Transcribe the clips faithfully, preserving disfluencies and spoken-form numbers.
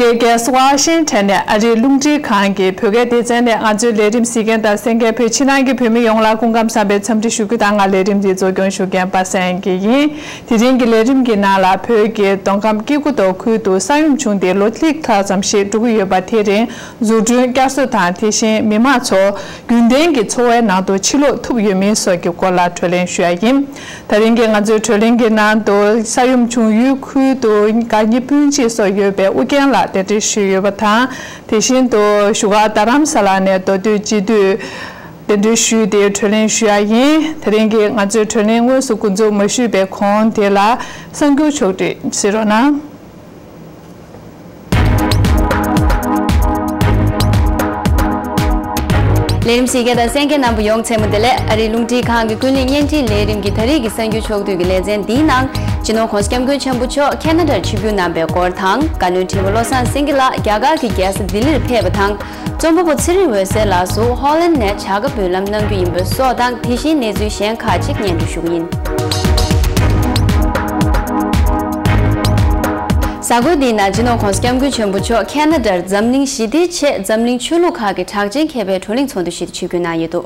རྒྱལ་ས་ཝ་ཤིང་ཊོན་ནས་ཨ་རིའི་རླུང་འཕྲིན་ཁང་གི་བོད་སྐད་སྡེ་ཚན་ནས་ང་ཚོའི་ལས་རིམ་གཟིགས་མཁན་དང་གསན་མཁན་བོད་ཕྱི་ནང་གི་བོད་མི་ཡོངས་ལ་སྐུ་ཁམས་བཟང་བའི་འཚམས་འདྲི་ཞུ་རྒྱུ་དང་། ང་ལས་རིམ་འདི་གཙོ་སྐྱོང་ཞུ་མཁན་པ་སངས་སྐྱིད་ཡིན། དེ་རིང་གི་ལས་རིམ་གྱི་ནང་ལ་བོད་ཀྱི་མདོ་ཁམས་སྐྱེ་རྒུ་མདོ་ཁུལ་དུ་ས་ཡོམ་བྱུང་སྟེ་ལོ་ལྷག་ཙམ་ཞིག་འགྲོ་གི་ཡོད་པ་དེ་རིང་འཛུགས་སྐྲུན་བསྐྱར་གསོ་དང་། དེ་བཞིན་མི་མང་ཚོ་རྒྱུན་ལྡན་གྱི་འཚོ་བའི་ནང་དུ་ཕྱིར་ལོག་ཐུབ་ཡོད་མེད་སོགས་ཀྱི་སྐོར་ལ་གྲོས་གླེང་ཞུ་ཡ་ཡིན། ད་རིང་གི་ང་ཚོའི་གྲོས་གླེང་གི་ནང་དུ་ས་ཡོམ་བྱུང་ཡུལ་ཁུལ་དུ་དགའ་ཉེ་སྤུན་མཆེད་སོགས་ཡོད་པའི་ཨུ་རྒྱན་ལགས་གདན་འདྲེན་ཞུས་ཡོད་པ་དང་། དེ་བཞིན་དུ་བཞུགས་སྒར་རྡ་རམ་ས་ལ་ནས་མདོ་སྟོད་སྤྱི་འཐུས་གདན་འདྲེན་ཞུས་ཏེ་གྲོས་གླེང་ཞུ་ཡ་ཡིན། ད་རིང་གི་ང་ཚོའི་གྲོས་གླེང་དངོས་སུ་འགོ་འཛུགས་མ་ཞུས་པའི་གོང་དེ་ལ་གསར་འགྱུར་ཕྱོགས་བསྒྲིགས་གཟིགས་རོགས་གནང་། ལས་རིམ་གཟིགས་མཁན་དང་གསན་མཁན་རྣམ་པ་ཡོངས་མཚན་མོ་བདེ་ལེགས། ཨ་རིའི་རླུང་འཕྲིན་ཁང་གི་ཀུན་གླེང་བརྙན་འཕྲིན་ལས་རིམ་གྱི་ད་རེས་ཀྱི་གསར་འགྱུར་ཕྱོགས་བསྡུས་ཀྱི་ལེ་ཚན་འདིའི་ནང་། སྤྱི་ནོར་༧གོང་ས་༧སྐྱབས་མགོན་ཆེན་པོ་མཆོག་ཁེ་ན་ཌར་ཆིབས་བསྒྱུར་གནང་པའི་སྐོར་དང་། བཀའ་བློན་ཁྲི་པ་བློ་བཟང་སེང་གེ་ལགས་རྒྱ་གར་གྱི་རྒྱལ་ས་ལྡི་ལིར་ཕེབས་པ་དང་། རྩོམ་པ་པོ་ཚེ་རིང་འོད་ཟེར་ལགས་སུ་ཧོ་ལན་ནས་བྱ་དགའ་འབུལ་ལམ་གནང་རྒྱུ་ཡིན་པ་སོགས་དང་། དེ་བཞིན་གནས་ཚུལ་གཞན་ཁག་ཅིག་སྙན་སྒྲོན་ཞུ་གི་ཡིན། གཟའ་འཁོར་འདིའི་ནང་སྤྱི་ནོར་༧གོང་ས་༧སྐྱབས་མགོན་ཆེན་པོ་མཆོག་ཁེ་ན་ཌར་འཛམ་གླིང་ཞི་བདེའི་ཆེད་འཛམ་གླིང་ཆོས་ལུགས་ཁག་གི་གྲགས་ཅན་མཁས་པའི་བགྲོ་གླེང་ཚོགས་འདུ་ཞིག་ཏུ་ཆིབས་བསྒྱུར་གནང་ཡོད་འདུག་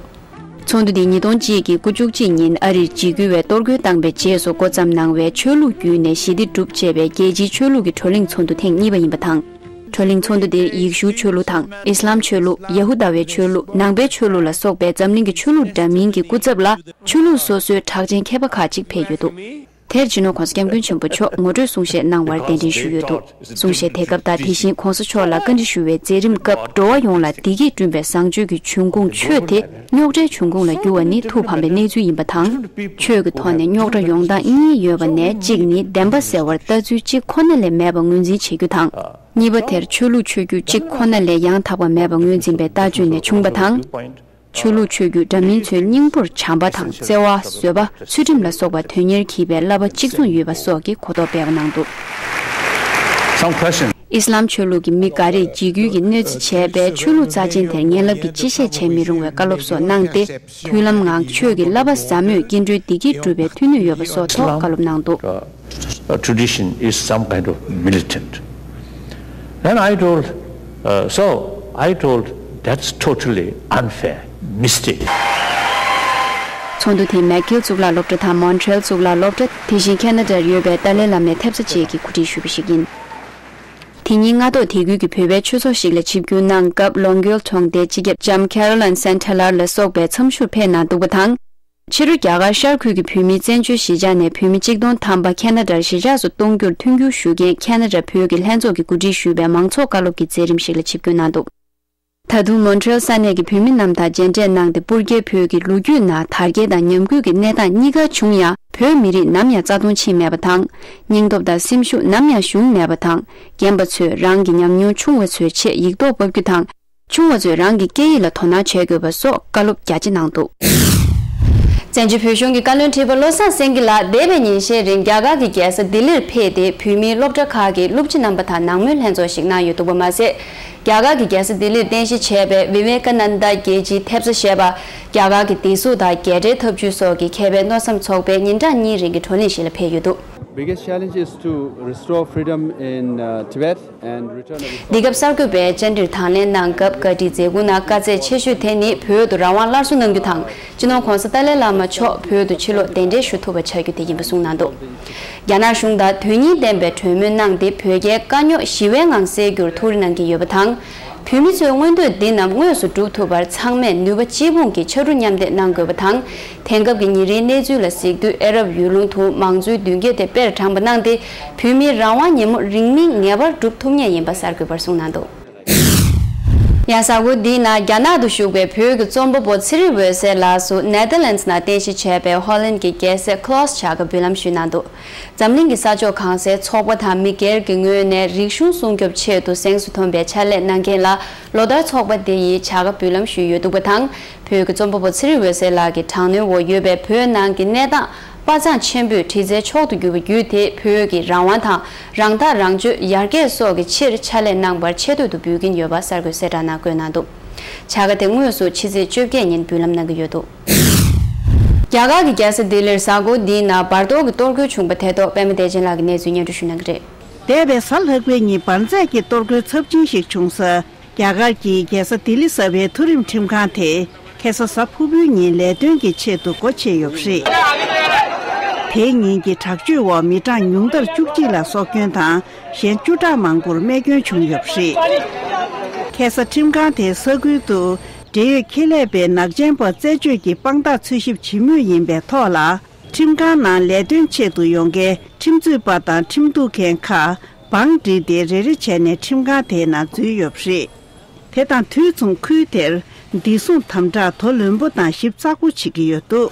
ཚོགས་འདུ་འདི་ཉིས་སྟོང་གཅིག་གི་དགུ་བཅུ་གཅིག་ཉིན་ཨ་རིར་འཇིགས་སྐུལ་བས་གཏོར་རྒོལ་བཏང་པའི་རྗེས་སུ་འགོ་བརྩམས་གནང་བའི་ཆོས་ལུགས་བརྒྱུད་ནས་ཞི་བདེ་སྒྲུབ་ཅེས་པའི་རྒྱལ་སྤྱིའི་ཆོས་ལུགས་ཀྱི་བགྲོ་གླེང་ཚོགས་འདུ་ཐེངས་གཉིས་པ་ཡིན་པ་དང་། བགྲོ་གླེང་ཚོགས་འདུ་འདིར་ཡེ་ཤུའི་ཆོས་ལུགས་དང་། ཨི་སི་ལམ་ཆོས་ལུགས། ཡ་ཧུ་དཱ་བའི་ཆོས་ལུགས། ནང་པའི་ཆོས་ལུགས་ལ་སོགས་པའི་འཛམ་གླིང་གི་ཆོས་ལུགས་འདྲ་མིན་གྱི་སྐུ་ཚབ་ལ། ཆོས་ལུགས་སོ་སོའི་གྲགས་ཅན་མཁས་པ་ཁག་ཅིག་ཕེབས་ཡོད་འདུག་དེར་སྤྱི་ནོར་༧གོང་ས་༧སྐྱབས་མགོན་ཆེན་པོ་མཆོག་ངོ་སྤྲོད་གསུང་བཤད་གནང་བར་གདན་འདྲེན་ཞུས་ཡོད་འདུག་གསུང་བཤད་དེ་སྐབས་དང་། དེ་བཞིན་༧གོང་ས་མཆོག་ལ་བཀའ་འདྲི་ཞུ་བའི་མཛད་རིམ་སྐབས། འགྲོ་བ་ཡོངས་ལ་བདེ་སྐྱིད་བསྐྲུན་པའི་བཟང་སྤྱོད་ཀྱི་འབྱུང་ཁུངས་ཆོས་དེ། རྙོག་དྲའི་འབྱུང་ཁུངས་ལ་འགྱུར་བ་ནི་ཐུགས་ཕམ་པའི་གནས་ཚུལ་ཡིན་པ་དང་། ཆོས་ཀྱི་ཐོག་ནས་རྙོག་དྲ་ཡོང་སྟངས་གཉིས་ཡོད་པ་ནས། གཅིག་ནི་བདེན་པ་གསལ་བར་ལྟ་ཚུལ་གཅིག་ཁོ་ན་ལས་མེད་པ་ངོས་འཛིན་བྱེད་རྒྱུ་དང་། གཉིས་པ་དེར་ཆོས་ལུགས་ཆོས་བརྒྱུད་གཅིག་ཁོ་ན་ལས་ཡང་དག་པ་མེད་པ་ངོས་འཛིན་པའི་ལྟ་སྤྱོད་ནས་བྱུང་བ་དང་། ཆོས་ལུགས་ཆོས་བརྒྱུད་འདྲ་མིན་ཚོའི་སྙིང་པོར་བྱམས་པ་དང་བརྩེ་བ། བཟོད་པ། ཚུལ་ཁྲིམས་ལ་སོགས་པ་དོན་གཉེར་གྱིས་པའི་བསླབ་པ་གཅིག་མཚུངས་ཡོད་པ་སོགས་ཀྱི་གོ་རྟོགས་སྤེལ་བ་གནང་འདུག Some question. ཨི་སི་ལམ་ཆོས་ལུགས་ཀྱི་མི་འགའ་རེས་འཇིགས་སྐུལ་གྱི་གནོད་འཚེ་བྱས་པའི་ཆོས་ལུགས་རྩ་ཆེན་དེར་ངན་བསླབ་ཀྱི་སྤྱི་བཤད་བྱེད་མི་རུང་བའི་བཀའ་སློབ་སོགས་གནང་སྟེ། མཐུན་ལམ་ངང་ཆོས་ཀྱི་བསླབ་པ་ཟབ་མོས་སྐྱེ་འགྲོའི་བདེ་སྐྱིད་སྒྲུབ་པའི་མཐུ་ནུས་ཡོད་པ་སོགས་ཐོག་བཀའ་སློབ་གནང་འདུག Uh, tradition is some kind of militant. And I told, uh, so I told, that's totally unfair, mistake. ཚོགས་འདུ་དེ་མེག་ཁིལ་གཙུག་ལག་སློབ་གྲྭ་དང་མོན་ཊི་རེལ་གཙུག་ལག་སློབ་གྲྭ། དེ་བཞིན་ཁེ་ན་ཌར་ཡོད་པའི་ཏཱ་ལའི་བླ་མའི་ཐེབས་རྩ་བཅས་ཀྱིས་གོ་སྒྲིག་ཞུས་པ་ཞིག་ཡིན། དེ་ཉིན་སྔ་ཐོག་དེ་ཁུལ་གྱི་བོད་པའི་ཆོས་ཚོགས་ཤིག་ལ་ཆིབས་བསྒྱུར་གནང་སྐབས། ལོང་ཀོལ་གྲོང་སྡེའི་སྤྱི་ཁྱབ་ལྕམ་ཁེ་རོ་ལན་སན་ཊ་ལར་ལ་སོགས་པའི་འཚམས་ཞུར་ཕེབས་གནང་འདུག་པ་དང་། ཕྱི་དྲོ་རྒྱ་གར་ཤར་ཁུལ་གྱི་བོད་མིའི་བཙན་བྱོལ་གཞིས་ཆགས་ནས་བོད་མི་གཅིག་སྟོང་ཐམ་པ་ཁེ་ན་ཌར་གཞིས་ཆགས་སུ་གཏོང་རྒྱུར་མཐུན་འགྱུར་ཞུ་མཁན་ཁེ་ན་ཌ་བོད་ཀྱི་ལྷན་ཚོགས་ཀྱིས་གོ་སྒྲིག་ཞུས་པའི་མང་ཚོགས་བཀའ་སློབ་ཀྱི་མཛད་རིམ་ཞིག་ལ་ཆིབས་བསྒྱུར་གནང་འདུག་ད་དུང་མོན་ཊི་རེལ་ས་གནས་ཀྱི་བོད་མི་རྣམས་དང་མཇལ་འཕྲད་གནང་སྟེ། སྤུར་རྒྱལ་བོད་ཀྱི་ལོ་རྒྱུས་ནང་དར་རྒྱས་དང་ཉམས་རྒུད་ཀྱི་གནས་སྟངས་གཉིས་ཀ་བྱུང་ཡང་། བོད་མི་རིགས་ནམ་ཡང་རྩ་སྟོང་ཕྱིན་མེད་པ་དང་། སྙིང་སྟོབས་དང་སེམས་ཤུགས་ནམ་ཡང་ཞུམ་མེད་པ་དང་། རྒན་པ་ཚོས་རང་གི་ཉམས་མྱོང་ཆུང་བ་ཚོའི་ཆེད་ཡིག་ཐོག་ཕབ་རྒྱུ་དང་། ཆུང་བ་ཚོས་རང་གི་སྐད་ཡིག་ལ་དོ་སྣང་བྱེད་དགོས་པ་སོགས་བཀའ་སློབ་རྒྱ་ཆེ་གནང་འདུག་བཙན་བྱོལ་བོད་གཞུང་གི་བཀའ་བློན་ཁྲི་པ་བློ་བཟང་སེང་གེ་ལགས་འདས་པའི་ཉིན་ཤས་རིང་རྒྱ་གར་གྱི་རྒྱལ་ས་ལྡི་ལིར་ཕེབས་ཏེ། བོད་མིའི་སློབ་གྲྭ་ཁག་གི་སློབ་སྤྱི་རྣམ་པ་དང་ནང་མོལ་ལྷན་ཚོགས་ཤིག་གནང་ཡོད་འདུག་པ་མ་ཟད། རྒྱ་གར་གྱི་རྒྱལ་ས་ལྡི་ལིར་རྟེན་གཞི་བྱས་པའི་བི་ཝེ་ཀ་ནན་ད་རྒྱལ་སྤྱིའི་ཐེབས་རྩ་ཞེས་པ། རྒྱ་གར་གྱི་བདེ་སྲུང་དང་རྒྱལ་སྒྲའི་འཐབ་ཇུས་སོགས་ཀྱི་མཁས་པའི་མནོ་བསམ་ཚོགས་པས་ཉིན་གྲངས་གཉིས་རིང་གི་བགྲོ་གླེང་ཞིག་ལ་ཕེབས་ཡོད་འདུག Biggest challenge is to restore freedom in uh, Tibet. འདི་སྐབས་གསར་འགོད་པས་བཅར་འདྲིར་དང་ལེན་གནང་སྐབས། བཀའ་ཁྲིའི་མཛད་ཁུར་ནང་དཀའ་ཚེགས་ཆེ་ཤོས་དེ་ནི་བོད་དུ་རང་དབང་སླར་གསོ་གནང་རྒྱུ་དང་། སྤྱི་ནོར་༧གོང་ས་ཏཱ་ལའི་བླ་མ་མཆོག་བོད་དུ་ཕྱིར་ལོག་གདན་འདྲེན་ཞུ་ཐུབ་པ་བྱ་རྒྱུ་དེ་ཡིན་པ་གསུངས་གནང་འདུག་རྒྱ་ནག་གཞུང་དང་དོན་སྙིང་ལྡན་པའི་གྲོས་མོལ་གནང་སྟེ། བོད་རྒྱའི་དཀའ་རྙོག་ཞི་བའི་ངང་སེལ་རྒྱུར་ཐུགས་རེ་གནང་གི་ཡོད་པ་དང་། བོད་མི་ཚོའི་མངོན་འདོད་འདི་རྣམས་དངོས་སུ་འགྲུབ་ཐུབ་པར། ཚང་མས་ནུས་པ་གཅིག་སྤུངས་ཀྱིས་ཕྱར་གྲུ་མཉམ་འདེགས་གནང་དགོས་པ་དང་། དེང་སྐབས་ཀྱི་ཉིན་རེའི་གནས་ཚུལ་ལ་གཟིགས་དུས། ཨ་རབ་ཡུལ་ལུང་དུ་མང་གཙོའི་མདུན་སྐྱོད་དེ་སྤེལ་དྲངས་པ་གནང་སྟེ། བོད་མིའི་རང་དབང་ཉིན་མོ་རིང་མིན་ངེས་པར་སྒྲུབ་ཐུབ་ངེས་ཡིན་པ་གསར་འགོད་པར་གསུངས་གནང་འདུག་ཡང་གཟའ་འཁོར་འདིའི་ནང་རྒྱ་ནག་ཏུ་བཞུགས་པའི་བོད་ཀྱི་རྩོམ་པ་པོ་ཚེ་རིང་འོད་ཟེར་ལགས་སུ་ནེ་དར་ལན་སི་ནང་རྟེན་གཞི་བྱས་པའི་ཧོ་ལན་གྱི་རྒྱལ་སྲས་ཁི་ལོ་སི་བྱ་དགའ་འབུལ་ལམ་ཞུས་གནང་འདུག་འཛམ་གླིང་གི་ས་ཕྱོགས་གང་སའི་ཚོགས་པ་དང་མི་སྒེར་གྱི་ངོས་ནས་རིག་གཞུང་སྲུང་སྐྱོབ་ཆེད་དུ་གཟེངས་སུ་ཐོན་པའི་ཕྱག་ལས་གནང་མཁན་ལ་ལོ་ལྟར་ཚོགས་པ་དེ་ཡིས་བྱ་དགའ་འབུལ་ལམ་ཞུས་ཡོད་འདུག་པ་དང་། བོད་ཀྱི་རྩོམ་པ་པོ་ཚེ་རིང་འོད་ཟེར་ལགས་ཀྱི་དྲག་གནོན་འོག་ཡོད་པའི་བོད་ནང་གི་གནས་སྟངས་དཔའ་མཛངས་ཆེན་པོས་དྲི་རྩད་མཆོག་ཏུ་གྱུར་པ་བརྒྱུད་དེ། བོད་ཀྱི་རང་དབང་དང་རང་ཐག་རང་གཅོད་ཡར་རྒྱས་སོགས་ཀྱི་ཕྱིར་ཕྱག་ལས་གནང་བར་ཆེ་བསྟོད་དུ་འབུལ་གྱིན་ཡོད་པ་གསར་འགོད་གསལ་བསྒྲགས་ནང་བཀོད་གནང་འདུག་བྱ་དགའ་དེ་དངོས་སུ་ཕྱི་ཚེས་བཅོ་བརྒྱད་ཉིན་འབུལ་ལམ་གནང་གི་ཡོད་འདུག་རྒྱ་གར་གྱི་རྒྱལ་ས་ལྡི་ལིར་གཟའ་འཁོར་འདིའི་ནང་བར་དོ་གི་གཏོར་རྒོལ་བྱུང་པ་དེ་ཐོག་པད་མ་བདེ་ཆེན་ལགས་ཀྱིས་གནས་ཚུལ་སྙན་སྒྲོན་ཞུ་གནང་གི་རེད། འདས་པའི་གཟའ་ལྷག་པའི་ཉིན་འབར་རྫས་ཀྱི་གཏོར་རྒོལ་ཚབས་ཆེན་ཞིག་བྱུང་ས། རྒྱ་གར་གྱི་རྒྱལ་ས་ལྡི་ལི་གསར་པའི་མཐོ་རིམ་ཁྲིམས་ཁང་དེ་ཁ་སང་གཟའ་ཕུར་བུའི་ཉིན་ལས་དོན་གྱི་ཆེད་དུ་སྒོ་ཕྱེ་ཡོད་པ་རེད། དེའི་ཉིན་གྱི་དྲག་སྤྱོད་འོག་མི་གྲངས་ཉུང་མཐར་བཅུ་གཅིག་ལ་སྲོག་སྐྱོན་དང་། གཞན་བཅུ་ཕྲག་མང་པོར་རྨས་སྐྱོན་བྱུང་ཡོད་པ་རེད། ཁ་སང་ཁྲིམས་ཁང་དེའི་ས་ཁུལ་དུ་འབྲེལ་ཡོད་ཁེ་ལས་པས་ནག་ཅན་པ་རྩད་གཅོད་ཀྱི་དཔང་རྟགས་འཚོལ་ཞིབ་བྱེད་མུས་ཡིན་པའི་ཐོག་ལ། ཁྲིམས་ཁང་ནང་ལས་དོན་ཆེད་དུ་ཡོང་མཁན་ཁྲིམས་རྩོད་པ་དང་ཁྲིམས་གཏུག་མཁན་ཁག་བང་བསྒྲིགས་ཏེ་རེ་རེ་བྱས་ནས་ཁྲིམས་ཁང་དེའི་ནང་འཛུལ་ཡོད་པ་རེད། དེ་དང་དུས་མཚུངས་ཁུལ་དེར་བདེ་སྲུང་དམ་དྲག་དོ་ལོན་པོ་དང་ཞིབ་ཚགས་པོ་བྱེད་ཀྱི་ཡོད་འདུག་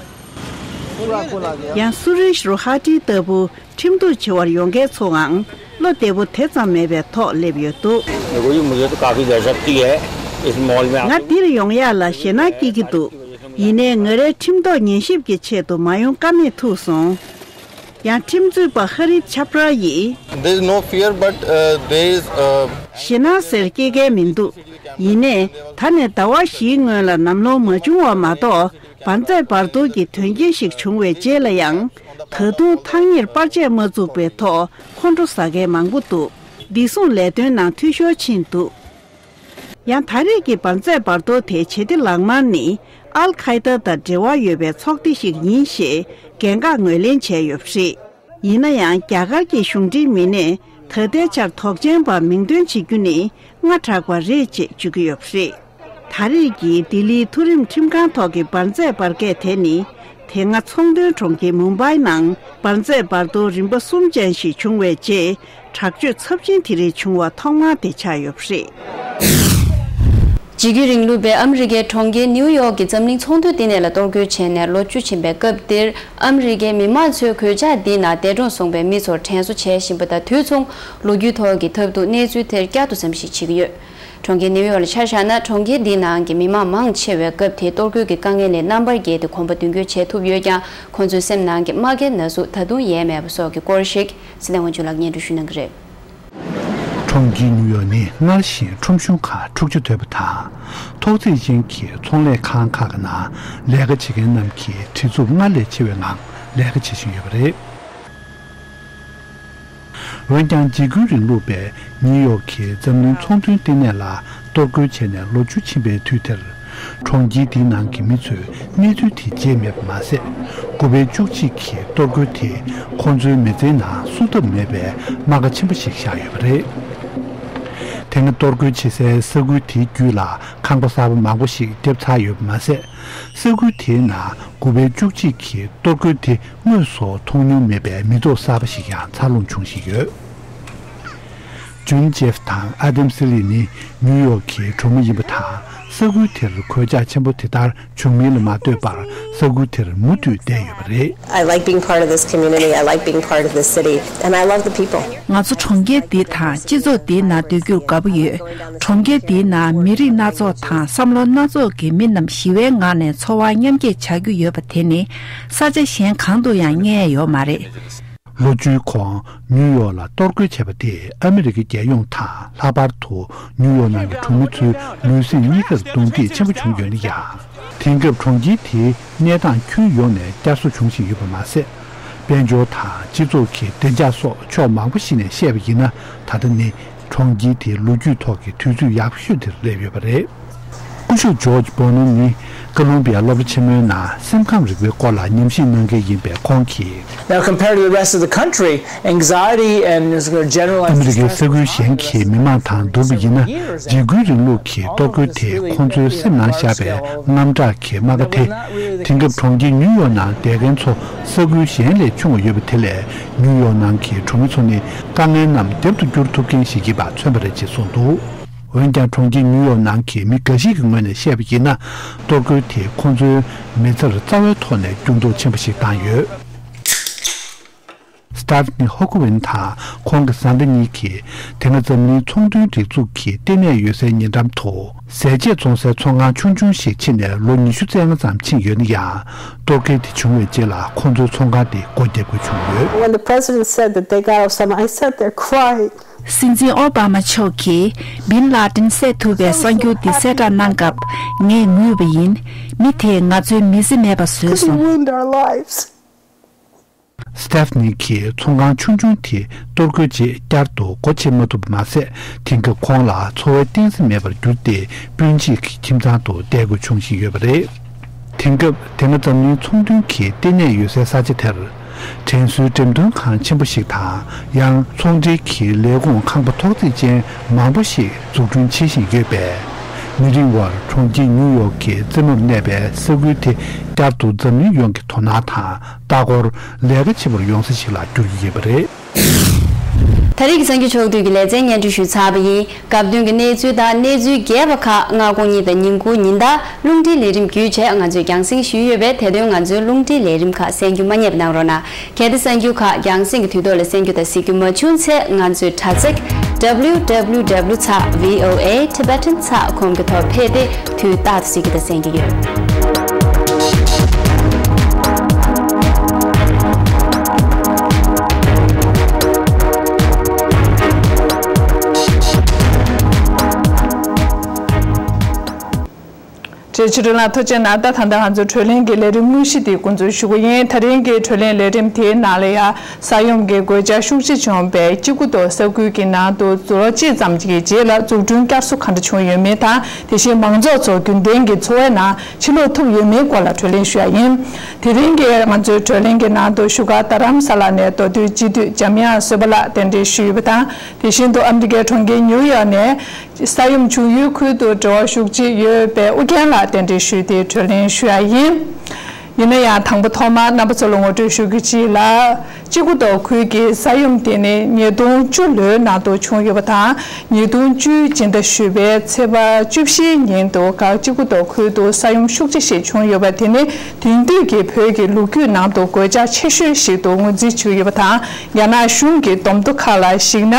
ཡང་སུ་རེཤ་རོ་ཧ་ཏི་ལྟ་བུ་ཁྲིམས་གཏུག་བྱེད་པར་ཡོང་མཁན་ཚོའང་བློ་བདེ་པོ་དེ་ཙམ་མེད་པའི་ཐོག་སླེབས་ཡོད་འདུག देखो जी, मुझे तो काफी दहशत थी है इस माहौल में। ང་འདིར་ཡོང་ཡག་ལ་ཞེད་སྣང་སྐྱེ་གི་འདུག་ཡིན་ནའི་ང་རའི་ཁྲིམས་ཐོག་ཉན་ཞིབ་ཀྱི་ཆེད་དུ་མ་ཡོང་ཀ་མེད་ཐུག་སོང་། ཡང་ཁྲིམས་རྩོད་པ་ཧ་རིབ་ཆབ་ར་ཡིས། There is no fear, but uh, there is uh, ཞེད་སྣང་ཟེར་སྐྱེ་མཁན་མི་འདུག་ཡིན་ནའི་ད་ནས་ཟླ་བ་བཞིའི་སྔོན་ལ་ནམ་ལངས་མ་བྱུང་བ་མ་གཏོགས་འབར་རྫས་འབར་གཏོར་གྱི་དོན་རྐྱེན་ཞིག་བྱུང་བའི་རྗེས་ལ་ཡང་། ད་དུང་ཐག་ཉེར་པར་ཆས་མ་བཙུགས་པའི་ཐོག་ཁོང་ཁྲོ་ཟ་མཁན་མང་པོ་འདུག་བདེ་སྲུང་ལས་དོན་ནང་འཐུས་ཤོར་ཕྱིན་འདུག་ཡང་ད་རེས་ཀྱི་འབར་རྫས་འབར་གཏོར་དེ་བྱེད་གཏེ་ལག་དམར་ནི་ཨལ་ཁའི་ད་དང་འབྲེལ་བ་ཡོད་པའི་ཚོགས་སྡེ་ཞིག་ཡིན་ཞེས་འགན་འཁག་ངོས་ལེན་བྱས་ཡོད་པ་རེད། ཡིན་ན་ཡང་རྒྱ་གར་གྱི་གཞུང་འབྲེལ་མི་སྣས་ད་ལྟའི་ཆར་དོགས་ཅན་པ་མིང་འདོན་བྱེད་རྒྱུ་ནི་སྔ་དྲགས་པ་རེད་ཅེས་བརྗོད་ཀྱི་ཡོད་པ་རེད། ད་རེས་ཀྱི་ལྡི་ལིའི་མཐོ་རིམ་ཁྲིམས་ཁང་ཐོག་གི་འབར་རྫས་འབར་གས་དེ་ནི་དེ་སྔ་ཚོང་དོན་གྲོང་ཁྱེར་མུམ་བྷའི་ནང་འབར་རྫས་འབར་གཏོར་རིམ་པ་གསུམ་ཅན་ཞིག་བྱུང་བའི་རྗེས། དྲག་སྤྱོད་ཚབས་ཆེན་དེ་རིགས་བྱུང་བ་ཐོག་མ་དེ་ཆགས་ཡོད་པ་རེད། འཇིགས་སྐུལ་རིང་ལུགས་པས་ཨ་མི་རི་ཀའི་གྲོང་ཁྱེར་ནིའུ་ཡོག་གི་འཛམ་གླིང་ཚོང་དོན་བསྟི་གནས་ལ་གཏོར་རྒོལ་བྱས་ནས་ལོ་བཅུ་ཕྱིན་པའི་སྐབས་འདིར། ཨ་མི་རི་ཀའི་མི་མང་ཚོས་གོད་ཆག་འདིའི་ནང་འདས་གྲོངས་སོང་པའི་མི་ཚོར་དྲན་གསོ་བྱེད་བཞིན་པ་དང་དུས་མཚུངས། ལོ་རྒྱུས་ཐོག་གི་ཐབས་སྡུག་གནས་ཚུལ་དེར་བསྐྱར་དུ་བསམ་གཞིག་བྱེད་ཀྱི་ཡོད། གྲོང་ཁྱེར་ནིའུ་ཡོག་ལ་ཆ་བཞག་ན། གྲོང་ཁྱེར་འདིའི་ནང་གི་མི་མང་མང་ཆེ་བས་སྐབས་དེའི་གཏོར་རྒོལ་གྱི་དཀའ་ངལ་ལས་རྣམ་པར་རྒྱལ་ཏེ་གོམ་པ་མདུན་སྐྱོད་བྱེད་ཐུབ་ཡོད་ཀྱང་། ཁོང་ཚོའི་སེམས་ནང་གི་རྨ་ཁའི་ན་ཟུག་ད་དུང་ཡལ་མེད་པ་སོགས་ཀྱི་སྐོར་ཞིག་སྲིད་བློན་དབང་ཕྱུག་ལགས་སྙན་སྒྲོན་ཞུ་གནང་གི་རེད། གྲོང་ཁྱེར་ནིའུ་ཡོག་ནི་སྔར་བཞིན་ཁྲོམ་གཞུང་ཁག་འཁྲུག་ཆ་དོད་པ་དང་། ཐོག་བརྩེགས་ཅན་གྱི་ཚོང་ལས་ཁང་ཁག་གི་ནང་ལས་ཀ་བྱེད་མཁན་རྣམས་ཀྱིས་བྲེལ་འཚུབ་སྔར་ལས་ཆེ་བའི་ངང་ལས་ཀ་བྱེད་བཞིན་ཡོད་པ་རེད། འོན་ཀྱང་འཇིགས་སྐུལ་རིང་ལུགས་པས་ནིའུ་ཡོག་གི་འཛམ་གླིང་ཚོང་དོན་ལྟེ་གནས་ལ་གཏོར་རྒོལ་བྱས་ནས་ལོ་བཅུ་ཕྱིན་པའི་དུས་དེར། གྲོང་ཁྱེར་འདིའི་ནང་གི་མི་ཚོས་གནས་ཚུལ་དེ་བརྗེད་མེད་པ་མ་ཟད། དགུ་པའི་བཅུ་གཅིག་གི་གཏོར་རྒོལ་དེས་ཁོང་ཚོའི་མི་ཚེའི་ནང་བསུབ་ཐབས་མེད་པའི་རྨ་ཁ་ཆེན་པོ་ཞིག་བཞག་ཡོད་པ་རེད། དེ་སྔ་གཏོར་རྒོལ་བྱེད་སའི་ས་ཁུལ་དེའི་རྒྱུད་ལ་ཁང་པ་གསར་པ་མང་པོ་ཞིག་བརྒྱབ་ཚར་ཡོད་པ་མ་ཟད། ས་ཁུལ་དེའི་ནང་དགུ་པའི་བཅུ་གཅིག་གི་གཏོར་རྒོལ་དེ་དངོས་སུ་མཐོང་མྱོང་མེད་པའི་མི་ཐོག་གསར་པ་ཞིག་ཡང་འཚར་ལོངས་བྱུང་བཞིན་ཡོད། ཇུན་ཇེབ་དང་ཨ་དེམ་སི་ལི་ནི་ནིའུ་ཡོག་གི་གྲོང་མི་ཡིན་པ་དང་། ས་ཁུལ་དེར་གོད་ཆག་ཆེན་པོ་དེ་ལྟར་བྱུང་མིན་ལ་མ་ལྟོས་པར་ས་ཁུལ་དེར་མུ་མཐུད་བསྡད་ཡོད་པ་རེད། I like being part of this community. I like being part of this city. And I love the people. ང་ཚོ་གྲོང་ཁྱེར་འདི་དང་སྤྱི་ཚོགས་འདིའི་ནང་སྡོད་རྒྱུར་དགའ་པོ་ཡོད། གྲོང་ཁྱེར་འདིའི་ནང་མི་རིགས་སྣ་ཚོགས་དང་བསམ་བློ་སྣ་ཚོགས་ཀྱི་མི་རྣམས་ཞི་བའི་ངང་ནས་འཚོ་བ་མཉམ་སྐྱེལ་བྱ་རྒྱུ་ཡོད་པ་དེ་ནི་ས་ཆ་གཞན་གང་དུ་ཡང་རྙེད་ཡ་ཡོད་མ་རེད། ལོ་བཅུའི་གོང་ནིའུ་ཡོག་ལ་གཏོར་རྒོལ་བྱས་པ་དེས་ཨ་མི་རི་ཀའི་རྒྱལ་ཡོངས་དང་ལྷག་པར་དུ་ནིའུ་ཡོག་ནང་གི་གྲོང་མི་ཚོའི་ལུས་སེམས་གཉིས་ཀར་རྡུང་རྡེག་ཆེན་པོ་བྱུང་ཡོད་ན་ཡང་། དེང་སྐབས་གྲོང་ཁྱེར་དེའི་གནས་སྟངས་ཁྱོན་ཡོངས་ནས་བསྐྱར་གསོ་བྱུང་བཞིན་ཡོད་པ་མ་ཟད། དཔལ་འབྱོར་དང་སྤྱི་ཚོགས་ཀྱི་བདེ་འཇགས་སོགས་ཕྱོགས་མང་པོ་ཞིག་ནས་བཤད་པ་ཡིན་ན། ད་ལྟ་ནི་གྲོང་ཁྱེར་དེའི་ལོ་རྒྱུས་ཐོག་གི་དུས་ཚོད་ཡག་ཤོས་དེར་སླེབས་ཡོད་པ་རེད། སྐུ་ཞབས་ཇོརྗ་བྷོ་ནན་ནི་ཀོ་ལོམ་བི་ཡ་སློབ་གྲྭ་ཆེན་མོའི་ནང་སེམས་ཁམས་རིག་པའི་སྐོར་ལ་ཉམས་ཞིབ་གནང་མཁན་ཡིན་པས། ཁོང་གིས། Now, compared to the rest of the country, anxiety and generalized stress ཨ་མི་རི་ཀའི་ས་ཁུལ་གཞན་གྱི་མི་མང་དང་བསྡུར་བ་ཡིན་ན། འཇིགས་སྐུལ་རིང་ལུགས་ཀྱི་གཏོར་རྒོལ་དེས་ཁོང་ཚོའི་སེམས་ནང་བཞག་པའི་དངངས་སྐྲག་གི་རྨ་ཁ་དེ། དེང་སྐབས་གྲོང་ཁྱེར་ནིའུ་ཡོག་ནང་བསྡད་མཁན་ཚོ་ས་ཁུལ་གཞན་ལས་ཆུང་བ་ཡོད་པ་དེ་ལས། ནིའུ་ཡོག་ནང་གི་གྲོང་མི་ཚོ་ནི་དཀའ་ངལ་རྣམས་རྒྱབ་ཏུ་བསྐྱུར་ཐུབ་མཁན་ཞིག་ཡིན་པ་མཚོན་པ་རེད་ཅེས་གསུངས་འདུག་འོན་ཀྱང་། གྲོང་ཁྱེར་ནིའུ་ཡོག་ནང་གི་མི་འགའ་ཞིག་གི་ངོས་ནས་བཤད་པ་ཡིན་ན། གཏོར་རྒོལ་དེས་ཁོང་ཚོའི་མི་ཚེར་རྩ་བའི་ཐོག་ནས་འགྱུར་ལྡོག་ཆེན་པོ་ཞིག་བཏང་ཡོད། སི་ཏཱ་ཕ་ནི་ཧོ་ཁུ་ཝེན་དང་ཁོང་གི་བཟའ་ཟླ་གཉིས་ཀྱིས་དེ་སྔ་འཛམ་གླིང་ཚོང་དོན་སྒྲིག་འཛུགས་ཀྱི་ལྟེ་གནས་ཡོད་སའི་ཉེ་འགྲམ་དུ་ཟས་བཅད་བཙོང་སའི་ཚོང་ཁང་ཆུང་ཆུང་ཞིག་ཕྱེ་ནས་ལོ་ཉི་ཤུ་རྩ་ལྔ་ཙམ་ཕྱིན་ཡོད་ན་ཡང་། གཏོར་རྒོལ་དེ་བྱུང་བའི་རྗེས་ལ་ཁོང་ཚོའི་ཚོང་ཁང་དེ་སྒོ་བརྒྱབ་དགོས་བྱུང་ཡོད། When the president said that they got Osama, I sat there crying. སྲིད་འཛིན་ཨོ་བྷ་མ་མཆོག་གིས་བིན་ལ་ཏིན་བསད་ཐུབ་པའི་གསར་འགྱུར་འདི་གསལ་བསྒྲགས་གནང་སྐབས་ངས་ངུས་པ་ཡིན། མི་དེས་ང་ཚོའི་མི་ཚེ་མེད་པ་བཟོས་སོང་། Ruined our lives. སི་ཏེ་ཕ་ནི་གྱིས་ཚོང་ཁང་ཆུང་ཆུང་དེ་གཏོར་རྒོལ་རྗེས་བསྐྱར་དུ་སྒོ་ཕྱེ་མ་ཐུབ་པ་མ་ཟད། དེང་སྐབས་ཁོང་ལ་འཚོ་བའི་གཏིང་ཟབ་མེད་པར་གྱུར་ཏེ། སྤུན་མཆེད་ཀྱི་ཁྱིམ་ཚང་དུ་བསྡད་དགོས་བྱུང་བཞིན་ཡོད་པ་རེད། དེང་སྐབས་དེ་སྔ་འཛམ་གླིང་ཚོང་དོན་གྱི་ལྟེ་གནས་ཡོད་སའི་ས་ཆ་དེར། དྲན་གསོའི་འགྲེམས་སྟོན་ཁང་ཆེན་པོ་ཞིག་དང་། ཡང་ཚོང་འབྲེལ་གྱི་ལས་ཁུངས་ཁང་པ་ཐོག་བརྩེགས་ཅན་མང་པོ་ཞིག་འཛུགས་སྐྲུན་བྱེད་བཞིན་ཡོད་པས། མི་རིང་བར་གྲོང་ཁྱེར་ནིའུ་ཡོག་གི་རྩེ་མོར་གནས་པའི་ས་ཁུལ་དེ་བསྐྱར་དུ་འཛམ་གླིང་ཡོངས་ཀྱི་དོ་སྣང་དང་། ལྟ་སྐོར། ལས་ཀ་བྱེད་པར་ཡོང་ས་ཞིག་ལ་འགྱུར་གྱི་ཡོད་པ་རེད། ད་རེས་ཀྱི་གསར་འགྱུར་ཕྱོགས་བསྡུས་ཀྱི་ལེ་ཚན་སྙན་སྒྲོན་ཞུས་ཚར་བ་ཡིན། སྐབས་དོན་གྱི་གནས་ཚུལ་དང་གནས་ཚུལ་རྒྱས་པ་ཁག་སྔ་དགོང་གཉིས་དང་ཉིན་གུང་ཉིན་ལྟར་རླུང་འཕྲིན་ལས་རིམ་བརྒྱུད་བྱས་ང་ཚོས་རྒྱང་སྲིང་ཞུས་ཡོད་པས། དེ་དོན་ང་ཚོའི་རླུང་འཕྲིན་ལས་རིམ་ཁག་གསན་རྒྱུ་མ་བསྙེལ་བ་གནང་རོགས་གནང་། གལ་ཏེ་གསར་འགྱུར་ཁག་རྒྱང་སྲིང་གི་དུས་ཐོག་ལ་གསན་རྒྱུ་དང་གཟིགས་རྒྱུ་མ་བྱུང་ཚེ། ང་ཚོའི་དྲ་ཚིགས་W W W dot V O A Tibetan dot com གི་ཐོག་ཕེབས་ཏེ། དུས་རྟག་ཏུ་གཟིགས་རྒྱུ་དང་གསན་རྒྱུ་ཡོད། ཕྱི་དྲོ་ལ་ཐུགས་རྗེ་གནང་། ད་ད་ལྟ་ང་ཚོ་བགྲོ་གླེང་གི་ལས་རིམ་དངོས་གཞི་དེ་འགོ་འཛུགས་ཞུ་གི་ཡིན། ད་རིང་གི་བགྲོ་གླེང་ལས་རིམ་དེའི་ནང་ལ་ཡང་ས་ཡོམ་གྱི་གོད་ཆག་ཤུགས་ཆེ་བྱུང་བའི་གཅིག་པུ་མདོ་ས་ཁུལ་གྱི་ནང་དུ་ལོ་གཅིག་ཙམ་གྱི་རྗེས་ལ་འཛུགས་སྐྲུན་བསྐྱར་གསོ་ག་འདྲ་བྱུང་ཡོད་མེད་དང་། དེ་བཞིན་མང་ཚོགས་ཚོ་རྒྱུན་ལྡན་གྱི་འཚོ་བའི་ནང་ཕྱིར་ལོག་ཐུབ་ཡོད་མེད་སྐོར་ལ་བགྲོ་གླེང་ཞུ་ཡ་ཡིན། དེ་རིང་གི་ང་ཚོའི་བགྲོ་གླེང་གི་ནང་དུ་བཞུགས་སྒར་རྡ་རམ་ས་ལ་ནས་མདོ་སྟོད་སྤྱི་འཐུས་འཇམ་དབྱངས་བཟོད་པ་ལགས་གདན་འདྲེན་ཞུས་ཡོད་པ་དང་། དེ་བཞིན་དུ་ཨ་མི་རི་ཀའི་གྲོང་ཁྱེར་ཉིའུ་ཡོག་ནས་ས་ཡོམ་བྱུང་ཡུལ་ཁུལ་དུ་འབྲེལ་བ་ཤུགས་ཆེ་ཡོད་པའི་ཨུ་རྒྱན་ལགས་གདན་འདྲེན་ཞུས་ཏེ་བགྲོ་གླེང་ཞུ་ཡ་ཡིན། ཡིན་ན་ཡང་དང་པོ་ཐོག་མར་རྣམ་པ་ཚོ་ལ་ངོ་སྤྲོད་ཞུ་རྒྱུ་ཅིག་ལ། གཅིག་པུ་མདོ་ཁུལ་གྱི་ས་ཡོམ་དེ་ནི་ཉིས་སྟོང་བཅུ་ལོའི་ནང་དུ་བྱུང་ཡོད་པ་དང་། ཉིས་སྟོང་བཅུའི་སྤྱི་ཟླ་བཞི་པའི་ཚེས་པ་བཅུ་བཞིའི་ཉིན་དུ་ག་གཅིག་པུ་མདོ་ཁུལ་དུ་ས་ཡོམ་ཤུགས་ཆེ་ཞིག་བྱུང་ཡོད་པ་དེ་ནི་དེང་དུས་ཀྱི་བོད་ཀྱི་ལོ་རྒྱུས་ནང་དུ་གོད་ཆག་ཆེ་ཤོས་ཤིག་ཏུ་ངོས་འཛིན་བྱེད་ཀྱི་ཡོད་པ་དང་། རྒྱ་ནག་གཞུང་གི་བསྡོམས་ཐོ་ཁག་ལ་གཞིགས་ན།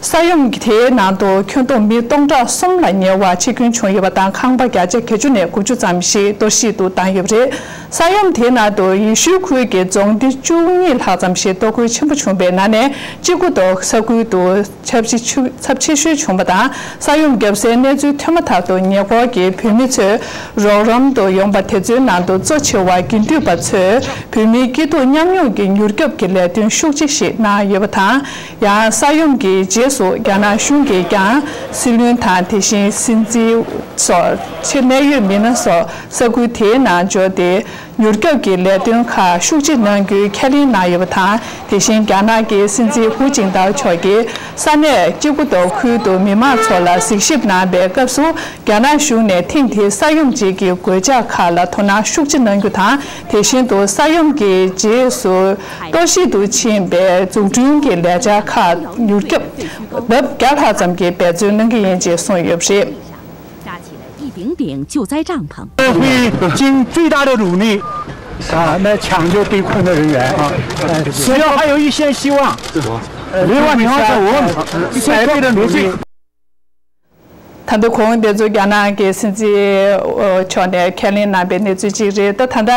ས་ཡོམ་དེའི་ནང་དུ་ཁྱོན་བསྡོམས་མི་སྟོང་ཕྲག་གསུམ་ལ་ཉེ་བ་འཆི་སྐྱོན་བྱུང་ཡོད་པ་དང་། ཁང་པ་བརྒྱ་ཆ་བརྒྱད་ཅུ་ནས་དགུ་བཅུ་ཙམ་ཞིག་གཏོར་བཤིག་ཏུ་བཏང་ཡོད་པ་རེད། ས་ཡོམ་དེའི་ནང་དུ་ཡེ་ཤུའི་ཁུལ་གྱི་རྫོང་སྡེ་བཅུ་གཉིས་ལྷག་ཙམ་ཞིག་གཏོར་རྒོལ་ཆེན་པོ་བྱུང་བའི་ནང་ནས། གཅིག་པུ་མདོ་ས་ཁུལ་དུ་ཚབས་ཆེ་ཤོས་ཚབས་ཆེ་ཤོས་བྱུང་བ་དང་། ས་ཡོམ་བརྒྱབ་སའི་གནས་ཚུལ་ཐོན་མ་ཐག་ཏུ་ཉེ་འཁོར་གྱི་བོད་མི་ཚོས་རོགས་རམ་དུ་ཡོང་པ་དེ་ཚོའི་ནང་དུ་གཙོ་ཆེ་བ་དགེ་འདུན་པ་ཚོས་བོད་མིའི་སྐྱིད་སྡུག་མཉམ་མྱོང་གི་མྱུར་སྐྱོབ་ཀྱི་ལས་དོན་ཤུགས་ཆེ་ཞིག་གནང་ཡོད་པ་དང་། ཡང་ས་ཡོམ་གྱི་རྗེས་སུ་རྒྱ་ནག་གཞུང་གིས་ཀྱང་སྲིད་བློན་དང་། དེ་བཞིན་སྲིད་འཛིན་སོགས། ཕྱིར་གནད་ཡོད་མི་སྣ་སོགས་ས་ཁུལ་དེའི་ནང་འབྱོར་ཏེ། མྱུར་སྐྱོབ་ཀྱི་ལས་དོན་ཁག་ཤུགས་ཆེ་གནང་རྒྱུའི་ཁས་ལེན་གནང་ཡོད་པ་དང་། དེ་བཞིན་རྒྱ་ནག་གི་སྲིད་འཛིན་ཧུའུ་ཅིན་ཐའོ་མཆོག་གིས་ས་གནས་གཅིག་པུ་མདོ་ཁུལ་དུ་མི་མང་ཚོ་ལ་གཟིགས་ཞིབ་གནང་བའི་སྐབས་སུ། རྒྱ་ནག་གཞུང་ནས་ཐེངས་དེའི་ས་ཡོམ་རྗེས་ཀྱི་གོད་ཆག་ཁག་ལ་དོ་སྣང་ཤུགས་ཆེ་གནང་རྒྱུ་དང་། དེ་བཞིན་དུ་ས་ཡོམ་གྱི་རྗེས་སུ་གཏོར་བཤིག་ཏུ་ཕྱིན་པའི་འཛུགས་སྐྲུན་གྱི་ལས་འཆར་ཁག་མྱུར་སྐྱོབ་འབབ་བརྒྱ་ལྷག་ཙམ་གྱིས་འབད་བརྩོན་གནང་གི་ཡིན་ཅེས་གསུངས་ཡོད་པ་རེད། 架起了一顶顶救灾帐篷。社会尽最大的努力，啊，来抢救被困的人员啊，只要还有一线希望，没有你们在我们，在这个努力。 ད་ལྟ་གོང་དེ་ཚོ་རྒྱ་ནག་གི་སྲིད་འཛིན་མཆོག་ནས་ཁས་ལེན་གནང་པའི་གནས་ཚུལ་གཅིག་རེད། ད་ད་ལྟ་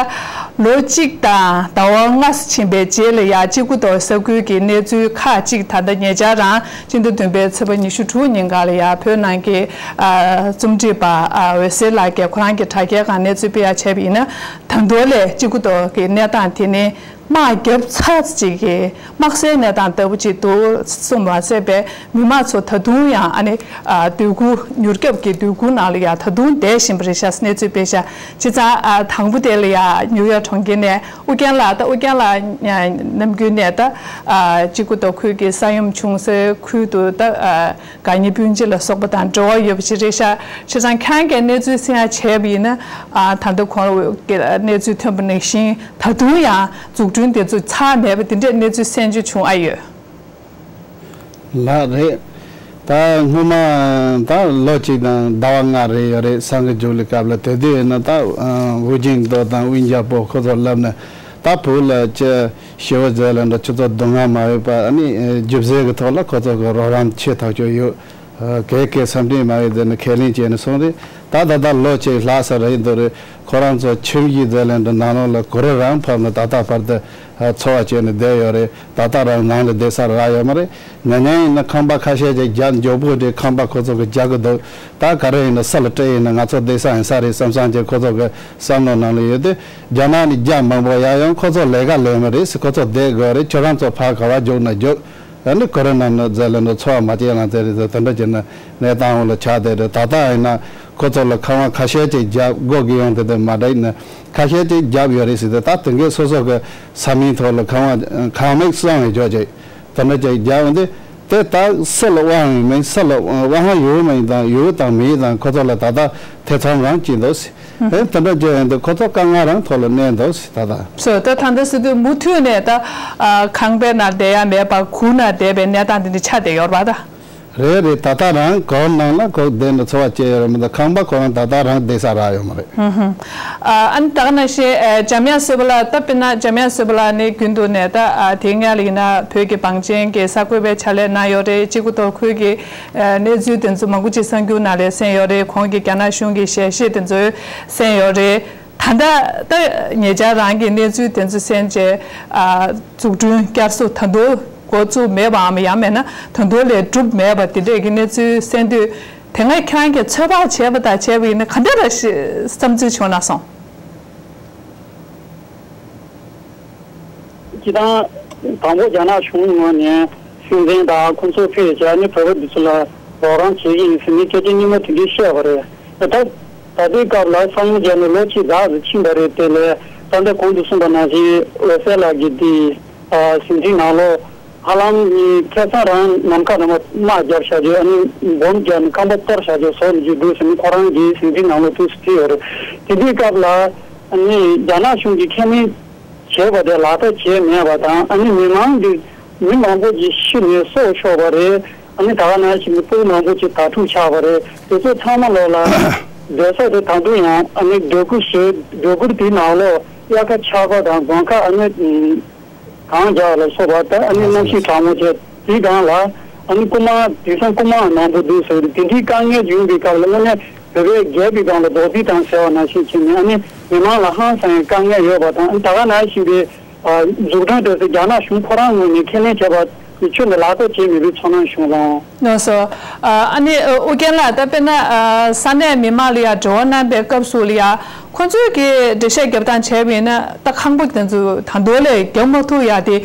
ལོ་གཅིག་དང་ཟླ་བ་ལྔ་ཙམ་ཕྱིན་པའི་རྗེས་ལ་ཡ། གཅིག་པུ་མདོ་ས་ཁུལ་གྱི་གནས་ཚུལ་ཁག་ཅིག་ད་ལྟ་ཉེ་ཆར་རང་སྤྱི་ཟླ་བདུན་པའི་ཚེས་པ་ཉི་ཤུ་དྲུག་ཉིན་ག་ལ་ཡ་བོད་ནང་གི་ཨ་རྩོམ་སྒྲིག་པ་ཨ་འོད་ཟེར་ལགས་ཀྱིས་ཁོ་རང་གི་དྲ་རྒྱའི་སྒང་གནས་ཚུལ་སྤེལ་ཡ་བྱས་པ་ཡིན་ན། ད་མདོ་ལས་གཅིག་པུ་མདོ་གི་གནས་སྟངས་དེ་ནི་དམག་བརྒྱབ་ཚར་ཅིག་གི་དམག་སའི་གནས་སྟངས་ལྟ་བུ་ཅིག་འདུག་གསུངས་མ་ཟད་པའི་མི་མང་ཚོ་ད་དུང་ཡང་ཨ་ནི་ཨ་སྡོད་གུར་མྱུར་སྐྱོབ་ཀྱི་སྡོད་གུར་ནང་ལ་ཡ་ད་དུང་བསྡད་བཞིན་པ་རེད་ཤག་གནས་ཚུལ་སྤེལ་ཤག་བྱས་ཙང་ཨ་དང་པོ་དེ་ལ་ཡ་ཉིའུ་ཡོག་གྲོང་ཁྱེར་ནས་ཨུ་རྒྱན་ལགས། ད་ཨུ་རྒྱན་ལགས་ནམ་རྒྱུན་ནས་ད་ཨ་གཅིག་པུ་མདོ་ཁུལ་གྱི་ས་ཡོམ་བྱུང་སའི་ཁུལ་དུ་ད་ཨ་དགའ་ཉེ་སྤུན་མཆེད་ལ་སོགས་པ་དང་འབྲེལ་བ་ཡོད་པ་ཞིག་རེད་ཤག་བྱས་ཙང་ཁྱེད་རང་གིས་གནས་ཚུལ་གསན་ཡ་བྱས་པ་ཡིན་ན། ཨ་ད་ལྟ་གོང་གི་གནས་ཚུལ་ཐོན་པ་ནང་བཞིན་ད་དུང་ཡང་འཛུགས་སྐྲུན་དེ་ཚོ་ཚར་མེད་པ་དེ་འདྲའི་གནས་ཚུལ་གསན་རྒྱུ་བྱུང་ཨ་ཡོད། ལགས་རེད། ད་སྔོན་མ་ད་ལོ་གཅིག་དང་ཟླ་བ་ལྔ་རེ་ཡོད་རེད། སང་གི་འཇུག་ལི་སྐབས་ལ་དེ་དུས་ཡིན་ན་ད་ཨ་ཝུའུ་ཅིན་ཏོ་དང་ཝུའུ་ཡིན་ཅཱ་པོ་ཁོ་ཚོ་ལབ་ནས་ད་བོད་ལ་ཅི་ཞི་བ་མཛད་ལ་འགྲོ། ཁྱོད་ཚོ་སྡུག་བསྔལ་མ་ཡོད་པ་ཨ་ནི་རྒྱུ་མཚན་གི་ཐོག་ལ་ཁོ་ཚོ་གི་རོགས་རམ་བྱེད་ཐག་ཆོད་ཡོད། གལ་གལ་འཚམས་འདྲི་མ་ཡོད་དེ་ནི་ཁས་ལེན་བྱས་ནས་སོང་རེད། ད་ད་ལྟ་ལོ་གཅིག་ལྷག་ས་རེད་འདུག་རེད། ཁོ་རང་ཚོ་ཁྱིམ་གཞིས་མཛད་ལ་འགྲོ་ནང་ལོགས་ལ་གུ་རུ་རང་ཕབ་ནས་ད་ལྟ་བར་དུ་ འཚོ་བ་སྐྱེལ་ནས་བསྡད་ཡོད་རེད། ད་ལྟ་རང་ནང་ལ་བསྡད་ས་རག་ཡོད་མ་རེད། ཉན་ཉན་ཡིན་ན་ཁང་པ་ཁ་ཤས་ཅིག་རྒྱབ་མགྱོགས་པོ་དེ་ཁང་པ་ཁོ་ཚོ་གི་རྒྱག་གི་འདུག་ད་ག་རེ་ཡིན་ན་ས་ལ་སྤྲད་ཡིན་ན་ང་ཚོ་བསྡད་ས་ཡིན་ས་རེད་བསམ་བསམ་གྱི་ཁོ་ཚོ་གི་བསམ་བློ་ནང་ལ་ཡོད་དུས། རྒྱ་ནག་ནས་རྒྱ་མང་པོ་ཡར་ཡོང་། ཁོ་ཚོ་ལས་ཀ་ལས་མི་རེད་ཟེར། ཁོ་ཚོ་བསྡད་དགོས་རེད། ཁྱོད་རང་ཚོ་ཕར་ག་བ་རྒྱུགས་ན་རྒྱུགས། ཨ་ནི་ཁོ་རང་ནང་ནས་རྫས་ལ་ནི་འཚོ་བ་མ་སྐྱེལ་ན་ཚེ་རེད་ཟེར། དེ་འདྲ་བྱས་ན་གནས་སྟངས་འོག་ལ་ཆགས་བསྡད་རེད། ད་ལྟ་ཡིན་ན་ཁོ་ཚོ་ལ་ཁང་བ་ཁ་ཤས་ཅིག་རྒྱབ་སྒོ་གི་ཡོང་དེ་དེ་མ་འདྲ་ཡིན་ན་ཁ་ཤས་ཅིག་རྒྱབ་ཡོད་རེད་ཟེར་ཏེ། ད་དེང་གི་སོ་སོ་གི་ས་མིང་ཐོག་ལ་ཁང་བ་ཁང་མིག་གསང་བའི་ཇོ་ཅིག་དེ་འདྲ་ཅིག་རྒྱབ་འོང་དེ། དེ་ད་སུ་ལ་དབང་ཡོད་མིན། སུ་ལ་དབང་ཡོད་མིན་དང་ཡོད་དང་མེད་དང་ཁོ་ཚོ་ལ་ད་ལྟ་ཐེ་ཚོམ་རང་སྐྱེས་འདུག་ཟེར། ཨེ་དེ་འདྲ་བྱས་ཡོང་དུས་ཁོ་ཚོ་དཀའ་ངལ་རང་ཐོག་ལ་གནས་འདུག་ཟེར་ད་ལྟ། སོ་ད་ད་ལྟ་ཟེར་དུས་མུ་མཐུད་ནས་ད་ཨ་ཁང་པའི་ནང་བསྡད་ཡ་མེད་པ་གུར་ནང་བསྡད་པའི་གནས་སྟངས་དེ་འདྲ་ཆགས་བསྡད་ཡོད་རེད་པ་ད། རེད་རེད། ད་ལྟ་རང་གུར་ནང་ལ་ཁོ་བསྡད་ནས་འཚོ་བ་སྐྱེལ་ཡོད་རེད་མ་གཏོགས་ཁང་པ་ཁོ་རང་ད་ལྟ་རང་བསྡད་ས་རག་ཡོད་མ་རེད། ཨ་ཨ་ནི་ད་ག་ནང་བཞིན་ཨ་འཇམ་དབྱངས་བསོད་པ་ལགས། ད་དཔེར་ན་འཇམ་དབྱངས་བསོད་པ་ལགས་ནི་རྒྱུན་དུ་ནས་ད་ཨ་དེ་སྔ་ལ་ཡིན་ན་བོད་ཀྱི་བང་ཆེན་གྱི་གསར་འགོད་པའི་ཕྱག་ལས་གནང་ཡོད་རེད། གཅིག་པུ་ཐོག་ཁུལ་གྱི་ཨ་གནས་ཚུལ་དེ་ཚོ་མང་པོ་ཅིག་གསར་འགྱུར་ནང་ལ་གསན་ཡོད་རེད། ཁོང་གིས་རྒྱ་ནག་གཞུང་གི་ཞལ་བཞེས་དེ་ཚོ་གསན་ཡོད་རེད། ད་ལྟ་ད་ཉེ་ཆར་རང་གི་གནས་ཚུལ་དེ་ཚོ་གསན་བྱས་ཨ་འཛུགས་སྐྲུན་བསྐྱར་གསོ་ད་དུང་འགོ་བཙུགས་མེད་པའམ་ཡང་མིན་ན་ད་དུང་ལས་གྲུབ་མེད་པ་དེ་འདྲས་ཀྱི་གནས་ཚུལ་གསན་དུས། དེ་སྔ་ཁྱེད་རང་གིས་ཚོད་དཔག་བྱས་པ་དང་བྱས་པ་ཡིན་ན་ག་འདྲ་ར་ཞིག་བསམ་ཚུལ་བྱུང་ན་སོང་། སྤྱིར་བཏང་དང་པོ་རྒྱ་ནག་གཞུང་ངོས་ནས་སྲིད་འཛིན་དང་ཁོང་ཚོ་ཕེབས་བྱས་ནས་བོད་པ་འདི་ཚོ་ལ་རོགས་རམ་བྱེད་ཀྱི་ཡིན་ཟེར་ནས་སྐད་ཆ་སྙན་མོ་དེ་འདྲས་བཤད་པ་རེད། ད་ད་ལྟའི་སྐབས་ལ་ས་ཡོམ་བརྒྱབ་ནས་ལོ་གཅིག་ལྷག་ཙམ་ཕྱིན་པ་རེད། དེ་ལས་ད་ལྟ་གོང་དུ་གསུངས་པ་ནང་བཞིན་འོད་ཟེར་ལགས་ཀྱིས་དེ་ཟིན་བྲིས་ནང་ལོགས། ཧ་ལམ་ཁ་སང་རང་ནམ་མཁའ་ནང་དམག་བརྒྱབ་བཞག་རྒྱུ། ཨ་ནི་སྦོམ་བརྒྱབ་ནས་ཁང་པ་གཏོར་བཞག་རྒྱུ་བཟོ་མི་རྒྱུ་འདུག་ཟེར་ནས་ཁོ་རང་གིས་ཟིན་བྲིས་ནང་ལོགས་ཐུགས་སུ་བྲིས་ཡོད་རེད། དེ་དུས་སྐབས་ལ་ཨ་ནི་རྒྱ་ནག་གཞུང་གིས་ཁས་ལེན་བྱས་པ་དེ་ལག་བསྟར་བྱས་མེད་པ་དང་། ཨ་ནི་མི་མང་གི་མི་མང་པོ་ཅིག་ཤི་ནས་སྲོག་ཤོར་བ་རེད། ཨ་ནི་ད་ག་ནང་བཞིན་སྤུ་གུ་མང་པོ་ཅིག་དྭགས་འཁྲུག་ཆགས་པ་རེད། དེ་ཚོ་ཚང་མ་ལོག་ལ་སྡོད་ས་དེ་ད་དུང་ཡང་ཨ་ནི་སྡོད་གུར་བཟོས། སྡོད་གུར་དེའི་ནང་ལོགས་དབྱར་ཁ་ཆར་པ་དང་རྫོང་ཁ་ཨ་ནི། གངས་རྒྱག་ལ་སོགས་པ་དང་ཨ་ནི་གནམ་གཤིས་གྲང་མོ་བྱས་དེའི་སྒང་ལ་ཨ་ནི་རྐུན་མ་དེང་སང་རྐུན་མ་མང་པོ་འདུག་ཟེར་དེ་འདྲའི་དཀའ་ངལ་ཡོང་པའི་སྐབས་ལ་དངོས་གནས་བོད་པའི་རྒྱལ་པོའི་སྒང་ལ་རྡོག་རྫིས་བཏང་ཟེར་བ་ནང་བཞིན་བྱས་ནས་ཨ་ནི་མི་མང་ལ་ཧང་སང་བའི་དཀའ་ངལ་ཡོད་པ་དང་། ཨ་ནི་ད་ག་ནང་བཞིན་པའི་འཛུགས་སྐྲུན་དེ་ཚོ་རྒྱ་ནག་གཞུང་ཁོ་རང་ངོས་ནས་ཁས་ལེན་བྱས་པ་ཁྱོན་ནས་ལག་བསྟར་བྱས་མེད་པའི་ཚོར་སྣང་བྱུང་སོང་། ལགས་སོ། ཨ་ནི་ཨུ་རྒྱན་ལགས། ད་དཔེར་ན་ས་གནས་མི་མང་ལ་ཡང་འབྲེལ་བ་གནང་པའི་སྐབས་སུ་ལ་ཡང་ཁོང་ཚོས་ཀྱི་འགྲེལ་བཤད་རྒྱབ་སྟངས་བྱས་པ་ཡིན་ན་ད་ཁང་པ་དེ་ཚོ་ད་དུང་ལས་རྒྱག་མ་ཐུབ་ཡ་དེ་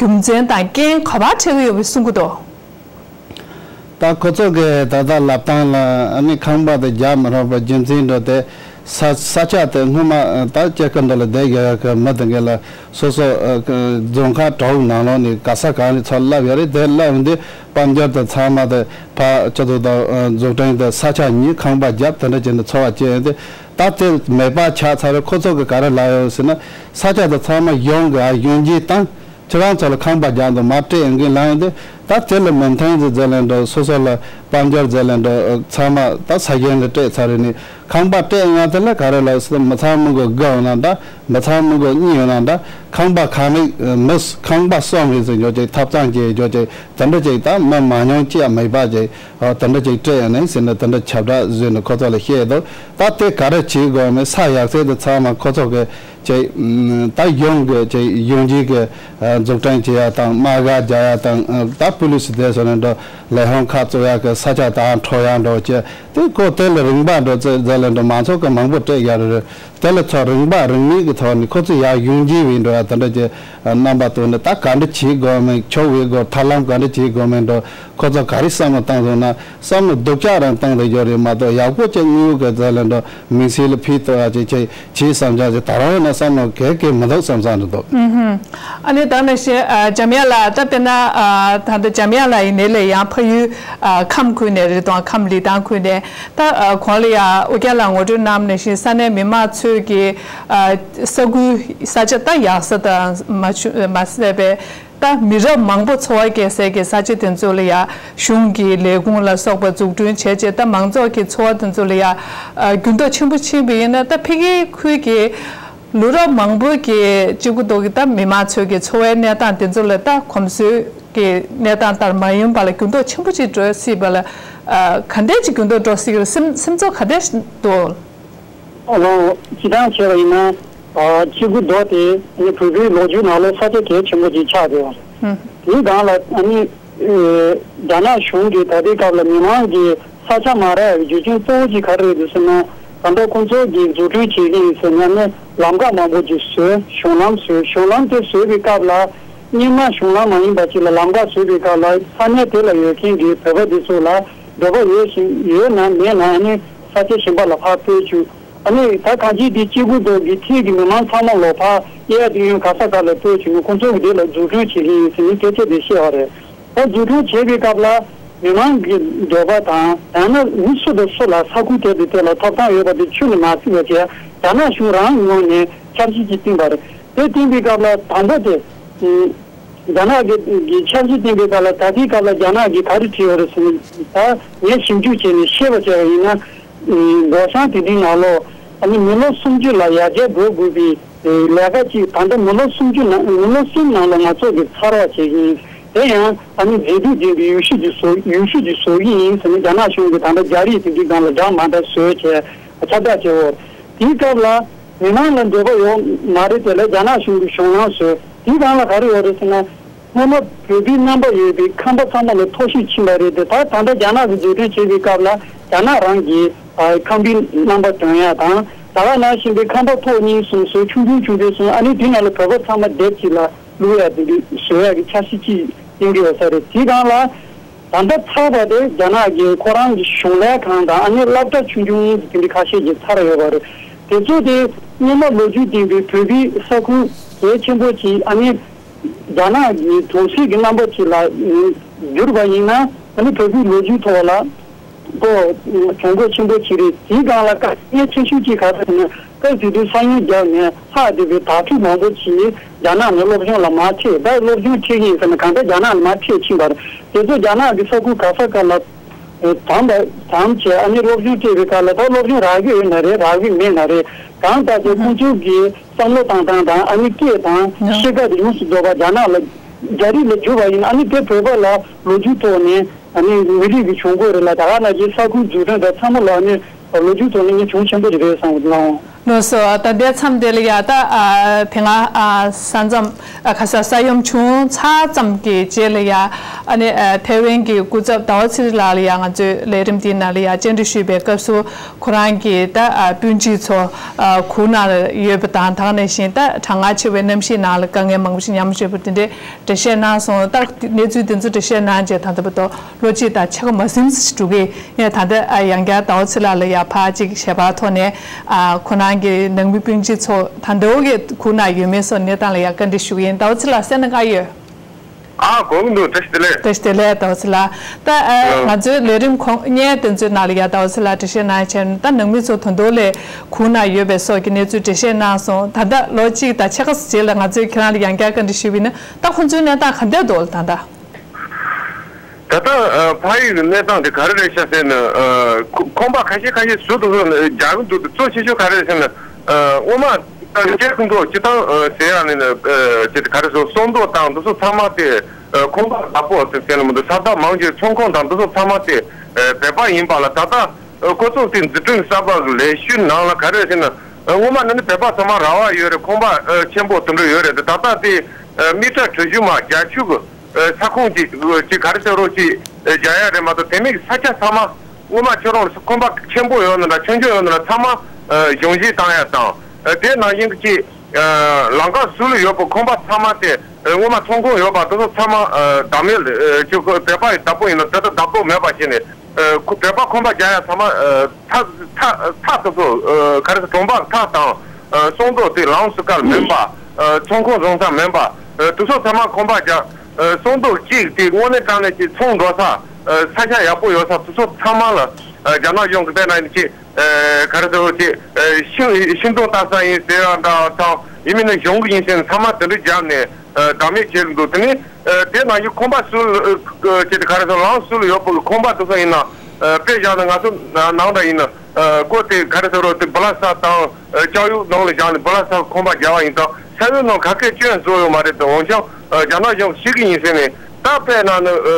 རྒྱུ་མཚན་དང་རྐྱེན་ག་པར་འཕྲད་ཀྱི་ཡོད་པའི་གསུང་གི་འདུག་ད་ཁོ་ཚོ་གི་ད་ལྟ་ལབ་སྟངས་ལ་ཨ་ནི་ཁང་པ་དེ་རྒྱག་མི་རོགས་པའི་རྒྱུ་མཚན་འདྲ་དེ། ས་ས་ཆ་དེ་སྔོན་མ་ད་སྐྱེ་ཁུལ་འདི་ལ་བསྡད་ཡོད་ཡ་གི་མི་དེ་གས་ལ་སོ་སོ་རྫོང་ཁག་གྲོག་ནང་ལོགས་ནས་ག་ས་ག་ནས་ཚུར་ལབ་ཡོད་རེད། དེ་ལབ་འདི་དཔལ་འབྱོར་དེ་ཚང་མ་དེ་ཕར་སྤྱི་ཚོགས་དང་འཛུགས་སྐྲུན་དེ་ས་ཆ་གཉིས་ཁང་པ་བརྒྱབ་དེ་འདྲ་བྱས་ནས་འཚོ་བ་སྐྱེལ་ཡོད་དེ། ད་དེ་མེད་པ་ཆགས་ཚར་རེད། ཁོ་ཚོ་གི་ག་རེ་ལབ་ཡོད་ཟེར་ན་ས་ཆ་དེ་ཚང་མ་གཞུང་གི་ཨ་གཞུང་བརྒྱུད་བཏང་། ཁྱེད་རང་ཚོ་ལ་ཁང་པ་རྒྱག་འདུག་མ་སྤྲད་ཡོང་གི་ལབ་ཡོང་དུས། ད་དེ་ལ་མི་མཐུན་ཟེར་ཟེར་ལེན་འགྲོ། སོ་སོ་ལ་དཔལ་འབྱོར་ཟེར་ལེན་འགྲོ། ཚང་མ་ད་ས་གཞན་ལ་སྤྲད་ཚར་རེད་ནི། ཁང་པ་སྤྲད་ཡོང་དེ་ལ་ག་རེ་ལབ་ཟེར། མི་ཚང་མི་དགོས་དགུ་ཡོང་ན་འདྲ། མི་ཚང་མི་དགོས་གཉིས་ཡོང་ན་འདྲ། ཁང་པ་ཁང་མིག་མི་ཁང་པ་གསུམ་རེ་ཟེར་འཇོག་ཅིག་ཐབ་ཚང་གི་འཇོག་ཅིག་དེ་འདྲ་ཅིག་ད་མི་མང་ཉུང་ཅི་ཡང་མེད་པ་ཅིག་དེ་འདྲ་ཅིག་སྤྲད་ཡོང་ནས་ཟེར་ནས་དེ་འདྲ་ཁྱབ་བསྒྲགས་བཟོས་ནས་ཁོ་ཚོ་ལ་བཤད་འདུག་ད་དེ་ག་རེ་བྱེད་དགོས་མེད་ས་ཡག་ཚད་དེ་ཚང་མ་ཁོ་ཚོ་གི་ཅིག་ད་གཞུང་གི་ཅིག་གཞུང་འཛིན་གྱི་འཛུགས་སྐྲུན་བྱེད་ཡ་དང་དམག་སྒར་རྒྱག་ཡ་དང་ད་པུ་ལི་སི་དེ་ཚོ་ནས་འགྲོ་ལས་ཁུངས་ཁག་བཙུགས་ཡ་གི་ས་ཆ་དང་འཕྲོག་ཡ་འགྲོ་བྱས་དེ་ཁོ་དེ་ལ་རིན་པ་འགྲོ་ཚེ་ཟེར་ལེན་འགྲོ་མང་ཚོགས་ཀྱི་མང་པོ་སྤྲད་ཡ་རེད། དེ་ལ་ཚོ་རིན་པ་རིན་མེད་ཀྱི་ཐོག་ནས་ཁོ་ཚོ་ཡ་གཞུང་འཛིན་བྱེད་འགྲོ་ཡ་དེ་འདྲ་ཅིག་རྣམ་པ་སྟོན་ནས་ད་ག་འདྲ་བྱེད་དགོས་མིན་ཆོག་བའི་སྒོ་ཐབས་ལམ་ག་འདྲ་བྱེད་དགོས་མིན་འགྲོ། ཁོ་ཚོ་ག་རེ་བསམ་བློ་བཏང་སོང་ན་བསམ་བློ་སྡུག་ཅག་རང་བཏང་དེ་ཡོད་རེད་མ་གཏོགས་ཡག་པོ་ཅིག་དངོས་ཡོད་ཀྱི་རྩ་ལ་འགྲོ་མི་ཚེ་ལ་ཕན་ཐོགས་ཡ་ཅིག་ཅིག་བྱེད་བསམ་ཅག་ཅིག་ད་རང་ཡིན་ན་བསམ་བློ་གས་གས་མི་འདུག་བསམ་བསམ་རེད་འདུག་ཨ་ནི་ད་ནང་བཞིན་འཇམ་དབྱངས་ལགས། ད་དཔེར་ན་ད་ལྟ་འཇམ་དབྱངས་ལགས་ཡིན་ནའི་ལས་ཡང་ཕ་ཡུལ་ཁམས་ཁུལ་ནས་རེད་དང་ཁམས་ལི་ཐང་ཁུལ་ནས་ད་གོང་ལ་ཡང་ཨུ་རྒྱན་ལགས་ངོ་སྤྲོད་གནང་ནང་བཞིན་ས་གནས་མི་མང་ཚོས་ཀྱི་ས་ཁུལ་ས་ཆ་ད་ཡག་ས་དང་མ་མ་ཟད་པའི་ད་མི་རབས་མང་པོ་འཚོ་བ་སྐྱེལ་སའི་གི་ས་ཆ་དེ་ཚོ་ལ་ཡ་གཞུང་གི་ལས་ཁུངས་ལ་སོགས་པ་འཛུགས་སྐྲུན་བྱས་རྗེས་ད་མང་ཚོགས་ཀྱི་འཚོ་བ་དེ་ཚོ་ལ་ཡ་འགྱུར་ལྡོག་ཆེན་པོ་ཕྱིན་པ་ཡིན་ན་ད་ཕ་གིའི་ཁུལ་གྱི་ལུས་རབས་མང་པོ་གི་གཅིག་པུ་ཐོག་གི་ད་མི་མང་ཚོས་ཀྱི་འཚོ་བའི་གནས་སྟངས་དེ་ཚོ་ལ་ད་གོམས་སྲོལ་གྱི་གནས་སྟངས་ལྟར་མ་ཡིན་པ་ལ་འགྱུར་ལྡོག་ཆེན་པོ་ཅིག་འགྲོ་སྲིད་པ་ལ་ག་འདྲས་ཅིག་འགྱུར་ལྡོག་འགྲོ་སྲིད་ཀྱི་རེད། སེམས་སེམས་ཚོར་ག་འདྲས་འདུག་ཨོ། སྤྱིར་བཏང་བྱས་པ་ཡིན་ན། ཨ་སྐྱེ་དགུ་མདོ་དེ་ནི་བོད་པའི་ལོ་རྒྱུས་ནང་ལ་ས་ཆ་གལ་ཆེན་པོ་ཅིག་ཆགས་ཡོད་པ་རེད། ཨུ། དེའི་སྒང་ལ་ཨ་ནི་ཨེ་རྒྱ་ནག་གཞུང་གིས་ད་ལྟའི་སྐབས་ལ་མི་མང་གི་ས་ཆ་མ་རག་ཡག་གི་རྒྱུ་རྐྱེན་གཙོ་བོ་ཅིག་ག་རེ་རེད་ཟེར་ན། ད་ལྟ་ཁོང་ཚོ་གིས་འཛུགས་སྐྲུན་བྱེད་ཀྱི་ཡིན་ཟེར་ནས་ནི་ལམ་ཁ་མང་པོ་ཅིག་བཟོས། གཞུང་ལམ་བཟོས། གཞུང་ལམ་དེ་བཟོས་པའི་སྐབས་ལ་སྔོན་མ་གཞུང་ལམ་མ་ཡིན་པ་ཅིག་ལ་ལམ་ཁ་བཟོས་པའི་སྐབས་ལ་ས་གནས་དེ་ལ་ཡོད་མཁན་གྱི་བོད་པ་དེ་ཚོ་ལ་འདོད་པ་ཡོད་བཞིན་ཡོད་ན་མེད་ན་ཨ་ནི་ས་ཆ་གཞན་པ་ལ་ཕར་སྤོས་བཅུག་ཨ་ནི་ད་གང་ཅི་དེ་སྐྱེ་དགུ་མདོ་གི་འཁྲིས་ཀྱི་མི་མང་ཚང་མ་ལོག་ཕར་གཡས་གཡོན་ག་ས་ག་ལ་སྤོས་བྱུང་ནས་ཁོང་ཚོ་གི་དེ་ལ་འཛུགས་སྐྲུན་བྱེད་ཀྱི་ཡིན་ཟེར་ནས་སྐད་ཆ་དེ་བཤད་པ་རེད། ད་འཛུགས་སྐྲུན་བྱེད་པའི་སྐབས་ལ་མི་མང་གི་འདོད་པ་དང་ཡང་ན་མི་སུ་དང་སུ་ལ་ས་ཁུལ་དེ་དང་དེ་ལ་ཐོབ་ཐང་ཡོད་པ་དེ་ཁྱོན་ནས་མ་བརྩི་བ་བྱས་རྒྱ་ནག་གཞུང་རང་ངོས་ནས་འཆར་གཞི་ཅིག་བཏིང་པ་རེད། དེ་བཏིང་པའི་སྐབས་ལ་དང་པོ་དེ། རྒྱ་ནག་གི་གི་འཆར་གཞི་བཏིང་པའི་སྐབས་ལ་ད་ལྟའི་སྐབས་ལ་རྒྱ་ནག་གིས་ག་རེ་བྲིས་ཡོད་རེད་ཟེར་ན། ད་ངས་ཞིབ་འཇུག་བྱས་ནས་ཤེས་པ་བྱས་པ་ཡིན་ན། སྒོ་བྱང་དེ་འདྲའི་ནང་ལོགས་ཨ་ནི་མི་ལོ་སུམ་ཅུ་ལ་ཡར་རྒྱས་འགྲོ་དགོས་པའི་ལས་ཀ་ཅིག་ད་ལྟ་མི་ལོ་སུམ་ཅུ་ནང་མི་ལོ་གསུམ་ནང་ལ་ང་ཚོ་གིས་ཚར་བ་བྱེད་ཀྱི་ཡིན། དེ་ཡང་ཨ་ནི་མཛེས་སྡུག་ལྡན་པའི་ཡུལ་ཤུལ་གྱི་བཟོ་ཡུལ་ཤུལ་གྱི་བཟོ་གི་ཡིན་ཟེར་ནས་རྒྱ་ནག་གཞུང་གིས་ད་ལྟ་རྒྱ་རིགས་དེ་འདྲའི་སྒང་ལ་འདྲ་མ་འདྲ་བཟོས་བྱས་ཁྱབ་བསྒྲགས་བྱས་ཡོད། དེའི་སྐབས་ལ། མི་མང་ལ་འདོད་པ་ཡོད་མ་རེད། དེ་ལས་རྒྱ་ནག་གཞུང་གི་གཞུང་ལམ་བཟོས། དེའི་སྒང་ལ་ག་རེ་ཡོད་རེད་ཟེར་ན། སྔོན་མ་བོད་པའི་རྣམ་པ་ཡོད་པའི་ཁང་པ་ཚང་མ་ལ་ཐོག་ཤིག་ཕྱིན་པ་རེད་དེ། ད་ད་ལྟ་རྒྱ་ནག་གིས་འཛུགས་སྐྲུན་བྱེད་པའི་སྐབས་ལ་རྒྱ་ནག་རང་གི་ཨ་ཁང་པའི་རྣམ་པ་སྟོན་ཡ་དང་། ད་ག་ནང་བཞིན་པའི་ཁང་པ་ཐོག་གཉིས་གསུམ་བཟོས། ཆུང་ཆུང་ཆུང་ཆུང་བཟོས། ཨ་ནི་དེ་ནང་ལ་བོད་པ་ཚང་མ་སྡེབ་གཅིག་ལ་བླུག་ཡ་དེ་འདྲ་བཟོ་ཡ་གི་འཆར་གཞི་གཅིག་བཏིང་གི་ཡོད་ས་རེད། དེའི་སྒང་ལ། ད་ལྟ་ཚར་བ་དེ་རྒྱ་ནག་གིས་ཁོ་རང་གི་གཞུང་ལས་ཁང་དང་ཨ་ནི་སློབ་གྲྭ་ཆུང་ཆུང་དེ་འདྲ་ཁ་ཤས་ཀྱིས་ཚར་ཡོད་པ་རེད། དེ་ཚོ་དེ་སྔོན་མ་ལོ་རྒྱུས་ལྡན་པའི་བོད་པའི་ས་ཁུལ་གལ་ཆེན་པོ་ཅིག་ཨ་ནི་རྒྱ་ནག་གི་གྲོང་གསེབ་ཀྱི་རྣམ་པ་ཅིག་ལ་གྱུར་པ་ཡིན་ན་ཨ་ནི་བོད་པའི་ལོ་རྒྱུས་ཐོག་ལ་ཁོ་གྱོང་གུད་ཆེན་པོ་ཅིག་རེད། དེའི་སྒང་ལ་དཀའ་ངལ་ཆེ་ཤོས་ཅིག་ག་རེ་ཟེར་ན། སྐབས་དེ་དུས་ས་ཡོམ་བརྒྱབ་ནས་ཧ་དེ་བའི་དྭ་ཕྲུག་མང་པོ་ཅིག་རྒྱ་ནག་ནས་སློབ་སྦྱོང་ལ་མར་ཁྲིད། ད་སློབ་སྦྱོང་ཁྲིད་ཀྱི་ཡིན་ཟེར་ན་གང་ལྟར་རྒྱ་ནག་ལ་མར་ཁྲིད་ཕྱིན་པ་རེད། དེ་ཚོ་རྒྱ་ནག་གི་ས་ཁུལ་ག་ས་ག་ལ་དམ་པ་དམ་བྱས་ཨ་ནི་སློབ་སྦྱོང་སྤྲད་པའི་སྐབས་ལ། ད་སློབ་སྦྱོང་རག་གི་ཡོད་ན་རེད། རག་གི་མེད་ན་རེད། གང་ལྟར་ཚེ་ཁོང་ཚོ་གི་བསམ་བློ་བཏང་སྟངས་དང་ཨ་ནི་སྐད་དང་ཡང་གཤིས་ཀ་དེ་ཡོངས་སུ་རྫོགས་པ་རྒྱ་ནག་ལ་རྒྱ་རིགས་ལ་གྱུར་པ་ཡིན། ཨ་ནི་དེ་བོད་པ་ལ་ལོ་རྒྱུས་ཐོག་ནས་ཨ་ནི་མི་རིགས་ཀྱི་གྱོང་གུད་རེད་ལ། ད་ག་ནང་བཞིན་ས་ཁུལ་འཛུགས་སྐྲུན་དང་ཚང་མ་ལ་ཨ་ནི་ལོ་རྒྱུས་ཐོག་ནས་ངས་གྱོང་ཆེན་པོ་ཞིག་རེད་བསམ་གྱི་ལགས། ལགས་སོ། ད་ལྟའི་མཚམས་དེ་ལ་ཡ་ད་ཨ་དེ་སྔ་ཨ་ས་མཚམས་ཨ་ཁ་ས་ས་ཡོམ་བྱུང་ཚར་ཙམ་གྱི་རྗེས་ལ་ཡ་ཨ་ནི་ཨ་ཐེ་ཝན་གྱི་སྐུ་ཚབ་ཟླ་བ་ཚེ་རིང་ལགས་ལ་ཡ་ང་ཚོའི་ལས་རིམ་འདིའི་ནང་ལ་ཡ་བཅར་འདྲི་ཞུས་པའི་སྐབས་སུ། ཁོ་རང་གིས་ད་ཨ་སྤུན་མཆེད་ཚོ་ཨ་གུར་ནང་ལ་ཡོད་པ་དང་། ད་ག་ནང་བཞིན་ད་གྲང་ངར་ཆེ་བའི་གནམ་གཤིས་ནང་ལ་དཀའ་ངལ་མང་པོ་ཞིག་མཉམ་སྤྱོད་པ་དེ་འདྲའི་འགྲེལ་བཤད་གནང་སོང་། ད་གནས་ཚུལ་དེ་ཚོ་འགྲེལ་བཤད་གནང་རྗེས་ད་ལྟ་བར་དུ་ལོ་གཅིག་དང་ཕྱེད་ཀ་མ་ཟིན་ཙམ་ཞིག་འགྲོ་གི་ཡིན། ད་ལྟ་ཨ་ཡང་བསྐྱར་ཟླ་བ་ཚེ་ལགས་ལ་ཡ་ཕར་ཅིག་ཞལ་པར་ཐོག་ནས་ཨ་ཁོ་རང་གི་ནང་མི་སྤུན་མཆེད་ཚོ་ད་ལྟ་བར་གྱི་གུར་ནང་ཡོད་མེད་སོགས་གནས་སྟངས་ལ་ཡ་བཀའ་འདྲི་ཞུ་གི་ཡིན། ཟླ་བ་ཚེ་ལགས་གསན་གནང་ག་ཡོད། ཨ་གོ་གི་འདུག་བཀྲ་ཤིས་བདེ་ལེགས། བཀྲ་ཤིས་བདེ་ལེགས། ཟླ་བ་ཚེ་ལགས། ད་ཨ་ང་ཚོའི་ལས་རིམ་གོང་བརྙན་དེ་ཚོའི་ནང་ལ་ཡ་ཟླ་བ་ཚེ་ལགས་འགྲེལ་བཤད་གནང་བྱས་ན། ད་ནང་མི་ཚོ་ད་དུང་ལས་གུར་ནང་ཡོད་པའི་སོགས་ཀྱི་གནས་ཚུལ་འགྲེལ་བཤད་གནང་སོང་། ད་ལྟ་ལོ་གཅིག་དང་ཕྱེད་ཀ་ཙམ་རྗེས་ལ་ང་ཚོས་ཁྱེད་རང་ལ་ཡང་བསྐྱར་བཀའ་འདྲི་ཞུས་པ་ཡིན་ན། ད་ཁོང་ཚོའི་གནས་སྟངས་ག་འདྲས་འདུག་ལགས་ད་ལྟ། ད་ལྟ་ཨ་ཕ་ཡུལ་གྱི་གནས་སྟངས་དེ་ག་རེ་རེད་ཤག་ཟེར་ན། ཨ་ཁོ་ཁང་པ་ཁ་ཤས་ཁ་ཤས་ཟུར་དུ་སོང་ནས་རྒྱག་གི་འདུག་གཙོ་ཆེ་ཤོས་ག་རེ་རེད་ཟེར་ན། ཨ་སྔོན་མ་ད་སྐྱེ་ཁུངས་འགྲོ་སྤྱི་བཏང་ཨ་ཟེར་ཡག་ནས་ཨ་ཅེ་ག་རེ་ཟེར། སོང་མདོག་དང་འདི་ཚོ་ཚང་མ་དེ་ཨ་ཁང་པ་བདག་པོ་ཟེར་ཟེར་ན་མི་འདུག་ས་བདག་མང་ཆེ་ཚོང་ཁང་དང་འདི་ཚོ་ཚང་མ་དེ་ཨ་བོད་པ་ཡིན་པ་ལ། ད་ལྟ་ཨ་ཁོ་ཚོ་དེ་འཛུགས་སྐྲུན་གསར་པ་གི་ལས་གཞི་ནང་ལ་ག་རེ་ཟེར་ན། ཨ་སྔོན་མ་ནི་ནི་བོད་པ་ཚང་མ་ར་བ་ཡོད་རེད། ཁང་པ་ཨ་ཆེན་པོ་དེ་འདྲ་ཡོད་རེད། ད་ལྟ་དེ་ཨ་མི་ཊར་གྲུ་བཞི་མ་བརྒྱད་ཅུ་གི་ཨ་ས་ཁོངས་ཀྱི་ཅིག་ག་རེ་ཟེར་རོགས་ཅིག་ཨ་རྒྱག་ཡ་རེད་མ་གཏོགས། དེ་མིན་གྱི་ས་ཆ་ཚང་མ་སྔོན་མ་ཁྱོད་རང་ཁང་པ་ཆེན་པོ་ཡོད་ན་འདྲ་ཆུང་ཆུང་ཡོད་ན་འདྲ་ཚང་མ་ཨ་གཞུང་བཞེས་བཏང་ཡ་དང་། ཨ་དེ་ནང་བཞིན་གྱི་ཅིག་ཨ་ལམ་ཁ་ཟུར་ལ་ཡོད་པའི་ཁང་པ་ཚང་མ་དེ་ཨ་སྔོན་མ་ཚོང་ཁང་ཡོད་པ་དེ་ཚོ་ཚང་མ་ཨ་བདག་མེད་ཨ་ཅིག་བོད་པ་ཡི་བདག་པོ་ཡིན་ན་དེ་ཚོ་བདག་པོ་མེད་པ་བྱས་ནས། ཨ་ཁོ་བོད་པ་ཁང་པ་རྒྱག་ཡ་ཚང་མ་ཨ་ཐག་ཐག་ཐག་དེ་ཚོ་ཨ་ག་རེ་ཟེར། གྲོང་པ་ཐག་དང་ཨ་སོང་མདོག་དེ་ལམ་ཟུར་ཁ་ལ་མིན་པ། ཨ་ཚོང་ཁང་བཟོ་ས་མིན་པ། ཨ་དེ་ཚོ་ཚང་མ་ཁང་པ་རྒྱག་ཨ་སོང་མདོག་གཅིག་དེ་དངོས་གནས་དྲང་གནས་ཀྱི་ཚོང་འགྲོ་ས། ཨ་ས་ཆ་ཡག་པོ་ཡོད་ས་དེ་ཚོ་ཚང་མ་ལ་ཨ་རྒྱ་ནག་གཞུང་གི་དཔེར་ན་ཡིན་གྱི་ཨ་ག་རེ་ཟེར་རོགས་ཀྱི་ཨ་ཤིང་ཤིང་སྡོང་བཏབ་ས་ཡིན་ཟེར་ཡ་འདྲ་དང་། ཡིན་མིན་ན་གཞུང་གི་ཡིན་ཟེར་ནས་ཚང་མ་དེ་འདྲ་བརྒྱབ་ནས་ཨ་བདག་མེད་བྱས་འདུག་དེ་ནི་ཨ་དེ་ནང་བཞིན་ཁང་པ་ཟུར་ཨ་ཅེ་དེ་ག་རེ་ཟེར། ལམ་ཟུར་ལ་ཡོད་པའི་ཁང་པ་དེ་ཚོ་ཡིན་ན། ཨ་དཔེ་བཞག་ན་ང་ཚོ་ནང་འདྲ་ཡིན་ན་ཨ་སྒོ་དེ་ག་རེ་ཟེར་རོགས་དེ་སྦི་ལ་ས་དང་ཨ་ལྕགས་ཡོག་ནང་ལ་བཞག་ནས་སྦི་ལ་ས་ཁང་པ་རྒྱག་པ་ཡིན་ཙང་ས་ཡོམ་ནང་ག་གེ་སྐྱོན་བཟོ་ཡོད་མ་རེད་དེ། འོན་ཀྱང་ཨ་རྒྱ་ནག་གཞུང་ཤེས་ཀྱི་ཡིན་ཟེར་ནས། ད་དཔེར་ན་ནི་ཨ་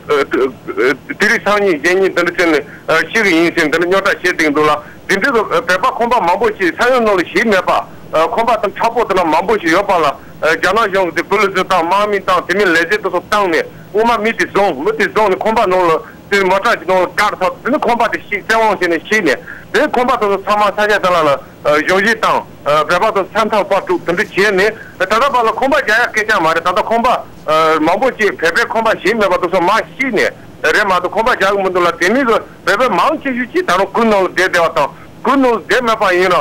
ཨ་ཨ་དེ་རིང་སང་ཉིན་གཞེས་ཉིན་དེ་འདྲ་བྱས་ནས་ཨ་ཤེས་ཀྱི་ཡིན་ཟེར་ནས་དེ་འདྲ་རྙོག་དྲ་བཤད་བསྡད་འདུག་ལ། དེ་འདྲའི་བོད་པ་ཁང་པ་མང་པོ་ཞིག་ས་ཡོམ་ནང་ལ་ཞིག་མེད་པ། ཁང་པ་དང་མཁྲེགས་པོ་དེ་ལ་མང་པོ་ཞིག་ཡོད་པ་ལ། རྒྱ་ནག་གཞུང་གིས་དེ་བུ་ལི་ཟུར་དང་དམག་མི་དང་དེ་མིན་ལས་བྱེད་དེ་ཚོ་བཏང་ནས་དབུ་མ་མི་དེ་བཟུང་། མི་དེ་བཟུང་ནས་ཁང་པ་ནང་ལ་དེ་མོ་ཊ་གི་ནང་ལ་བཀར་ཚར། དེ་ནས་ཁང་པ་དེ་བཤིག་བཙན་དབང་བྱས་ནས་བཤིག་ནས། དེ་ཁང་པ་དེ་ཚོ་ཚང་མ་ས་ཆ་དེ་ལ་ལ་གཞུང་བཞེས་དང་བོད་པ་དེ་ཚོ་མཚམས་མཚམས་ཕར་དཀྲུགས། དེ་འདྲ་བྱས་ནས་ད་ལྟ་བར་ལ་ཁང་པ་རྒྱག་ཡག་སྐད་ཆ་མ་རེད། ད་ལྟ་ཁང་པ་མང་པོ་ཅིག་བོད་པའི་ཁང་པ་གཞན་མེད་པ་དེ་ཚོ་མར་བཤིག་ནས་རེད་མ་གཏོགས་ཁང་པ་རྒྱག་གི་མི་འདུག་ལ། དེ་མིན་དུ་བོད་པ་མང་ཆེ་ཤོས་ཅིག་ད་རུང་གུར་ནང་ལ་བསྡད་བསྡད་པ་དང་། གུར་ནང་ལ་བསྡད་མེད་པ་ཡིན་ན་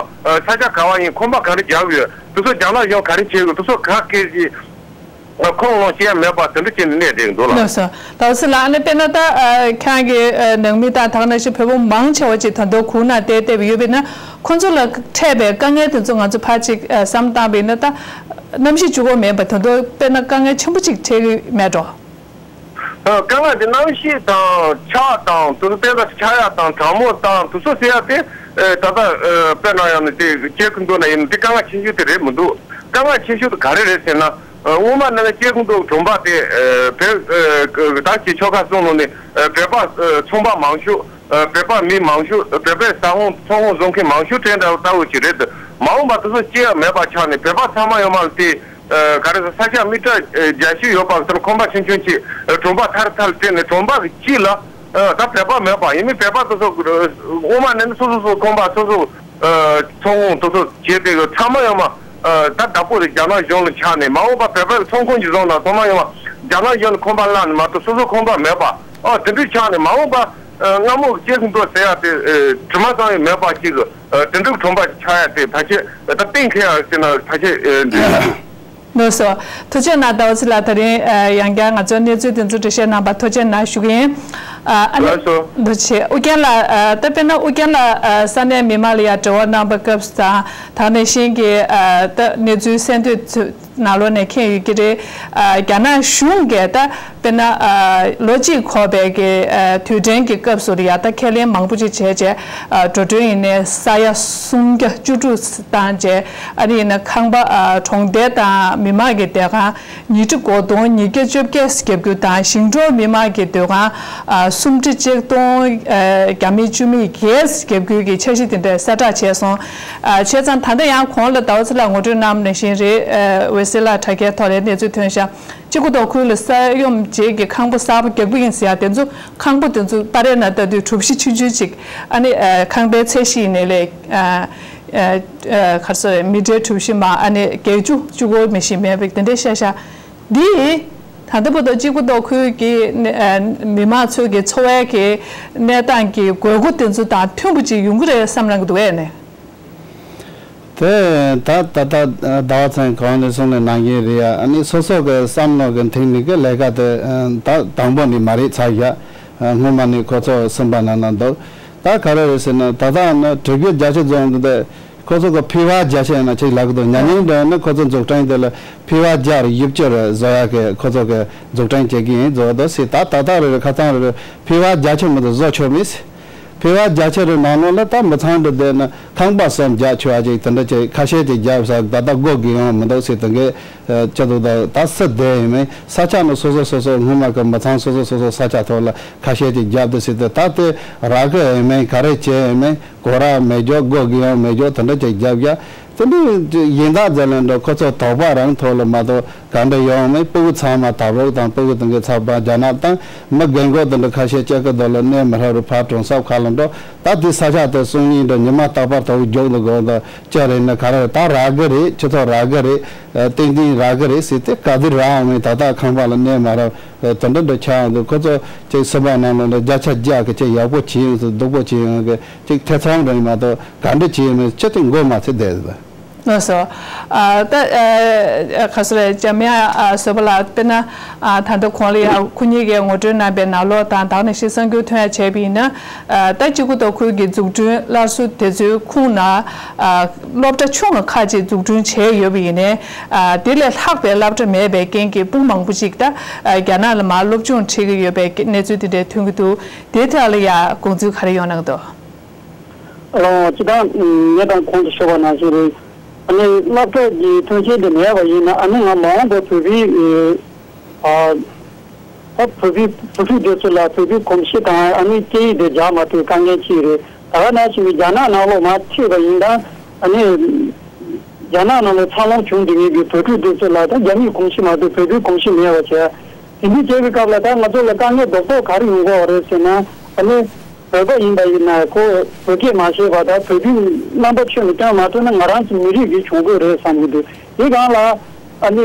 ས་ཆ་ག་བ་ཡིན། ཁང་པ་ག་རེ་རྒྱག་གི་ཡོད། དེ་ཚོ་རྒྱ་ནག་གཞུང་ག་རེ་བྱེད་དགོས། དེ་ཚོ་ག་སྐད་ཀྱིས་ཁོང་ལོང་བཤད་ཡ་མེད་པ་དེ་འདྲ་བྱས་ནས་གནས་བསྡད་འདུག་ལ། ལགས་སོ། ཟླ་བ་ཚེ་ལགས། ཨ་ནི་དཔེར་ན་ད་ཁྱེད་རང་གི་ནང་མི་དང་ད་ག་ནང་བཞིན་བོད་པ་མང་ཆེ་བ་ཅིག་ད་དུང་གུར་ནང་བསྡད་བསྡད་པ་ཡོད་པས་ན། ཁོང་ཚོ་ལ་འཕྲད་པའི་དཀའ་ངལ་དེ་ཚོ་ང་ཚོ་ཕར་ཅིག་བསམ་བཏང་བས་ན་ད་གནམ་གཤིས་འགྱུར་བ་མེད་པ་ད་དུང་དཔེར་ན་དཀའ་ངལ་ཆེན་པོ་ཅིག་འཕྲད་ཀྱི་མེད་འགྲོ། དཀའ་ངལ་དེ་གནམ་གཤིས་དང་ཆར་དང་དེ་ཚོ་དཔེ་ཆ་ཆག་ཡག་དང་གྲང་མོ་དང་དེ་ཚོ་ཟེར་ཡག་དེ་ད་ལྟ་དཔེར་ན་ཡང་ནི་དེ་སྐྱེ་ཁུ་འདུག་ན་ཡིན་དེ་དཀའ་ངལ་ཆེ་ཤོས་དེ་རེད་མི་འདུག། དཀའ་ངལ་ཆེ་ཤོས་དེ་ག་རེ་རེད་ཟེར་ན། དབུ་མ་ནི་སྐྱེ་ཁུ་འདུག་གྲོང་པ་དེ་བོད་ད་ཅི་ཆོལ་ཁ་གསུམ་ནང་ནས་བོད་པ་ཚོང་པ་མང་ཤོས། བོད་པ་མི་མང་ཤོས། བོད་པའི་ཟ་ཁང་ཚོང་ཁང་བཟོ་མཁན་མང་ཤོས་དེ་འདྲ་ལྟ་བུ་ཅིག་རེད། མ་འོངས་པ་དེ་ཚོ་སྐྱེ་ཡག་མེད་པ་ཆགས་ནས་བོད་པ་ཚང་མ་ཡོད་མ་རེད་དེ། ག་རེ་ཟེར། ས་ཆ་མི་ཊར་བརྒྱད་ཅུ་ཡོད་པ་དེར་ཁང་པ་ཆུང་ཆུང་ཅིག་གྲོང་པ་ཐར་ཐར་བཙལ་ནས་གྲོང་པ་གི་དཀྱིལ་ལ་ད་བོད་པ་མེད་པ་ཡིན་ནི། བོད་པ་དེ་ཚོ་དབུ་མ་ནས་ནི་སོ་སོ་སོ་ཁང་པ་སོ་སོ་ཚོང་ཁང་དེ་ཚོ་བྱས་ཏེ་ཚང་མ་ཡོད་མ། ད་བདག་པོ་དེ་རྒྱ་ནག་གཞུང་ལ་ཆགས་ནས། མ་འོངས་པ་བོད་པའི་ཚོང་ཁང་ཅིག་བཟོ་ན་ཚང་མ་ཡོད་མ། རྒྱ་ནག་གཞུང་ལ་ཁང་པ་བླངས་ནས་མ་གཏོགས་སོ་སོ་ཁང་པ་མེད་པ། ཨོ་དེ་འདྲ་ཆགས་ནས་མ་འོངས་པ་སྔ་མོ་གི་སྐྱེ་ཁུ་འདུག་ཟེར་ཡག་དེ་དྲི་མ་ཙམ་ཡང་མེད་པ་ཅིག་གི་དེ་འདྲ་གྲོང་པ་ཆགས་ཡག་དེ་ཕལ་ཆེར་ད་གཏན་འཁེལ་ཡག་ཟེར་ན་ཕལ་ཆེར་འགྲིག་གི་འདུག། ལགས་སོ། ཐུགས་རྗེ་གནང་། ཟླ་བ་ཚེ་ལགས། ད་རིང་ཡང་བསྐྱར་ང་ཚོའི་གནས་ཚུལ་དེ་ཚོ་འགྲེལ་བཤད་གནང་བར་ཐུགས་རྗེ་གནང་ཞུ་གི་ཡིན། ཨ་ནི་ལགས་སོ། ཐུགས་རྗེ་ཆེ། ཨུ་རྒྱན་ལགས། ད་དཔེར་ན་ཨུ་རྒྱན་ལགས་ས་གནས་མི་མང་ལ་ཡང་འབྲེལ་བ་གནང་བའི་སྐབས་སུ་དང་ད་ག་ནང་བཞིན་གྱི་ད་གནས་ཚུལ་གསན་ཐོས་ཚོ་ནང་ལོགས་ནས་མཁྱེན་ཡོད་ཀྱི་རེད། རྒྱ་ནག་གཞུང་གིས་ད་དཔེར་ན་ལོ་གཅིག་འཁོར་བའི་གི་དུས་དྲན་གྱི་སྐབས་སུ་ཡང་ད་ཁས་ལེན་མང་པོ་ཅིག་བྱས་རྗེས་འགྲོ་གྲོན་ཡིན་ནའི་ས་ཡ་སུམ་བརྒྱ་བཅུ་དྲུག་བཏང་རྗེས། ཨ་ནི་ཡིན་ན་ཁང་པ་གྲོང་རྡལ་དང་མི་མང་གི་སྡོད་ཁང་ཉིས་ཁྲི་གོ་སྟོང་ཉིས་བརྒྱ་བཅོ་བརྒྱད་བརྒྱབ་རྒྱུ་དང་། ཞིང་འབྲོག་མི་མང་གི་སྡོད་ཁང་སུམ་ཁྲི་གཅིག་སྟོང་བརྒྱ་མེད་བཅུ་མེད་བརྒྱད་བརྒྱབ་རྒྱུ་གི་འཆར་གཞི་དེ་འདྲ་གསལ་བསྒྲགས་བྱས་སོང་། བྱས་ཙང་ད་ལྟ་ཡང་གོང་ལ་ཟླ་བ་ཚེ་ལགས་ངོ་སྤྲོད་གནང་བ་ནང་བཞིན་རེད། འོད་ཟེར་ལགས་དྲ་རྒྱའི་ཐོག་ལ་གནས་ཚུལ་ཐོན་ཤག། གཅིག་པུ་མདོ་ཁུལ་ལ་ས་ཡོམ་རྗེས་ཀྱི་ཁང་པ་གསར་པ་རྒྱག་གི་ཡིན་ཟེར་ཡ་དེ་ཚོ། ཁང་པ་དེ་ཚོ་པར་རིས་ནང་ལྟ་དུས་གྲུ་བཞི་ཆུང་ཆུང་ཅིག། ཨ་ནི་ཁང་པའི་ཚད་གཞི་ཡིན་ནའི་ལས་ག་རེ་ཟེར་མི་ཊར་གྲུ་བཞི་མ། ཨ་ནི་བརྒྱད་ཅུ་གཅིག་པོ་མི་ཤེས་མེད་པའི་དེ་འདྲའི་ཤ་ཤ། འདི་ད་ལྟ་བར་དུ་གཅིག་པུ་མདོ་ཁུལ་གྱི་མི་མང་ཚོའི་གི་འཚོ་བའི་གི་གནས་སྟངས་ཀྱི་དགོས་མཁོ་དེ་ཚོ་དང་མཐུན་པོ་ཅིག་ཡོང་གི་རེད་བསམ་གནང་གི་འདུག་གས་ནས། དེ་ད་ད་ལྟ་ཟླ་བ་ཚེ་གོང་ནས་གསུང་ནས་གནང་གིན་རེད་ཡ། ཨ་ནི་སོ་སོ་གི་བསམ་བློ་གི་མཐུན་ནི་གི་ལས་ཀ་དེ་ད་དང་པོ་ནི་མ་རེད་ཚར་ཡ། སྔོན་མ་ནི་ཁོ་ཚོ་སེམས་པ་ནང་ན་འདུག། ད་ག་རེ་རེད་ཟེར་ན་ད་ལྟ་ནི་གྲི་གུ་རྒྱ་ཆེ་རྫོང་དེ་ཁོ་ཚོ་གི་ཕི་བ་རྒྱ་ཆེ་ཡིན་ན་ཅིག་ལབ་གི་འདུག། ཉན་ཉན་འདྲ་ནི་ཁོ་ཚོ་འཛུགས་སྐྲུན་དེ་ལ་ཕི་བ་རྒྱ་རེ་ཡུབ་ཅི་རེ་བཟོ་ཡ་གི་ཁོ་ཚོ་གི་འཛུགས་སྐྲུན་བྱེད་གི་ཡིན་བཟོ་འདུག་ཟེར། ད་ད་ལྟ་རེ་རེ་ཁ་ཚང་རེ་རེ་ཕི་བ་རྒྱ་ཆེ་མི་འདུག་བཟོ་ཆོག་མེད་ཟེར། ཕི་བ་རྒྱ་ཆེ་རེ་ནང་ལོགས་ལ་ད་མི་ཚང་འདྲ་བསྡད་ན་ཁང་པ་གསུམ་རྒྱག་ཆོག་ཨ་ཅིག་དེ་འདྲ་ཅིག་ཁ་ཤས་ཅིག་རྒྱབ་ས་ད་ལྟ་སྒོ་གི་ཡོང་མི་འདུག་ཟེར། དེ་གས་ཅི་འདུག་ད་ད་སུ་བསྡད་ཡིན་མིན་ས་ཆ་ནི་སོ་སོ་སོ་སོ་སྔོན་མ་གི་མི་ཚང་སོ་སོ་སོ་སོ་ས་ཆ་ཐོག་ལ་ཁ་ཤས་ཅིག་རྒྱབ་དེ་ཟེར་ཏེ། ད་དེ་རག་གི་ཡིན་མིན་ག་རེ་བྱས་ཡིན་མིན་གོ་ར་མེད་རྒྱུ་སྒོ་གི་ཡོང་མེད་རྒྱུ་དེ་འདྲ་ཅིག་རྒྱབ་ཡ། དེ་འདྲའི་ཡིན་ད་ཟེར་ལེ་འགྲོ་ཁོ་ཚོ་དོགས་པ་རང་ཐོག་ལ་མ་གཏོགས་ག་འདྲ་ཡོང་མེད། སྤུ་གུ་ཚང་མ་དྭགས་པོ་དང་སྤུ་གུ་དང་གི་ཚབ་པ་རྒྱ་ནག་དང་མི་རྒན་གོག་དེ་འདྲ་ཁ་ཤས་ཅིག་གི་རྡོ་ལ་གནས་མི་ཧྲ་རུ་ཕར་གྲོང་གསེབ་ཁག་ལ་འགྲོ། ད་དེ་ས་ཆ་དེ་སང་ཉིན་འདྲ་ཉི་མ་རྟག་པར་དོ་བོ་རྒྱུག་འདུག་གོ་ད་ཅི་རེད་ན་ག་རེ་རེད། ད་རག་གི་རེད། ཁྱེད་ཚོ་རག་གི་རེད། ཏན་ཏན་རག་གི་རེད་ཟེར་ཏེ་ག་དུས་རག་འོང་མེད། ད་ལྟ་ཁང་པ་ལ་གནས་མ་ར་དེ་འདྲ་འདྲ་ཆགས་འདུག། ཁོ་ཚོ་ཅིག་སེམས་པ་ནང་ལ་འདྲ་བརྒྱ་ཆ་བརྒྱ་གི་ཅིག་ཡག་པོ་བྱས་ཡོང་ཟེར་སྡུག་པོ་བྱས་ཡོང་གི་ཅིག་ཐེ་ཚོམ་རེད་མ་གཏོགས་ག་འདྲ་བྱས་ཡོང་མེད། ཅི་སྟེ་མགོ་མ་ཚོས་བསྡད་ཟེར། ལགས་སོ། ཨ་ད་ཨ་ག་སོ་རེད། འཇམ་དབྱངས་ཨ་བཟོད་པ་ལགས། དཔེར་ན་ཨ་ད་ལྟ་གོང་ལ་ཡང་ཁོ་གཉིས་ཀྱིས་ངོ་སྤྲོད་གནང་པའི་ནང་ལོགས་དང་ད་ག་ནང་བཞིན་གསར་འགྱུར་ཐོན་ཡ་བྱས་པ་ཡིན་ན། ཨ་ད་གཅིག་པུ་མདོ་ཁུལ་གྱི་འཛུགས་སྐྲུན་སླར་གསོ་དེ་ཚོའི་ཁོངས་ན་ཨ་སློབ་གྲྭ་ཆུང་བ་ཁག་ཅིག་འཛུགས་སྐྲུན་བྱས་ཡོད་པ་ཡིན་ནའི། ཨ་དེ་ལས་ལྷག་པའི་སློབ་གྲྭ་མེད་པའི་རྐྱེན་གྱིས་སྤུན་མང་པོ་ཅིག་ད་ཨ་རྒྱ་ནག་ལ་མར་སློབ་སྦྱོང་ཁྲིད་ཀྱི་ཡོད་པའི་གནས་ཚུལ་དེ་འདྲ་ཐོན་གྱི་འདུག། དེའི་ཐད་ལ་ཡང་དགོངས་ཚུལ་ག་རེ་ཡོད་གནང་གི་འདུག། ཨ་ལོ། སྤྱིར་བཏང་ངས་དང་གོང་དུ་ཞུས་པ་ནང་བཞིན་རེད། ཨ་ནི་སློབ་གྲྭ་གི་མཐུན་རྐྱེན་དེ་མེད་པ་ཡིན་ན་ཨ་ནི་ང་མ་འོངས་པར་བོད་པའི་ཨ་ཨ་བོད་པའི་བུ་ཕྲུག་དེ་ཚོ་ལ་བོད་པའི་གོམས་གཤིས་དང་ཨ་ནི་སྐད་ཡིག་དེ་སྦྱང་མ་ཐུབ་དཀའ་ངལ་ཅིག་རེད། ད་ག་ནང་བཞིན་རྒྱ་ནག་ནང་ལོགས་མར་ཁྲིད་པ་ཡིན་ན་ཨ་ནི། རྒྱ་ནག་ནང་ལ་འཚར་ལོངས་བྱུང་བསྡད་མཁན་གྱི་བོད་ཕྲུག་དེ་ཚོ་ལ་ད་རྒྱ་མིའི་གོམས་གཤིས་མ་གཏོགས་བོད་པའི་གོམས་གཤིས་མེད་པ་བྱས། དེ་འདྲ་བྱས་པའི་སྐབས་ལ་ད་ང་ཚོ་ལ་དཀའ་ངལ་རྡོག་རྡོག་ག་རེ་ཡོང་གི་ཡོད་རེད་ཟེར་ན། ཨ་ནི་བོད་པ་ཡིན་པ་ཡིན་ན་ཁོ་བོད་སྐད་མ་ཤེས་པ་དང་བོད་དོན་རྣམ་པ་ཚོས་ནས་སྟོན་མ་ཐུབ་ན་ང་རང་ཚོ་མི་རིགས་ཀྱི་གྱོང་གུད་རེད་བསམ་གྱི་འདུག་དེ་སྒང་ལ་ཨ་ནི་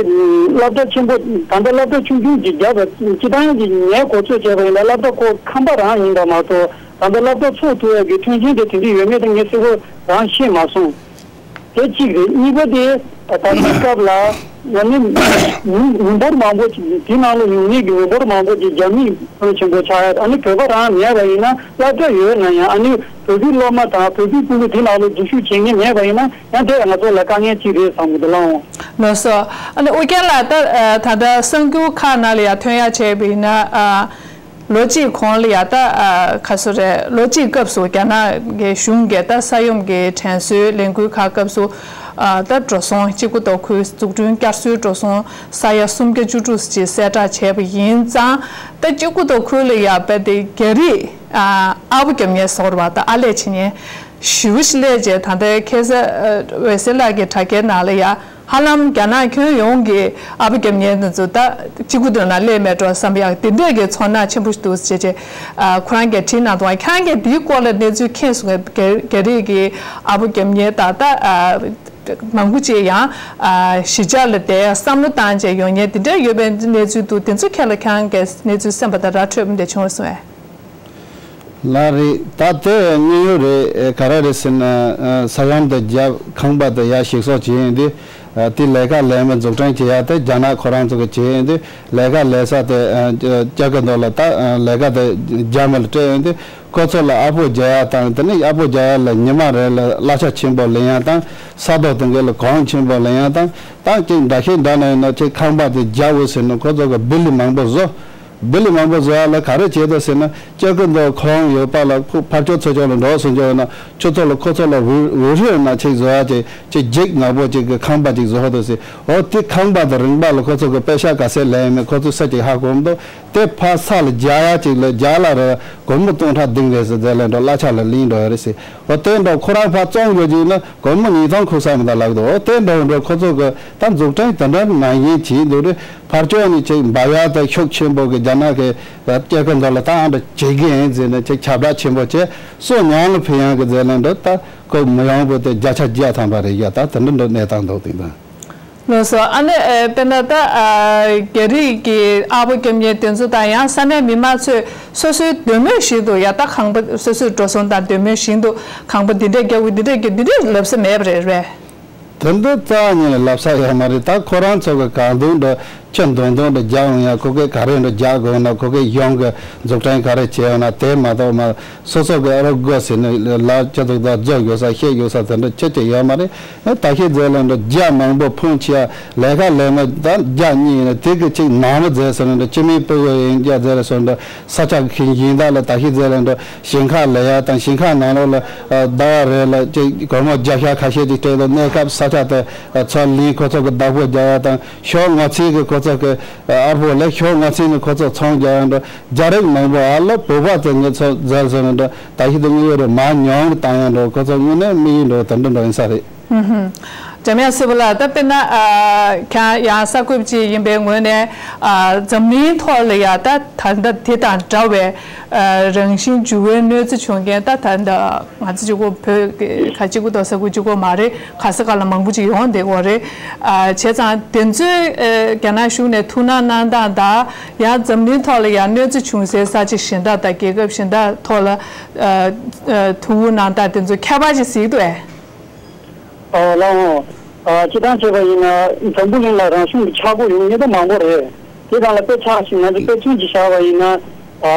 སློབ་གྲྭ་ཆེན་པོ་ད་ལྟ་སློབ་གྲྭ་ཆུང་ཆུང་ཅིག་བརྒྱབ་པ་སྤྱི་བཏང་གི་ངས་གོ་ཚོད་བྱས་པ་ཡིན་ན་སློབ་གྲྭ་ཁོ་ཁང་པ་རང་ཡིན་པ་མ་གཏོགས་ད་ལྟ་སློབ་གྲྭ་ཚུགས་ཐུབ་ཡག་གི་མཐུན་རྐྱེན་དེ་དེ་འདྲ་ཡོད་མེད་དེ་ངས་གསལ་པོ་རང་ཤེས་མ་སོང་། དེ་གཅིག་རེད། གཉིས་པ་དེ་ད་ལྟའི་སྐབས་ལ་ཡང་ནི་མི་མི་འབོར་མང་པོ་ཅིག་དེ་ནང་ལ་ཡོང་མཁན་གྱི་མི་འབོར་མང་པོ་ཅིག་རྒྱ་མིའི་ཕོན་ཆེན་པོ་ཆགས་ཡ། ཨ་ནི་བོད་པ་རང་མེད་པ་ཡིན་ན་སློབ་གྲྭ་ཡོད་ན་ཡང་ཨ་ནི་བོད་པའི་སློབ་མ་དང་བོད་པའི་སྤུ་གུ་དེ་ནང་ལ་འཛུལ་ཞུགས་བྱེད་མཁན་མེད་པ་ཡིན་ན་ཡང་དེ་ང་ཚོ་ལ་དཀའ་ངལ་ཅིག་རེད་བསམ་གྱི་འདུག་ལགས། ལགས་སོ། ཨ་ནི་ཨོ་རྒྱན་ལགས་ད་ད་ལྟ་གསར་འགྱུར་ཁག་ནང་ལ་ཡང་ཐོན་ཡ་བྱས་པ་ཡིན་ན། ལོ་གཅིག་གོང་ལ་ཡ་ད་ཨ་ག་སུ་རེད། ལོ་གཅིག་སྐབས་སུ་རྒྱ་ནག་གི་གཞུང་གིས་ད་ས་ཡོམ་གྱི་དྲན་གསོའི་ལས་འགུལ་ཁག་སྐབས་སུ་ཨ་ད་འགྲོ་སོང་གཅིག་པུ་མདོ་ཁུལ་འཛུགས་སྐྲུན་བསྐྱར་གསོའི་འགྲོ་སོང་ས་ཡ་སུམ་བརྒྱ་བཅུ་དྲུག་ཅིག་གསལ་བསྒྲགས་བྱས་པ་ཡིན་ཙང་། ད་གཅིག་པུ་མདོ་ཁུལ་ལ་ཡ་རྦད་དེ་རྒྱ་རིགས་ཨ་ཨ་བོ་རྒྱབ་མཁན་ཟེར་བ་ད་ཨ་ལས་བྱེད་མཁན་ཞེ་པོ་ཞིག་སླེབས་རྗེས་ད་ལྟའི་ཁ་སང་ཨ་འོད་ཟེར་ལགས་ཀྱི་དྲ་རྒྱའི་ནང་ལ་ཡ། ཧ་ལམ་རྒྱ་ནག་ཁྱོན་ཡོངས་ཀྱི་ཨ་བོ་རྒྱབ་མཁན་དེ་ཚོ་ད་གཅིག་པུ་དེ་ན་སླེབས་མེད་འགྲོ་བསམ་ཡག་དེ་འདྲས་ཀྱི་ཚོར་སྣང་ཆེན་པོ་ཞིག་འདུག་ཅེས་བྱས། ཨ་ཁོ་རང་གིས་བྲིས་གནང་འདུག་ཁྱེད་རང་གིས་འདིའི་སྐོར་ལ་གནས་ཚུལ་མཁྱེན་སོང་ངས། རྒྱ་རིགས་ཀྱི་ཨ་བོ་རྒྱབ་མཁན་དང་ད་ཨ་མང་པོ་ཅིག་ཡང་ཨ་གཞིས་ཆགས་ལ་བསྡད་བསམ་བློ་བཏང་བྱས་ཡོང་མཁན་དེ་འདྲས་ཡོད་པའི་གནས་ཚུལ་འདུག་དེ་ཚོ་ཁྱེད་ལ་ཁྱེད་རང་གིས་གནས་ཚུལ་གསན་པ་དང་ར་འཕྲོད་པ་འདྲ་བྱུང་སོང་ངས། ལགས་རེད། ད་དེ་དངོས་ཡོད་རེད། ག་རེ་རེད་ཟེར་ན། ས་ཡོམ་དེ་བརྒྱབ། ཁང་པ་དེ་ཡར་བཤིག་གསོག་བྱས་ཡིན་དུས། དེ་ལས་ཀ་ལས་མི་འཛུགས་སྐྲུན་བྱེད་ཡ་དེ་རྒྱ་ནག་ཁོ་རང་ཚོ་གི་བྱས་ཡིན་དུས། ལས་ཀ་ལས་ས་དེ་སྐྱ་གི་མདོ་ལ་ད་ལས་ཀ་དེ་རྒྱ་མི་ལ་སྤྲད་ཡིན་དུས། ཁོ་ཚོ་ལ་ཨ་ཕོ་རྒྱག་ཡ་དང་། དེ་ནས་ཨ་ཕོ་རྒྱག་ཡ་ལ་ཉི་མ་རེ་ལ་གླ་ཆ་ཆེན་པོ་ལེན་ཡ་དང་། ས་རྡོ་དེ་གའི་ལ་གོང་ཆེན་པོ་ལེན་ཡ་དང་། ད་ཅིག་འདྲ་ཤེས་འདྲ་ན་ཡིན་ན་ཅིག་ཁང་པ་དེ་རྒྱག་འོས་ཟེར་ན་ཁོ་ཚོ་གི་བི་ལི་མང་པོ་བཟོ། བི་ལི་མང་པོ་བཟོ་ཡ་ལ་ག་རེ་བྱེད་དོ་ཟེར་ན། སྐྱ་གི་མདོ་ཁོ་རང་ཡོད་པ་ལ་ཕུ་ཕར་ཕྱོགས་ཚུར་ཕྱོགས་ལ་འགྲོ་སོང་ཅོག་ན་ཁྱོད་ཚོ་ལ་ཁོ་ཚོ་ལ་འུ་འུ་ཧྲི་ན་ཅིག་བཟོ་ཡ་ཅིག་ཅིག་འཇིགས་ནག་པོ་ཅིག་གི་ཁང་པ་ཅིག་བཟོ་ཧ་དོ་ཟེར། འོ་དེ་ཁང་པ་དང་རིན་པ་ལ་ཁོ་ཚོ་གི་པེ་ཤ་ག་ཚད་ལེན་མེད་ཁོ་ཚོ་ས་ཅིག་ཧ་གོ་མི་འདུག་དེ་ཕར་ས་ལ་རྒྱག་ཡ་ཅིག་ལ་རྒྱག་ལ་རེ་སྒོར་མོ་སྟོང་ཕྲག་བདུན་རེ་ཟེར་ཟེར་ལེན་འགྲོ་གླ་ཆ་ལ་ལེན་འགྲོ་ཡ་རེད་ཟེར། འོ་དེ་འགྲོ་ཁོ་རང་ཕར་བཙོང་དགོས་ཅིག་ན་སྒོར་མོ་ཉིས་སྟོང་ཁུག་ས་མི་འདུག་ལབ་འདུག་འོ་དེ་འགྲོ་འགྲོ་ཁོ་ཚོ་གི་ད་འཛུགས་སྐྲུན་དེ་འདྲ་ནང་བཞིན་བྱས་འདུག་རེད། ཕར་ཕྱོགས་ནས་ཅིག་འབབ་ཡ་དང་ཤུགས་ཆེན་པོ་གི་རྒྱ་ནག་གི་སྐྱེ་ཁུ་འདི་ལ་ད་ཨ་འདྲ་བྱེད་ཀྱི་ཡིན་ཟེར་ནས་ཅིག་ཁྱབ་བསྒྲགས་ཆེན་པོ་བྱས་སོ་ཉང་ལ་ཕེ་ཡང་གི་ཟེར་ལེན་འདུག་ད་ཁོ་མི་ཡོང་བོ་དེ་བརྒྱ་ཆ་བརྒྱ་ཐམ་པ་རེད་ཡ། ད་དེ་འདྲ་འདྲ་གནས་སྟངས་འདུག་དེ་དང་། ལགས་སོ། ཨ་ནི་ཨ་དཔེར་ན་ད་ཨ་རྒྱ་རིགས་ཀྱི་ཨ་བོ་རྒྱབ་མཁན་དེ་ཚོ་དང་ཡང་ས་གནས་མི་མང་ཚོས་སོ་སོའི་འདོད་མོས་བཞིན་དུ་ཡ་ད་ཁང་པ་སོ་སོའི་འགྲོ་སོང་དང་འདོད་མོས་བཞིན་དུ་ཁང་པ་འདི་འདྲས་རྒྱག་དགོས་འདི་འདྲས་རྒྱག་འདི་འདྲས་ལབ་ས་མེད་པ་རེད་རེད། དེ་འདྲ་རྩ་ཉིད་ལ་ལབ་ས་ཡོད་མ་རེད། ད་ཁོ་རང་ཚོ་གི་གང་འདུག་འདྲ་ཁྱོད་འདོན་འདོན་འདྲ་རྒྱག་འོང་ཡ། ཁོ་གི་ག་རེ་འདྲ་རྒྱག་དགོས་ན་ཁོ་གི་ཡོང་གི་འཛུགས་སྐྲུན་ག་རེ་བྱས་ཡོད་ན་དེ་མ་གཏོགས་མ། སོ་སོ་གི་ཨ་རོ་དགོས་ཟེར་ནས་ལ་ཅི་ཐུག་ད་རྫོགས་དགོས་ས་བཤད་དགོས་ས་དེ་འདྲ་ཅི་ཅི་ཡོད་མ་རེད། ཨེ་ད་ཤེས་རྫོགས་ལ་འདྲ་རྒྱ་མང་པོ་ཕོན་ཆེ་ཡ་ལས་ཀ་ལས་མི་ད་རྒྱ་གཉིས་ཡིན་ན་དེ་གི་ཅིག་ནང་མི་མཛད་ཟེར་ན་འདྲ་སྤྱི་མིའི་ཕྲུ་གུ་ཡིན་རྒྱ་མཛད་ལ་སོ་འདྲ་ས་ཆ་གི་གཞན་དག་ལ་ད་ཤེས་རྫོགས་ལ་འདྲ་ཞིང་ཁ་ལས་ཡ་དང་ཞིང་ཁ་ནང་ལོགས་ལ་ཟླ་བ་རེ་ལ་ཅིག་སྒོར་མོ་བརྒྱ་ཤ་ཁ་ཤས་ཅིག་སྤྲད་དང་གནས་སྐབས་ས་ཆ་དེ་ཚོ་ལིན་ཁོ་ཚོ་གི་བདག་པོ་རྒྱག་ཡ་དང་ཤོག་ངོ་ཚིག་གི་ཁོ་ཚོ་གི་ཨར་པོ་ལས་ཤོག་ང་ཚོས་ནི་ཁོ་ཚོ་ཚོང་རྒྱག་ཡང་འགྲོ། རྒྱ་རིགས་མང་པོ་ཨ་ལོ་བོད་པ་ཚོ་ངེད་ཚོ་མཛད་ཟེར་ནི་འགྲོ། ད་ཤི་དུ་དངོས་ཡོད་རེད་མ་ཉོང་གི་བཏང་ཡང་འགྲོ། ཁོ་ཚོ་དངོས་གནས་དམིགས་ཡུལ་འགྲོ་དེ་འདྲ་འགྲོ་ཡིན་ས་རེད། ཧུམ་ཧུམ། འཇམ་དབྱངས་སེ་བ་ལགས། ད་དཔེར་ན་ཨ་ཁྱེད་ཡང་གསར་འགོད་པ་ཅིག་ཡིན་པའི་ངོས་ནས་ཨ་འཛམ་གླིང་ཐོག་ལ་ཡང་ད་ད་ལྟ་དེ་དང་འདྲ་བའི་ཨ་རང་བཞིན་འགྱུར་བའི་གནོད་འཚེ་བྱུང་མཁན་ད་ད་ལྟ་ང་ཚོ་གཅིག་པོ་བོད་ཀྱི་ཁ་གཅིག་པོ་དང་ས་ཁུལ་གཅིག་པོ་མ་རེད། ག་ས་ག་ལ་མང་པོ་ཅིག་ཡོང་བསྡད་ཡོད་རེད། ཨ་བྱས་ཙང་དེ་ཚོའི་ཨ་རྒྱ་ནག་གཞུང་ནས་ཐུགས་སྣང་གནང་སྟངས་དང་ཡང་འཛམ་གླིང་ཐོག་ལ་ཡང་གནོད་འཚེ་བྱུང་སའི་ས་ཆ་གཞན་དག་དང་རྒྱལ་ཁབ་གཞན་དག་ཐོག་ལ་ཨ་ཨ་ཐུགས་ཁུར་གནང་སྟངས་དེ་ཚོ་ཁྱད་པར་ཅིག་གཟིགས་འདུག་ཨེ། ཨ་ལགས་འོང་། ཨ་སྤྱིར་བཏང་བྱས་པ་ཡིན་ན་འཛམ་བུ་གླིང་ལ་རང་བྱུང་གི་ཆག་སྒོ་ཡོང་མཁན་ད་མང་པོ་རེད། དེ་སྒང་ལ་དཔེ་ཆ་ཞིག་ང་ཚོ་དཔེ་མཚོན་ཅིག་བཞག་པ་ཡིན་ན། ཨ་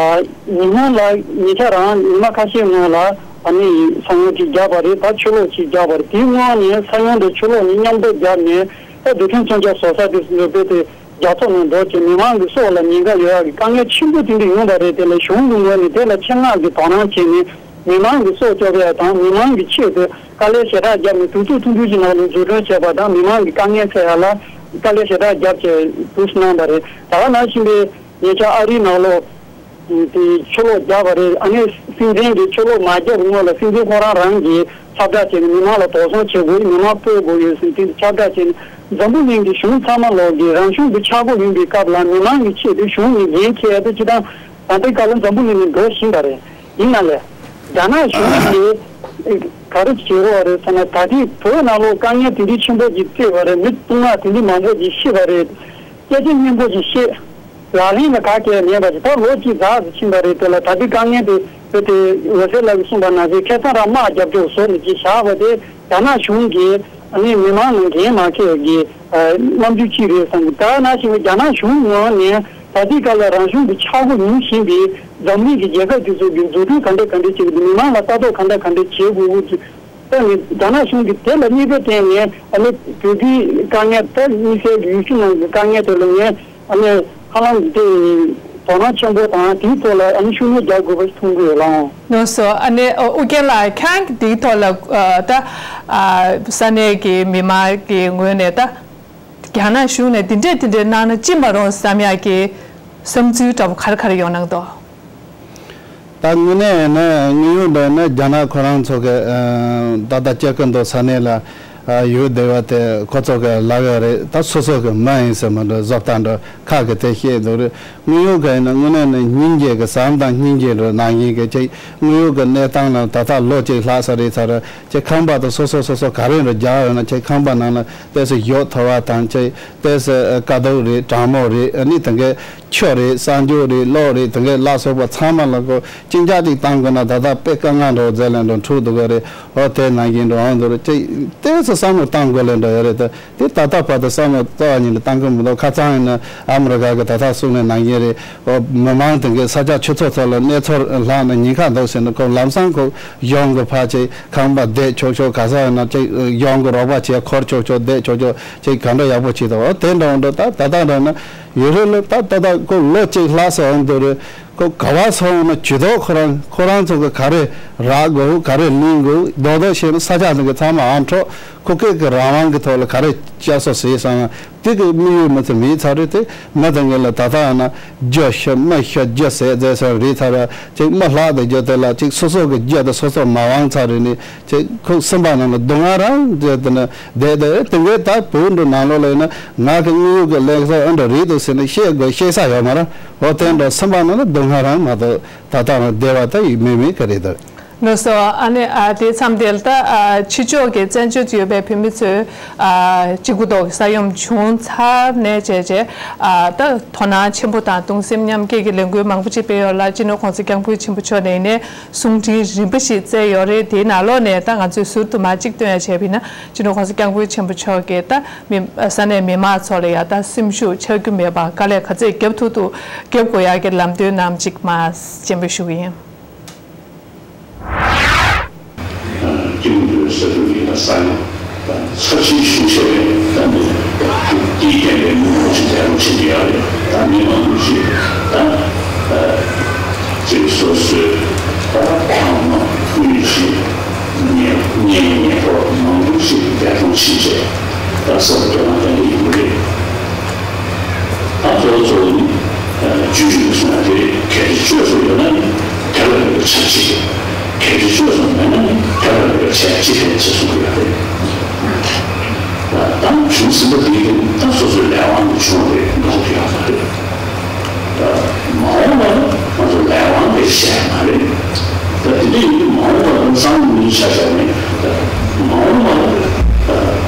ཉི་ཧོང་ལ་ཉེ་ཆར་རང་ཉི་མ་ཁ་ཤས་སྔོན་ལ་ཨ་ནི་ས་ཡོམ་ཅིག་བརྒྱབ་པ་རེད། ད་ཆུ་ལོག་ཅིག་བརྒྱབ་པ་རེད། དེའི་སྔོན་ནས་ས་ཡོམ་དང་ཆུ་ལོག་གཉིས་མཉམ་དུ་བརྒྱབ་ནས་ད་རྡུལ་ཕྲན་མཚོན་ཆ་བཟོ་ས་དེ་ཚོ་རྦད་དེ་རྒྱ་མཚོ་ནང་འགྲོ་བྱས་མི་མང་གི་སྲོག་ལ་ཉེན་ཁ་ཡོད་ཡག་གི་དཀའ་ངལ་ཆེན་པོ་དེ་འདྲ་ཡོང་བ་རེད། དེ་ལ་གཞུང་གི་ངོས་ནས་དེ་ལ་ཆེད་མངགས་ཀྱི་དོ་སྣང་བྱས་ནས་མི་མང་གི་སྲོག་སྐྱོབ་ཡག་དང་མི་མང་གི་ཆེད་དུ་དཀའ་ལས་ཞེ་དྲག་བརྒྱབ་ནས་དུས་ཚོད་ཐུང་ཐུང་ཞིག་ནང་ལ་འཛུགས་སྐྲུན་བྱས་པ་དང་མི་མང་གི་དཀའ་ངལ་སེལ་ཡག་ལ་དཀའ་ལས་ཞེ་དྲག་བརྒྱབ་བྱས་འདུག་གནང་བ་རེད། ད་ག་ནང་བཞིན་པའི་ཉེ་ཆར་ཨ་རིའི་ནང་ལོགས་ དེ་ཆུ་ལོག་བརྒྱབ་པ་རེད། ཨ་ནི་སྲིད་འཛིན་གྱིས་ཆུ་ལོག་མ་བརྒྱབ་སྔོན་ལ་སྲིད་འཛིན་ཁོ་རང་རང་གིས་ཁྱབ་བསྒྲགས་བྱས་ནས་མི་མང་ལ་དོགས་ཟོན་བྱེད་དགོས། མི་མང་སྤོ་དགོས་ཡོད་ཟེར་དེ་ཁྱབ་བསྒྲགས་བྱས་ནས་འཛམ་བུ་གླིང་གི་གཞུང་ཚང་མ་ལོག་གིས་རང་གཞུང་གི་ཆག་སྒོ་ཡིན་པའི་སྐབས་ལ་མི་མང་གི་ཆེད་དུ་གཞུང་ནས་འགན་འཁྱེར་ཏེ་སྤྱི་བཏང་ད་ལྟའི་སྐབས་ལ་འཛམ་བུ་གླིང་ནས་འགྲོ་བཞིན་པ་རེད། ཡིན་ན་ལས་རྒྱ་ནག་གཞུང་གིས་ག་རེ་བྱེད་རོགས་རེད་ཟེར་ན། ད་ལྟའི་བོད་ནང་ལོགས་དཀའ་ངལ་དེ་འདྲའི་ཆེན་པོ་ཅིག་སྤྲད་པ་རེད། མི་སྟོང་ཕྲག་དེ་འདྲའི་མང་པོ་ཅིག་ཤི་བ་རེད། སྐད་ཆ་སྙན་པོ་ཅིག་བཤད། ལག་ལེན་ལ་ག་གེ་མེད་པ་ཞིག་ད་ལོ་གཅིག་ཙམ་ཕྱིན་པ་རེད། དེ་ལ་ད་ལྟའི་དཀའ་ངལ་དེ་བོད་དེ་འོད་ཟེར་ལགས་ཀྱིས་གསུངས་པ་ནང་བཞིན་ཁ་སང་རང་དམག་རྒྱབ་ཕྱོགས་བཟོ་ནས་ཅིག་བཞག་པ་དེ་རྒྱ་ནག་གཞུང་གིས་ཨ་ནི་མི་མང་ལ་འགན་མ་འཁྱེར་གྱི་རྣམ་འགྱུར་ཅིག་རེད་བསམ་གྱི། ད་ནང་བཞིན་རྒྱ་ནག་གཞུང་ངོས་ནས་ད་ལྟའི་སྐབས་ལ་རང་གཞུང་གི་ཆག་སྒོ་ཡིན་བཞིན་པའི་འཛམ་གླིང་གི་རྒྱལ་ཁབ་དེ་ཚོ་གི་འཛུགས་སྐྲུན་ག་འདྲ་ག་འདྲ་བྱེད་དགོས། མི་མང་ལ་ལྟ་རྟོག་ག་འདྲ་ག་འདྲ་བྱེད་དགོས་ཀྱི། ད་ནི་རྒྱ་ནག་གཞུང་གིས་དེ་ལ་གནོད་པའི་སྟེང་ནས་ཨ་ནི་བོད་པའི་དཀའ་ངལ། ད་དམིགས་བསལ་གྱི་ཡུལ་ཤུལ་ནང་གི་དཀའ་ངལ་དེ་ལ་ངས་ཨ་ནི་ཧ་ལམ་དེ་དོ་སྣང་ཆེན་པོ་དང་དེའི་ཐོག་ལ་ཨ་ནི་ཤུགས་སྣོན་རྒྱག་དགོས་པ་ཞིག་མཐོང་གི་ཡོད་ལགས། ལགས་སོ། ཨ་ནི་ཨ་ཨོ་རྒྱན་ལགས་ཁྱེད་རང་གིས་དེའི་ཐོག་ལ་ཨ་ད་ཨ་ས་གནས་ཀྱི་མི་མང་གི་ངོས་ནས་ད་རྒྱ་ནག་གཞུང་ནས་འདི་འདྲས་འདི་འདྲས་གནང་ན་ཅི་མ་རུང་བསམ་ཡག་གི་བསམ་ཚུལ་འདྲ་པོ་ག་རེ་ག་རེ་ཡོང་སྣང་འདུག་ད་དངོས་གནས་ཡིན་ན་དངོས་ཡོད་འདྲ་ན་རྒྱ་ནག་ཁོ་རང་ཚོ་གི་ཨ་ད་ལྟ་སྐྱེ་ཀུན་ཏུ་ས་གནས་ལ་ཨ་ཡོད་བསྡད་པ་དེ་ཁོ་ཚོ་གི་ལག་ཡོད་རེད། ད་སོ་སོ་གི་མ་ཡིན་ཟེར་མ་འགྲོ་བཟོ་ལྟ་འགྲོ་ཁག་གི་དེ་བཤད་འདུག་རེད། དངོས་ཡོད་གི་ཡིན་ན་དངོས་གནས་ནི་སྙིང་རྗེ་གི་བསམ་དང་སྙིང་རྗེ་འགྲོ་ནང་བཞིན་གི་ཅིག་དངོས་ཡོད་གི་གནས་སྟངས་ལ་ད་ལྟ་ལོ་གཅིག་ལྷག་ས་རེད་ཚར་རེད། ཅིག་ཁང་པ་དང་སོ་སོ་སོ་སོ་ག་རེ་འགྲོ་རྒྱག་ཡོད་ན་ཅིག་ཁང་པ་ནང་ལ་ཏོག་ཙམ་ཡོད་ཐུབ་པ་དང་ཅིག་ཏོག་ཙམ་དཀའ་སྡུག་རེད། གྲང་མོ་རེད། ཨ་ནི་དེ་གའི་ཆུ་རེད། གསང་སྤྱོད་རེད། གློག་རེད། དེ་འདྲའི་ལ་སོགས་པ་ཚང་མ་ལ་ཁོ་ཅི་འཇགས་ཅིག་བཏང་དགོས་ན་ད་ལྟ་དཔེ་དཀའ་ངལ་འདྲ་བོ་མཛད་ལས་འགྲོ་འཁྲུག་འདུག་ག་རེད། འོ་དེ་ནང་བཞིན་འགྲོ་འོང་འདུག་རེད། ཅིག་ཏོག་ཙམ་བསམ་བློ་བཏང་དགོས་ལས་འདྲ་ཡོད་རེད། ད་དེ་ད་ལྟ་བར་དུ་བསམ་བློ་རྩ་བ་ཉིད་ནས་བཏང་གི་མི་འདུག་ཁ་སང་ཡིན་ན་ཨ་མི་རི་ཀ་གི་ད་ལྟ་གསུང་ནས་ནང་བཞིན་རེད། འོ་མི་མང་དེ་གའི་ས་ཆ་ཆུ་ཚོད་ཚོ་ལ་གནས་ཚུལ་ལྷག་ན་ཉེན་ཁ་འདུག་ཟེར་ནས་ཁོ་ལམ་སང་ཁོ་གཞུང་གི་ཕར་ཅིག་ཁང་པ་བསྡད་ཆོག་ཆོག་ག་ས་ཡིན་ན་ཅིག་གཞུང་གི་རོགས་པ་བྱས་འཁོར་ཆོག་ཆོག་བསྡད་ཆོག་ཆོག་ཅིག་ག་འདྲ་ཡག་པོ་བྱེད་ཐུབ། འོ་དེ་འདྲ་འོང་འདྲ་ད་ད་ལྟ་འདྲ་ན། ཡུ་རོབ་ལ་ད་ལྟ་ད་ཁོ་ལོ་གཅིག་ལྷག་ཙམ་འོང་དུས་རེད། ཁོ་ག་བ་སོང་ན་ཇུས་གཏོགས་ཁོ་རང་ཁོ་རང་ཚོ་གི་ག་རེ་རག་དགོས་ག་རེ་ལེན་དགོས་རྡོག་རྡོག་བཤད་ན་ས་ཆ་འདི་གི་ཚང་མ་ཨང་འཕྲོག་ཁོ་སྐད་ཀྱི་རང་དབང་གི་ཐོག་ལ་ག་རེ་བཅའ་སོ་ཟེར་སོང་ན་དེ་གི་དམིགས་ཡུལ་མི་ཚེ་མེད་ཚར་རེད། དེ་མི་དང་ངེད་ལ་ད་ལྟ་ཡང་ན་རྒྱུ་ཤི་མི་ཤི་རྒྱུ་ཟད་ཟད་ཟེར་རེད་ཚར་ར་ཅིག་མི་ལྷག་དེ་རྒྱུ་དེ་ལ་ཅིག་སོ་སོ་གི་རྒྱུ་དེ་སོ་སོ་མ་དབང་ཚར་རེད་ནི། ཅིག་ཁོ་སེམས་པ་ནང་ལ་སྡུག་བསྔལ་རང་བརྗོད་དེ་ནི་བསྡད་དེ་དེ་འདྲའི་ད་བོད་འགྲོ་ནང་ལོགས་ལ་ཡིན་ན་ང་གི་དངོས་ཡོད་ཀྱི་ལས་ཀ་ཨ་འདྲ་རེད་འདུག་ཟེར་ནས་བཤད་དགོས་བཤད་ས་ཡོད་མ་རེད། འོ་དེ་འདྲ་སེམས་པ་ནང་ལ་སྡུག་བསྔལ་རང་མ་གཏོགས་ད་ལྟ་ང་བདེ་བ་ད་ཡིན་མེད་མེད་ཀྱི་རེད་དོ། ལགས་སོ། ཨ་ནི་ཨ་དེ་མཚམས་དེར་ད་ཨ་ཕྱི་ཕྱོགས་ཀྱི་བཙན་བྱོལ་དུ་ཡོད་པའི་བོད་མི་ཚོས་ཨ་གཅིག་པུ་ཐོག་གི་ས་ཡོམ་བྱུང་ཚར་ནས་བྱས་བྱས་ཨ་ད་དོ་སྣང་ཆེན་པོ་དང་གདུང་སེམས་མཉམ་སྐྱེད་ཀྱི་ལས་འགུལ་མང་པོ་ཅིག་སྤེལ་ཡོད་ལ་སྤྱི་ནོར་༸གོང་ས་༸སྐྱབས་མགོན་ཆེན་པོ་མཆོག་ནས་ནས། གསུང་འཕྲིན་རིམ་པ་ཞིག་བསྩལ་ཡོད་རེད། དེའི་ནང་ལོགས་ནས་ད་ང་ཚོས་ཟུར་དུ་མར་གཅིག་སྟོན་ཡ་བྱས་པ་ཡིན་ན་སྤྱི་ནོར་༸གོང་ས་༸སྐྱབས་མགོན་ཆེན་པོ་མཆོག་གིས་ད་མི་ས་གནས་མི་མང་ཚོ་ལ་ཡ་ད་སེམས་ཤུགས་ཆག་རྒྱུ་མེད་པ་དཀའ་ལས་ག་ཚད་རྒྱབ་ཐུབ་ཐུབ་རྒྱབ་དགོས་ཡ་གི་ལམ་སྟོན་གནང་གཅིག་མར་སྤྱན་འབུལ་ཞུ་གི་ཡིན། སྐྱིད་པོ་འདུག་ས་ཁུལ་གྱི་ས་ཡོམ། ཚབས་ཆེན་ཞིག་བྱས་པའི་ད་ནི་དེའི་རྐྱེན་པས་མི་མང་ཞིག་འདས་གྲོངས་ཕྱིན་པ་ཡང་རེད། ད་མི་མང་པོ་ཞིག་ད་ཅིག་སོ་སོའི་ད་ཕ་མ་སྤུན་མཆེད་ཉེ་ཉེ་ཉེ་འཁོར་མང་པོ་ཞིག་འདས་གྲོངས་ཕྱིན་རྗེས་ད་སེམས་སྐྱོ་སྣང་ལྡན་གྱི་ཡོད་རེད། ད་གཙོ་བོ་གཙོ་བོ་ནི་ཆོས་ཞུ་དགོས་སོང་ན་དེ་གལ་ཆེ་ཤོས་སུ་ཡོད་ན་ནི་དེ་ལ་ཡོད་པའི་ཆ་གཅིག་གལ་ཆེ་ཤོས་སུ་མེད་ན་ནི་དེ་ལ་ཡོད་པའི་ཆ་གཅིག་རེད་ཅེས་གསུང་གི་ཡོད་རེད། ད་བྱུང་ཟིན་པ་དེ་ཡིན་ད་སོ་སོའི་ལས་དབང་གིས་བྱུང་བ་རེད་འདོགས་ཐུབ་ཡག་མ་རེད། མ་འོངས་པ་ལ་ང་ཚོ་ལས་དབང་དེ་བཤད་ཡག་མ་རེད། ད་དེ་འདྲ་ཡིན་དུས་མ་འོངས་པ་ལ་བསམ་བློ་མི་ཆ་བཞག་ནས་མ་འོངས་པ་ལ་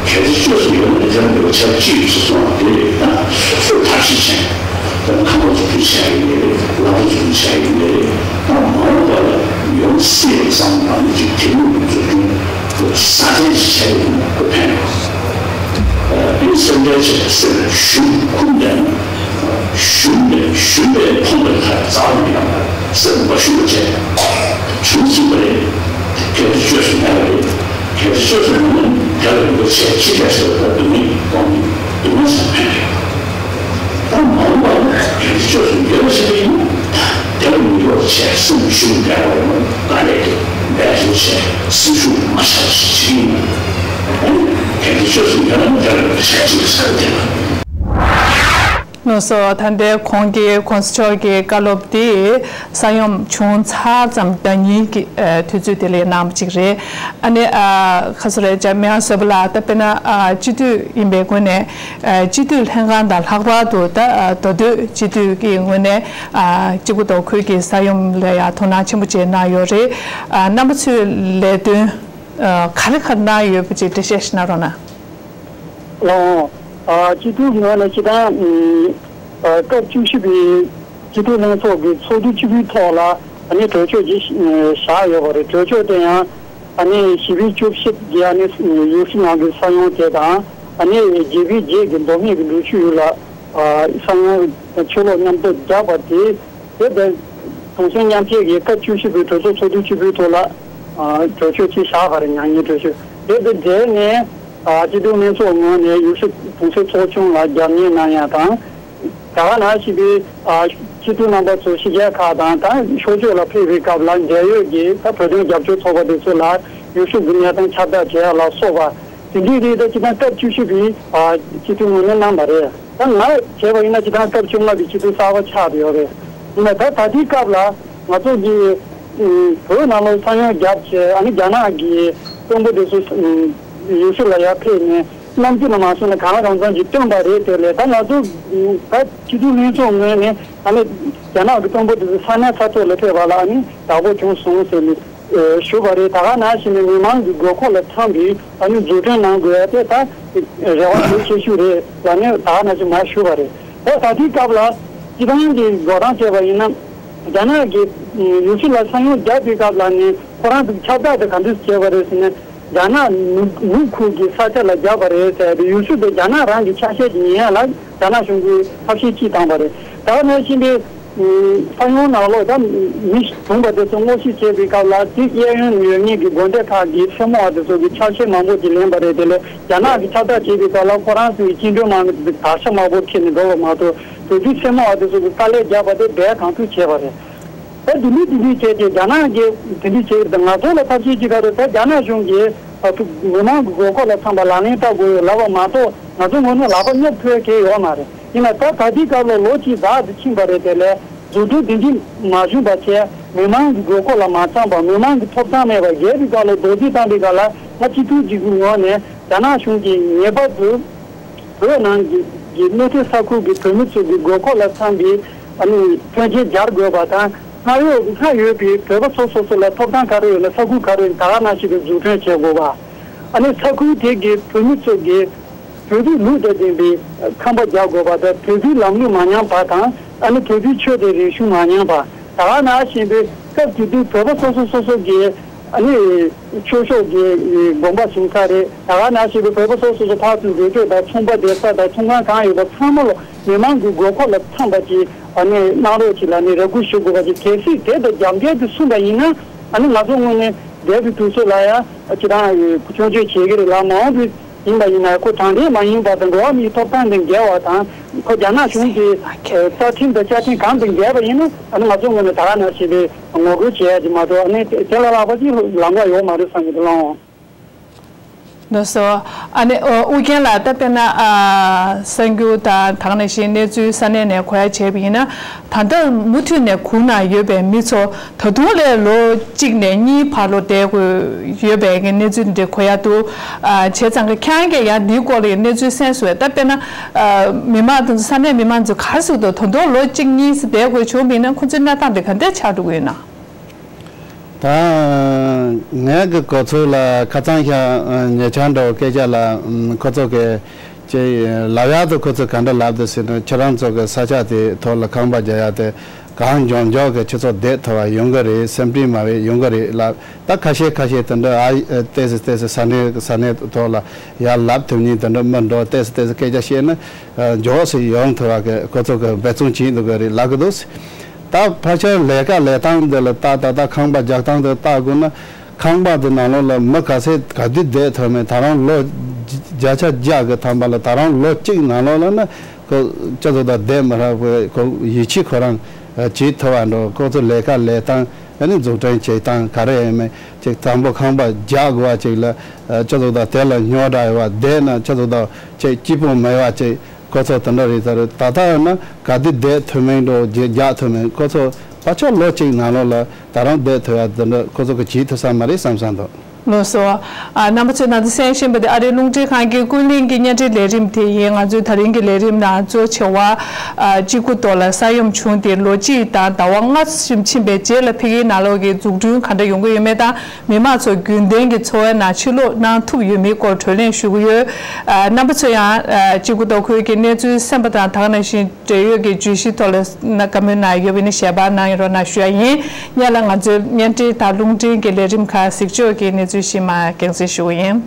གལ་ཆེ་ཤོས་སུ་ཡོད་ན་དེ་ལ་ཡོད་པའི་ཆ་གཅིག་ཡོད་ཅེས་གསུངས་པ་དེ་ད་སོ་སོས་ཐབས་ཤེས་བྱས། ད་ཁང་པ་འཛུགས་སྐྲུན་བྱ་ཡི་མེད་རེད། ལམ་བུ་འཛུགས་སྐྲུན་བྱ་ཡི་མེད་རེད། ད་མ་འོངས་པ་ལ་ཡོང་སྲིད་པ་བསམ་པ་ནི་ཅིག་དེ་མིན་འཛུགས་སྐྲུན་སྲ་བརྟན་ཞིག་བྱ་ཡི་མེད་ཁོ་ཕན་ཡོད། དེ་སེམས་ཁྲལ་བྱེད་པ་སེམས་ལ་ཞུམ་ཁུམ་བསྡད་ན་ཞུམ་པས་ཞུམ་པས་ཕོངས་པའི་ཁར་རྩ་བ་ནས་ཡང་སེམས་མ་ཞུམ་པ་བྱས་བྱུང་སྲིད་པ་རེད། གལ་ཏེ་བཅོས་སུ་མེད་པ་རེད། གལ་ཏེ་བཅོས་སུ་མེད་ན་དེ་ལ་ཡོད་པ་བྱས་ཅི་བྱས་ཟེར་བ་ལ་སྡུག་བསྔལ་གཏོང་གི་སྡུག་བསྔལ་ཆགས་ཕན་ཐོགས། ད་མ་འོངས་པ་ལ་གལ་ཏེ་བཅོས་སུ་ཡོད་པ་ཞིག་ཡིན་ན་དེ་ལ་མི་དགོས་བྱས་སེམས་ཞུམ་བསྡད་པ་ཡིན་ན་ད་ལས་དེ་འབད་བརྩོན་བྱས་སེམས་ཤུགས་མ་ཆག་ཞིག་བྱེད་ཀྱི་ཡིན་ན་ཨ་ནི་གལ་ཏེ་བཅོས་སུ་ཡོད་ན་དེ་ལ་ཡོད་པ་བྱས་ཅི་བྱས་ཟེར་བ་དེ་ལ། ལགས་སོ། ད་ལྟའི་གོང་གི་གོང་ས་མཆོག་གི་བཀའ་སློབ་དེ་ས་ཡོམ་བྱུང་ཚར་ཙམ་ཟླ་ཉིན་གྱི་ཨ་དུས་ཚོད་དེ་ལ་གནང་བ་ཅིག་རེད། ཨ་ནི་ཨ་ཁ་སོ་རེ་ཇ་མེ་ཡང་བཟོས་པ་ལ་ད་དཔེར་ན་ཨ་སྤྱི་འཐུས་ཡིན་པའི་སྒོ་ནས་ཨ་སྤྱི་འཐུས་ལྷན་ཁང་དང་ལྷག་པར་དུ་ད་ཨ་མདོ་སྟོད་སྤྱི་འཐུས་ཀྱི་ངོས་ནས་ཨ་སྤྱི་ཁོག་མདོ་ཁུལ་གྱི་ས་ཡོམ་ལ་ཡང་དོ་སྣང་ཆེན་པོ་བྱས་གནང་ཡོད་རེད། ཨ་རྣམ་པ་ཚོས་ལས་དོན་ཨ་ག་རེ་ག་རེ་གནང་ཡོད་པ་ཅིག་འགྲེལ་བཤད་ཞིག་གནང་རོགས་གནང་། ལགས། ཨ་སྤྱི་འཐུས་ངོས་ནས་སྤྱི་བཏང་ཨ་སྐབས་བཅུ་བཞི་པའི་སྤྱི་འཐུས་ལྷན་ཚོགས་ཀྱི་ཚོགས་དུས་བཅུ་པའི་ཐོག་ལ་ཨ་ནི་གྲོས་ཆོད་ཅིག་བཞག་ཡོད་པ་རེད། གྲོས་ཆོད་དེ་ཡང་ཨ་ནི་བཞི་པའི་བཅུ་བཞི་གི་ཨ་ནི་ཡུལ་ཤུལ་ནང་གི་ས་ཡོམ་དེ་དང་ཨ་ནི་བརྒྱད་པའི་རྗེས་ཀྱི་མདོ་སྨད་ཀྱི་འབྲུག་ཆུ་ཡུལ་ལ་ཨ་ས་ཡོམ་ཆུ་ལོག་མཉམ་དུ་བརྒྱབ་པ་དེ། དེ་དང་གུང་སེང་མཉམ་འབྲེལ་གྱིས་སྐབས་བཅུ་བཞི་པའི་གྲོས་ཚོགས་ཚོགས་དུས་བཅུ་པའི་ཐོག་ལ་ཨ་གྲོས་ཆོད་ཅིག་བཞག་པ་རེད། ཉག་ཉེས་གྲོས་ཆོད། དེ་དང་འབྲེལ་ནས་ཨ་སྤྱི་འཐུས་ལྷན་ཚོགས་ངོས་ནས་ཡུལ་ཤུལ་གུང་སེང་ཚོགས་ཆུང་ལ་རྒྱབ་གཉེར་གནང་ཡ་དང་། ད་ག་ནང་བཞིན་པའི་ཨ་སྤྱི་འཐུས་རྣམ་པ་ཚོ་ཕྱི་རྒྱལ་ཁག་དང་ད་ཕྱོགས་བསྐྱོད་ལ་ཕེབས་པའི་སྐབས་ལ་འབྲེལ་ཡོད་ཀྱི་ད་བོད་དོན་རྒྱབ་སྐྱོར་ཚོགས་པ་དེ་ཚོ་ལ་ཡུལ་ཤུལ་གྱི་གནས་སྟངས་ཁྱབ་བསྒྲགས་བྱེད་ཡ་ལ་སོགས་པ། དེ་འདྲའི་རིགས་ད་སྤྱི་བཏང་སྐབས་བཅུ་བཞི་པའི་ཨ་སྤྱི་འཐུས་ངོས་ནས་གནང་བ་རེད། ད་ང་བྱས་པ་ཡིན་ན་སྤྱི་བཏང་སྐབས་བཅོ་ལྔ་པའི་སྤྱི་འཐུས་གསར་པ་ཆགས་བསྡད་ཡོད་རེད། ཡིན་ན་ད་ད་ལྟའི་སྐབས་ལ་ང་ཚོ་གི་ཨུམ་བོད་ནང་ལོགས་ས་ཡོམ་བརྒྱབ་བྱས་ཨ་ནི་རྒྱ་ནག་གི་དཔོན་པོ་དེ་ཚོ་ཨུམ་ཡུལ་ཤུལ་ལ་ཡར་ཕེབས་ནས་གནམ་གྲུ་ལ་མ་སོང་ན་གང་ལ་གང་འཚམ་གྱིས་བཏོན་པ་རེད། དེ་ལས་ད་ང་ཚོ་ཨུམ་ད་སྤྱི་འཐུས་ལྷན་ཚོགས་ངོས་ནས་ཨ་ནི་རྒྱ་ནག་གི་དཔོན་པོ་དེ་ཚོ་ས་གནས་ས་ཐོག་ལ་ཕེབས་པ་ལ་ཨ་ནི་བདག་པོ་བྱུང་སོང་ཟེར་ནས། ཞུ་བ་རེད། ད་ག་ནང་བཞིན་མི་མང་གི་དགོས་མཁོ་ལ་འཚམ་པའི་ཨ་ནི་འཛུགས་སྐྲུན་གནང་དགོས་ཡ་དེ་ད་རེ་བ་ཡོད་ཆེ་ཤོས་རེད་ལ་ནི་ད་ག་ནང་བཞིན་མ་ཞུ་བ་རེད། ད་ད་ལྟའི་སྐབས་ལ་སྤྱི་བཏང་གི་འགྲོ་སྟངས་བྱས་པ་ཡིན་ན་རྒྱ་ནག་གི་ཡུལ་ཤུལ་ལ་ས་ཡོམ་བརྒྱབ་པའི་སྐབས་ལ་ནི་ཁོ་རང་ཚོ་ཁྱབ་བསྒྲགས་དེ་ག་འདྲས་བྱས་པ་རེད་ཟེར་ན། རྒྱ་ནག་ནུབ་ནུབ་ཁུལ་གྱི་ས་ཆ་ལ་བརྒྱབ་པ་རེད་ཟེར་ཏེ་ཡུལ་ཤུལ་དེ་རྒྱ་ནག་རང་གི་ཆ་ཤས་ཀྱི་ཡིན་ཡ་ལ་རྒྱ་ནག་གཞུང་གིས་ཐབས་ཤེས་ཅིག་བཏང་པ་རེད། ད་ག་ནང་བཞིན་པའི། ས་ཡོམ་ནང་ལོགས་ད་མི་གྲོངས་པ་དེ་ཚོ་སྔོག་བཤེར་བྱེད་པའི་སྐབས་ལ་དེ་གཡས་གཡོན་ཡོད་མཁན་གྱི་དགོན་སྡེ་ཁག་གི་སེར་མོ་བ་དེ་ཚོ་གི་ཆ་ཤས་མང་པོ་ཅིག་ལེན་པ་རེད། དེ་ལས་རྒྱ་ནག་གི་ཁྱབ་བསྒྲགས་བྱེད་པའི་སྐབས་ལ་ཁོ་རང་ཚོའི་བཅིངས་འགྲོལ་དམག་མི་དེ་ཚོ་དར་ཆ་དམར་པོ་འཁྱེར་ནས་འགྲོ་བ་མ་གཏོགས་བོད་བརྒྱུད་སེར་མོ་བ་དེ་ཚོ་གི་དཀའ་ལས་བརྒྱབ་པ་དེ་རྦད་གང་ཐུབ་བྱས་པ་རེད། ད་དེ་འདྲའི་དེ་འདྲའི་བྱས་ཏེ་རྒྱ་ནག་གིས་དེ་འདྲའི་བྱས་ཏེ་ང་ཚོ་ལ་ཐབས་ཤེས་ཅིག་ག་རེ་ད་རྒྱ་ནག་གཞུང་གིས་ད་ཐུག་མི་མང་གི་དགོས་མཁོ་ལ་འཚམ་པ་ལག་ལེན་བསྟར་དགོས་ཡོད་ལབ་པ་མ་གཏོགས་ང་ཚོ་ངོས་ནས་ལག་པ་གཡར་ཐུབ་ཡ་གང་ཡོད་མ་རེད། ཡིན་ན་ད་ད་ལྟའི་སྐབས་ལ་ལོ་གཅིག་ཟག་ཏུ་ཕྱིན་པ་རེད། དེ་ལས་འཛུགས་སྐྲུན་དེ་འདྲ་མ་བྱུང་བ་བྱས་མི་མང་གི་དགོས་མཁོ་ལ་མ་འཚམ་པ་མི་མང་གི་ཐོབ་ཐང་མེད་པ་རྒྱལ་བའི་སྐབས་ལ་རྡོག་རྫིས་བཏང་པའི་སྐབས་ལ་ང་སྤྱི་འཐུས་གཅིག་གི་ངོས་ནས་རྒྱ་ནག་གཞུང་གིས་ངེས་པར་དུ་བོད་ནང་གི་གི་གནས་ཐེབས་ས་ཁུལ་གྱི་བོད་མི་ཚོ་གི་དགོས་མཁོ་ལ་འཚམ་པའི་ཨ་ནི་མཐུན་རྐྱེན་སྦྱར་དགོས་པ་དང་སྔར་ཡོད་སྔར་ཡོད་པའི་བོད་པ་སོ་སོ་སོ་ལ་ཐོབ་ཐང་ག་རེ་ཡོད་ན་ས་ཁུལ་ག་རེ་ཡོད་ན་ད་ག་ནང་བཞིན་དུ་འཛུགས་སྐྲུན་བྱེད་དགོས་པ། ཨ་ནི་ས་ཁུལ་དེ་གི་བོད་མི་ཚོ་གི་བོད་རིགས་ལུགས་དང་ལྡན་པའི་ཁང་པ་རྒྱག་དགོས་པ་དང་བོད་པའི་ལམ་ལུགས་མ་ཉམས་པ་དང་ཨ་ནི་བོད་པའི་ཆོས་དང་རིག་གཞུང་མ་ཉམས་པ། ད་ག་ནང་བཞིན་པའི་སྐབས་དེ་དུས་བོད་པ་སོ་སོ་སོ་སོ་གི་ཨ་ནི་ཆོས་ཕྱོགས་ཀྱི་དགོན་པ་བཞེངས་ས་རེད། ད་ག་ནང་བཞིན་པའི་བོད་པ་སོ་སོ་སོ་ཕར་ཚུར་འགྲོ་སྐྱོད་དང་ཚོང་པ་སྡོད་ས་དང་ཚོང་ཁང་གང་ཡོད་པ་ཚང་མ་ལ་མི་མང་གི་དགོས་མཁོ་ལ་འཚམ་པ་ཅིག་ཨ་ནི་གནང་རོགས་ཅིག་ལ་ནི་རེ་སྐུལ་ཞུ་དགོས་པ་ཅིག་གལ་སྲིད་དེ་དང་རྒྱབ་འགལ་དུ་སོང་པ་ཡིན་ན་ཨ་ནི་ང་ཚོ་དངོས་གནས་འདས་པའི་དུས་ཚོད་ལ་ཡང་ཅི་རང་སྐྱོན་བརྗོད་བྱེད་ཀྱི་རེད་ལ་མ་འོངས་པའི་ཡིན་པ་ཡིན་ན་ཁོ་དྲང་བདེན་མ་ཡིན་པ་དང་འགྲོ་བ་མིའི་ཐོབ་ཐང་དང་འགལ་བ་དང་ཁོ་རྒྱ་ནག་གཞུང་གི་རྩ་ཁྲིམས་དང་བཅའ་ཁྲིམས་གང་དང་འགལ་བ་ཡིན་ན་ཨ་ནི་ང་ཚོ་ངོས་ནས་ད་ག་ནང་བཞིན་པའི་ངོ་རྒོལ་བྱེད་ཡ་ཅིག་མ་གཏོགས་ཨ་ནི་དེ་ལ་ལྷག་པ་ཅིག་ལམ་ཁ་ཡོད་མ་རེད་བསམ་གྱི་འདུག་ལགས། ལགས་སོ། ཨ་ནི་ཨོ་ཨུ་རྒྱན་ལགས་ད་དཔེར་ན་ཨ་གསར་འགྱུར་དང་ད་ག་ནང་བཞིན་གནས་ཚུལ་ས་གནས་ནས་གོ་ཡ་བྱས་པ་ཡིན་ན། ད་ལྟ་མུ་མཐུད་ནས་གུར་ནང་ཡོད་པའི་མི་ཚོ་ད་དུང་ལས་ལོ་གཅིག་ནས་གཉིས་བར་ལོ་བསྡད་དགོས་ཡོད་པའི་གི་གནས་ཚུལ་འདི་གོ་ཡ་འདུག་ཨ་བྱས་ཙང་གི་ཁྱེད་རང་གིས་ཡང་འདིའི་སྐོར་ལ་གནས་ཚུལ་གསན་སོང་བས། ད་དཔེར་ན་ཨ་མི་མང་དང་ས་གནས་མི་མང་ཚོ་ག་རེ་ཟེར་འདུག་ད་དུང་ལོ་གཅིག་གཉིས་ཙམ་བསྡད་དགོས་བྱུང་བ་ཡིན་ན་ཁོང་ཚོའི་གནས་སྟངས་འདི་ག་འདྲས་ཆགས་འགྲོ་གི་ཡོད་ན། ད་ངས་གི་གོ་ཚོད་ལ་ཁ་ཚང་ཤ་ཉེ་ཆར་འདྲ་བོ་སྐད་ཆ་ལ་ཁོ་ཚོ་གི་ཅེས་ལབ་ཡག་ཏུ་ཁོ་ཚོས་ག་འདྲ་ལབ་འདུག་ཟེར་ན་ཁྱེད་རང་ཚོ་གི་ས་ཆ་དེ་ཐོག་ལ་ཁང་པ་རྒྱག་ཡག་དེ་གང་མགྱོགས་མགྱོགས་གི་ཁྱེད་ཚོ་བསྡད་ཐུབ་པ་ཡོང་གི་རེད། སེམས་ཁྲལ་མ་བྱེད་ཡོང་གི་རེད་ལབ། ད་ཁ་ཤས་ཁ་ཤས་དེ་འདྲ་ཨ་ཏོག་ཙམ་ཏོག་ཙམ་ས་གནས་ས་གནས་ཐོག་ལ་ཡར་ལབ་ཐུབ་མཁན་དེ་འདྲ་མི་འགྲོ་ཏོག་ཙམ་ཏོག་ཙམ་སྐད་ཆ་བཤད་ན་མགྱོགས་སུ་ཡོང་ཐུབ་པ་གི་ཁོ་ཚོ་གི་འབད་བརྩོན་བྱེད་འདུག་གི་རེད་ལབ་གི་འདུག་ད་ཕལ་ཆེར་ལས་ཀ་ལས་སྟངས་འདི་ལ་ལྟ་ད་ལྟ་ཁང་པ་རྒྱག་སྟངས་འདི་ལྟ་དགོས་ན་ཁང་པ་འདི་ནང་ལོགས་ལ་མི་ག་ཚད་ག་དུས་བསྡད་ཐུབ་མེད། ད་རང་ལོ་བརྒྱ་ཆ་བརྒྱ་གི་ཐམ་པ་ལ་ད་རང་ལོ་གཅིག་ནང་ལོགས་ལ་ན་ཁོ་ཅི་ཚོད་ད་བསྡད་མི་རག་པའི་ཁོ་ཡིད་ཆེས་ཁོ་རང་བྱེད་ཐུབ་པ་འགྲོ། ཁོ་ཚོ་ལས་ཀ་ལས་སྟངས་ཨ་ནི་འཛུགས་སྐྲུན་བྱེད་སྟངས་ག་རེ་ཡིན་མིན་ཅིག་དང་པོ་ཁང་པ་རྒྱག་དགོས་པ་ཅིག་ལ་ཅི་ཚོད་ད་དེ་ལ་རྙོག་དྲ་ཡོད་པ་བསྡད་ན་ཅི་ཚོད་ད་ཅིག་སྐྱིད་པོ་མེད་པ་ཅིག་ཁོ་ཚོ་དེ་འདྲ་རེད། ད་རེད། ད་ལྟ་ཡོད་ན་ག་དུས་བསྡད་ཐུབ་མིན་འགྲོ་རྒྱ་རྒྱག་ཐུབ་མིན། ཁོ་ཚོ་ཕལ་ཆེར་ལོ་གཅིག་ནང་ལོགས་ལ་ད་རུང་བསྡད་ཐུབ་ཡ་དེ་འདྲ་ཁོ་ཚོ་གི་བྱེད་ཐུབ་ས་མ་རེད་བསམ་བསམ་འདུག་ལགས་སོ། ཨ། རྣམ་པ་ཚོས་ད་ལྟ་གསན་བཞིན་པ་དེ་ཨ་རིའི་རླུང་འཕྲིན་ཁང་གི་ཀུན་གླེང་གི་བརྙན་འཕྲིན་ལས་རིམ་དེ་ཡིན། ང་ཚོའི་ད་རིང་གི་ལས་རིམ་ནང་གཙོ་ཆེ་བ། ཨ། གཅིག་པུ་ཐོག་ལ་ས་ཡོམ་བྱུང་སྟེ་ལོ་གཅིག་དང་ཟླ་བ་ལྔ་ཙམ་ཕྱིན་པའི་རྗེས་ལ་ཕ་གིའི་ནང་ལོགས་ཀྱི་འཛུགས་སྐྲུན་ག་འདྲ་ཡོང་གི་ཡོད་མེད་དང་། མི་མང་ཚོ་རྒྱུན་ལྡན་གྱི་འཚོ་བའི་ནང་ཕྱིར་ལོག་གནང་ཐུབ་ཡོད་མེད་སྐོར་བགྲོ་གླེང་ཞུ་གི་ཡོད། ཨ། རྣམ་པ་ཚོས་ཡང་། ཨ། གཅིག་པུ་ཐོག་ཁུལ་གྱི་གནས་ཚུལ་གསན་པ་དང་། ད་ག་ནང་བཞིན་འབྲེལ་ཡོད་ཀྱི་བརྗོད་གཞི་ཐོག་ལ་བཀའ་མོལ་གནང་ཡོད་པ་ཡིན་ན་ཞལ་པར་གནང་རོགས་གནང་ཞུ་ཡ་ཡིན། སྔོན་ལ་ང་ཚོའི་བརྙན་འཕྲིན་དང་རླུང་འཕྲིན་གྱི་ལས་རིམ་ཁག་གཟིགས་ཕྱོགས་ཀྱི་གནས་ཚུལ་ཞིག་མར་རྒྱང་སྲིང་ཞུ་གི་ཡིན།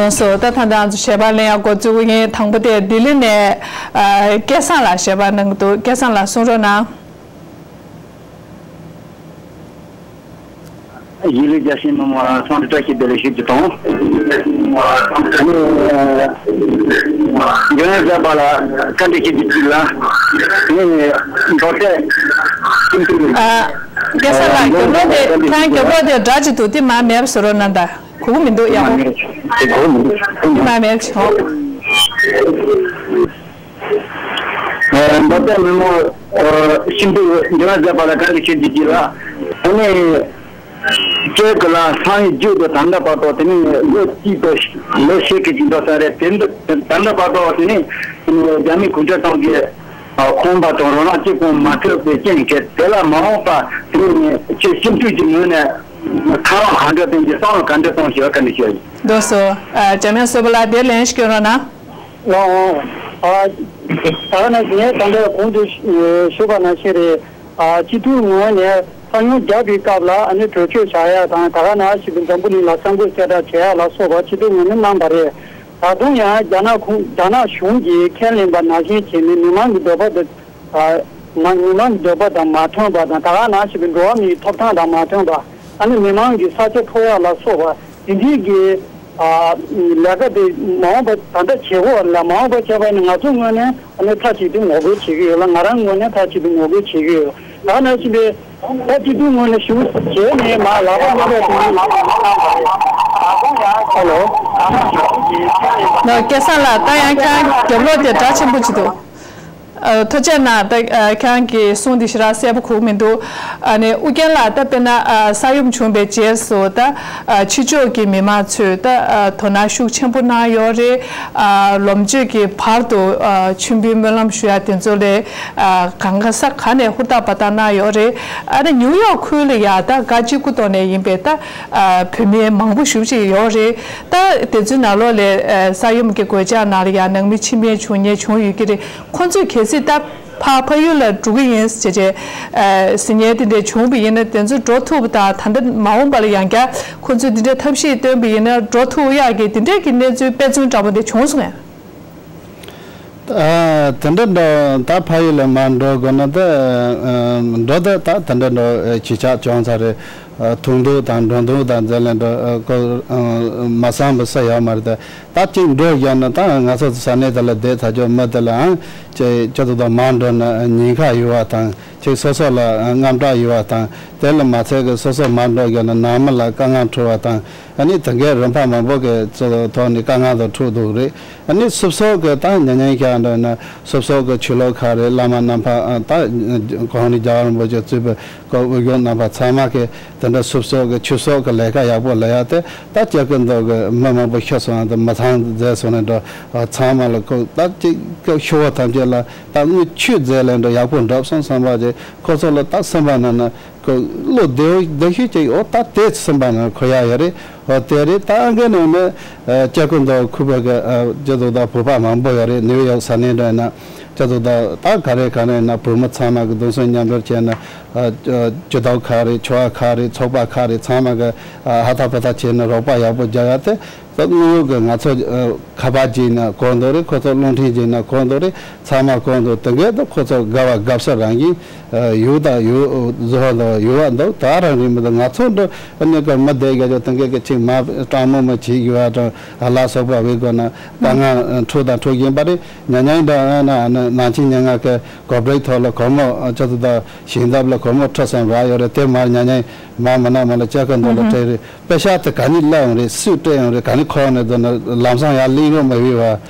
ལགས་སོ། ད་ད་ལྟ་ང་ཚོ་ཞལ་པར་ལེན་ཡག་འགོ་བཙུགས་ཀྱི་ཡིན། དང་པོ་དེ་ལྡི་ལི་ནས། ཨ། སྐལ་བཟང་ལགས་ཞལ་པར་གནང་གི་འདུག་སྐལ་བཟང་ལགས་གསུང་རོགས་གནང་། ཡུལ་ལུགས་རྒྱལ་སྲས་མི་མང་ཚང་མ་བཀྲ་ཤིས་བདེ་ལེགས་ཞུ་རྒྱུ་དང་། ཨ་ནི། འཇོན་ཡོན་མཛད་པ་ལ་བཀའ་འདྲི་ཞུ་རྒྱུ་གཅིག་ལ། ཨ་ནི། མདོ་སྟོད་ཁྱིམ་དུ། ཨ། སྐལ་བཟང་ལགས། རྒྱབ་ལོགས་དེ་ཁྱེད་རང་རྒྱབ་ལོགས་དེ་སྒྲ་ཅིག་འདུག་དེ་མར་མེད་པ་བཟོ་རོགས་གནང་དང་། གོ་གི་མི་འདུག་ཡག་པོ། དེ་གོ་མི་འདུག་དེ་མར་མེད་པ་བྱེད། ཨ། མདོ་སྟོད་མི་མང་། ཨ། ཁྱིམ་དུ་འཇོན་ཡོན་མཛད་པ་ལ་བཀའ་འདྲི་ཞུ་རྒྱུ་གཅིག་ལ། ཨ་ནི། སྐྱེས་ཀྱི་ལ་སང་ཡི་རྒྱུད་དུ་ད་ལྟ་བར་དུ་དེ་ནི་ལོ་གཅིག་དང་ལོ་ཕྱེད་ཀྱི་ཅིག་འགྲོ་ས་རེད། དེ་འདི་ད་ལྟ་བར་དུ་དེ་ནི་རྒྱ་མི་གུང་ཁྲན་ཏང་གི་ཁོང་པ་དང་རོགས་རམ་གཅིག་ཀྱང་མ་ཐོབ་པའི་རྐྱེན་གྱིས། དེ་ལ་མ་འོངས་པ་དེ་ནི་ཁྱེད་སྤྱི་འཐུས་ཀྱི་ངོས་ནས་ཁ་རོག་ག་འདྲ་བསྟན་གྱི་བསམ་བློ་ག་འདྲ་གཏོང་ཞེས་བཀའ་འདྲི་ཞུ་ཡ་ཡིན། ལགས་སོ། ཨ། འཇམ་དབྱངས་བསོད་པ་ལགས། དེ་ལན་ཞིག་སྐྱོན་རོགས་གནང་། ལགས་འོང་། ཨ། ད་ག་ནང་བཞིན་ངས་ད་ལྟ་གོང་དུ་ཞུ་བ་ནང་བཞིན་རེད། ཨ། སྤྱི་འཐུས་ངོས་ནས་ས་ཡོམ་བརྒྱབ་པའི་སྐབས་ལ་ཨ་ནི་གྲོས་ཆོད་བཞག་ཡ་དང་། ད་ག་ནང་བཞིན་དུ་འཛམ་བུ་གླིང་ལ་གསར་འགོད་གསལ་བསྒྲགས་བྱེད་ཡ་ལ་སོགས་པ་སྤྱི་འཐུས་ངོས་ནས་གནང་བ་རེད། ད་དུང་ཡང་རྒྱ་ནག་ཁོང་རྒྱ་ནག་གཞུང་གིས་ཁས་ལེན་པ་ནང་བཞིན་བྱས་ནས་མི་མང་གི་འདོད་པ་དང་། ཨ། མ་མི་མང་གི་འདོད་པ་དང་མ་མཐུན་པ་དང་། ད་ག་ནང་བཞིན་གྱི་འགྲོ་བ་མིའི་ཐོབ་ཐང་དང་མ་མཐུན་པ། ཨ་ནི་མི་མང་གི་ས་ཆ་འཕྲོག་ཡག་ལ་སོགས་པ་དེ་འདྲའི་གི། ཨ། ལས་ཀ་དེ་མ་འོངས་པ་ད་ལྟ་བྱེད་དགོས་པ་ལ་མ་འོངས་པ་བྱས་པ་ཡིན་ན་ང་ཚོ་ངོས་ནས་ཨ་ནི་མཐའ་གཅིག་ཏུ་ངོ་རྒོལ་བྱེད་ཀྱི་ཡོད་ལ། ང་རང་ངོས་ནས་མཐའ་གཅིག་ཏུ་ངོ་རྒོལ་བྱེད་ཀྱི་ཡོད། ད་ག་ནང་བཞིན་པའི་ད་སྤྱི་འཐུས་ངོས་ནས་ཞུ་བྱས་ནས་མ་ལག་པ་མ་རག་དུས། ཧ་ལོ། ལགས། སྐལ་བཟང་ལགས། ད་ཡང་ཁྱེད་རང་རྒྱབ་ལོགས་དེ་སྒྲ་ཆེན་པོ་ཅིག་འདུག་ཨ། ཐུགས་རྗེ་གནང་། ད། ཨ། ཁྱེད་རང་གི་གསུང་དེ་ཞེ་དྲག་གསལ་པོ་གོ་གི་མི་འདུག་ཨ་ནི་ཨུ་རྒྱན་ལགས། ད་དཔེར་ན། ཨ། ས་ཡོམ་བྱུང་བའི་རྗེས་སུ་ད། ཨ། ཕྱི་ཕྱོགས་ཀྱི་མི་མང་ཚོས་ད། ཨ། དོ་སྣང་ཤུགས་ཆེན་པོ་གནང་ཡོད་རེད། ཨ། ལོ་མཇུག་གི་བར་དུ། ཨ། མཆོད་འབུལ་སྨོན་ལམ་ཞུ་ཡ་དེ་ཚོ་ལ། ཨ། གང་ག་ས་ག་ནས་ཧུར་ཐག་འབད་ཐག་གནང་ཡོད་རེད། ཨ་ནི་ནིའུ་ཡོག་ཁུལ་ལ་ཡ་ད་ག་གཅིག་པུ་ཐོག་ནས་ཡིན་པའི་ད། ཨ། བོད་མི་མང་པོ་ཞེ་པོ་ཅིག་ཡོད་རེད། ད་དེ་ཚོའི་ནང་ལོགས་ལ། ཨ། ས་ཡོམ་གྱི་གོད་ཆག་ནང་ལ་ཡ་ནང་མི་འཆི་རྨས་བྱུང་མཁན་བྱུང་ཡོད་ཀྱི་རེད། ཁོང་ཚོས་གལ་སྲིད་ད་ཕར་ཕ་ཡུལ་ལ་འགྲོ་གི་ཡིན་ཟེར་བྱས། ཨ། ཟེར་མཁན་དེ་འདྲ་བྱུང་བ་ཡིན་ན། དེ་ཚོ་འགྲོ་ཐུབ་པ་དང་། ད་ལྟ་མ་འོངས་པ་ལ་ཡང་བསྐྱར་ཁོང་ཚོས་དེ་འདྲའི་ཐབས་ཤེས་བཏོན་པ་ཡིན་ན་འགྲོ་ཐུབ་ཡག་གི་དེ་འདྲའི་གི་གནས་ཚུལ་དཔེ་མཚོན་འདྲ་པོ་དེ་བྱུང་སོང་ངས། ཨ། དེ་འདྲ་འགྲོ་ད་ཕ་ཡུལ་ལ་མར་འགྲོ་དགོས་ན་ད། ཨ། འགྲོ་ད་ད་དེ་འདྲ་འགྲོ་གི་ཆགས་བྱུང་ཚར་རེད། ཐུག་འདུག་དང་འགྲོ་འདུག་དང་འཛེམ་ལེན་འགྲོ་ཁོ་མ་བསམ་པ་ས་ཡོད་མ་རེད། ད་ད་གཅིག་འགྲོ་བཞག་ན་ད་ང་ཚོ་ས་གནས་དེ་ལ་བསྡད་ཚར་ཆོག་མི་དེ་ལའང་ཅེ་ཅ་དུ་ད་མ་འགྲོ་ན་ཉེན་ཁ་ཡོད་པ་དང་ཅིག་སོ་སོ་ལ་དངངས་སྐྲག་ཡོད་པ་དང་དེ་ལ་མ་ཚད་གི་སོ་སོ་མ་འགྲོ་བཞག་ན་ནང་མི་ལ་དཀའ་ངལ་འཕྲད་པ་དང་ཨ་ནི་དེ་འགའི་རིམ་པ་མང་པོ་གི་ཐོག་ནས་དཀའ་ངལ་དང་འཕྲད་འདུག་རེད། ཨ་ནི་སུབ་སོག་གི་ད་ཉན་ཉན་ཤ་འདྲ་ན་སུབ་སོག་གི་ཆོས་ལོག་ཁག་རེད། བླ་མ་རྣམ་པ་ད་གོང་ནས་རྒྱལ་བ་རིན་པོ་ཆེ་གཙོས་པའི་སྐོར་དབུ་བཞུགས་རྣམ་པ་ཚང་མ་གི་དེ་འདྲ་སུབ་སོག་གི་ཆུབ་སོག་གི་ལས་ཀ་ཡག་པོ་ལས་ཡ་དེ་ད་སྐྱ་ཀུན་རྡོ་གི་མི་མང་པོ་ཤི་སོང་དང་མི་ཚང་མཛད་སོང་ནས་འགྲོ་ཚང་མ་ལ་ཁོ་ད་ཅིག་ཤོར་བ་ཐམས་ཅད་ལ་ད་དངུལ་ཆུད་མཛད་ལས་འགྲོ་ཡག་པོ་འགྲུབ་སོང་བསམ་པ་ཅིག་ཁོ་ཚོ་ལ་ད་སེམས་པ་ནང་ན། ཁོ་བློ་བདེ་བདེ་ཤོས་ཅིག་འོ་ད་དེ་སེམས་པ་ནང་འཁོར་ཡ་ཡོད་རེད། འོ་དེ་རེད། ད་ཨ་འགའི་ནང་ནས་སྐྱ་ཀུན་རྡོ་ཁུལ་བ་གི་སྐྱ་དོ་ད་བོད་པ་མང་པོ་ཡོད་རེད། ནིའུ་ཡོག་ས་གནས་འདྲ་ན་སྐྱ་དོ་ད་ད་ག་རེ་ག་རེ་ན་བོད་མི་ཚང་མ་གི་གདུང་སེམས་མཉམ་སྦྱོར་བྱས་ན་སྤྱི་ཚོགས་ཁག་རེད། ཆོལ་ཁ་ཁག་རེད། ཚོགས་པ་ཁག་རེད། ཚང་མ་གི་ཧ་ཐག་པ་ཐག་བྱས་ན་རོགས་པ་ཡག་པོ་རྒྱག་ཡ་དེ། ད་དངོས་ཡོད་ཀྱི་ང་ཚོ་ཨ་ཁ་པར་བརྒྱུད་ན་གོ་འདུག་རེད། ཁོ་ཚོ་རླུང་འཕྲིན་བརྒྱུད་ན་གོ་འདུག་རེད། ཚང་མ་གོ་འདུག་དེ་འགའི་ད་ཁོ་ཚོ་དགའ་བ་དགའ་ས་རང་གིས་ཨ་ཡུལ་དང་ཡུལ་བཟོ་བ་དང་ཡུལ་བ་འདུག་ད་རང་རིགས་མི་འདུག་ང་ཚོ་འདྲ་ཨ་ནི་ཀ་མི་བསྡད་རྒྱ་ཆོ་དེ་འགའི་གི་ཅིག་མ་སྤྲང་མོ་མ་བྱེད་ཡུལ་བ་དང་ཨ་ལ་སོགས་པ་བས་དགོས་ན་དཀའ་ངལ་འཕྲོད་དང་འཕྲོད་བཞིན་པ་རེད། ཉ་ཉ་འདྲ་ཨ་ན་ཨ་ན་ནང་ཆེན་ཉ་ང་གི་གོ་བྲེག་ཐོག་ལ་གོར་མོ་ཨ་ཆ་ཚོ་དང་ཞིང་འདབས་ལ་གོར་མོ་འཕྲོ་སོང་རག་ཡོད་རེད། དེ་མར་ཉ་ཉ་མ་མ་ན་མ་ལ་ལྕགས་ཀ་འདོགས་ལ་སྤྲད་རེད། པེ་ཤག་དེ་ག་ནས་སླེབས་ཡོང་རེད། སུས་སྤྲད་ཡོང་རེད། ག་ནས་འཁོར་ཡོང་རེད་ཟེར་ན་ལམ་སང་ཡར་གླིང་རོ་མ་བི་བ་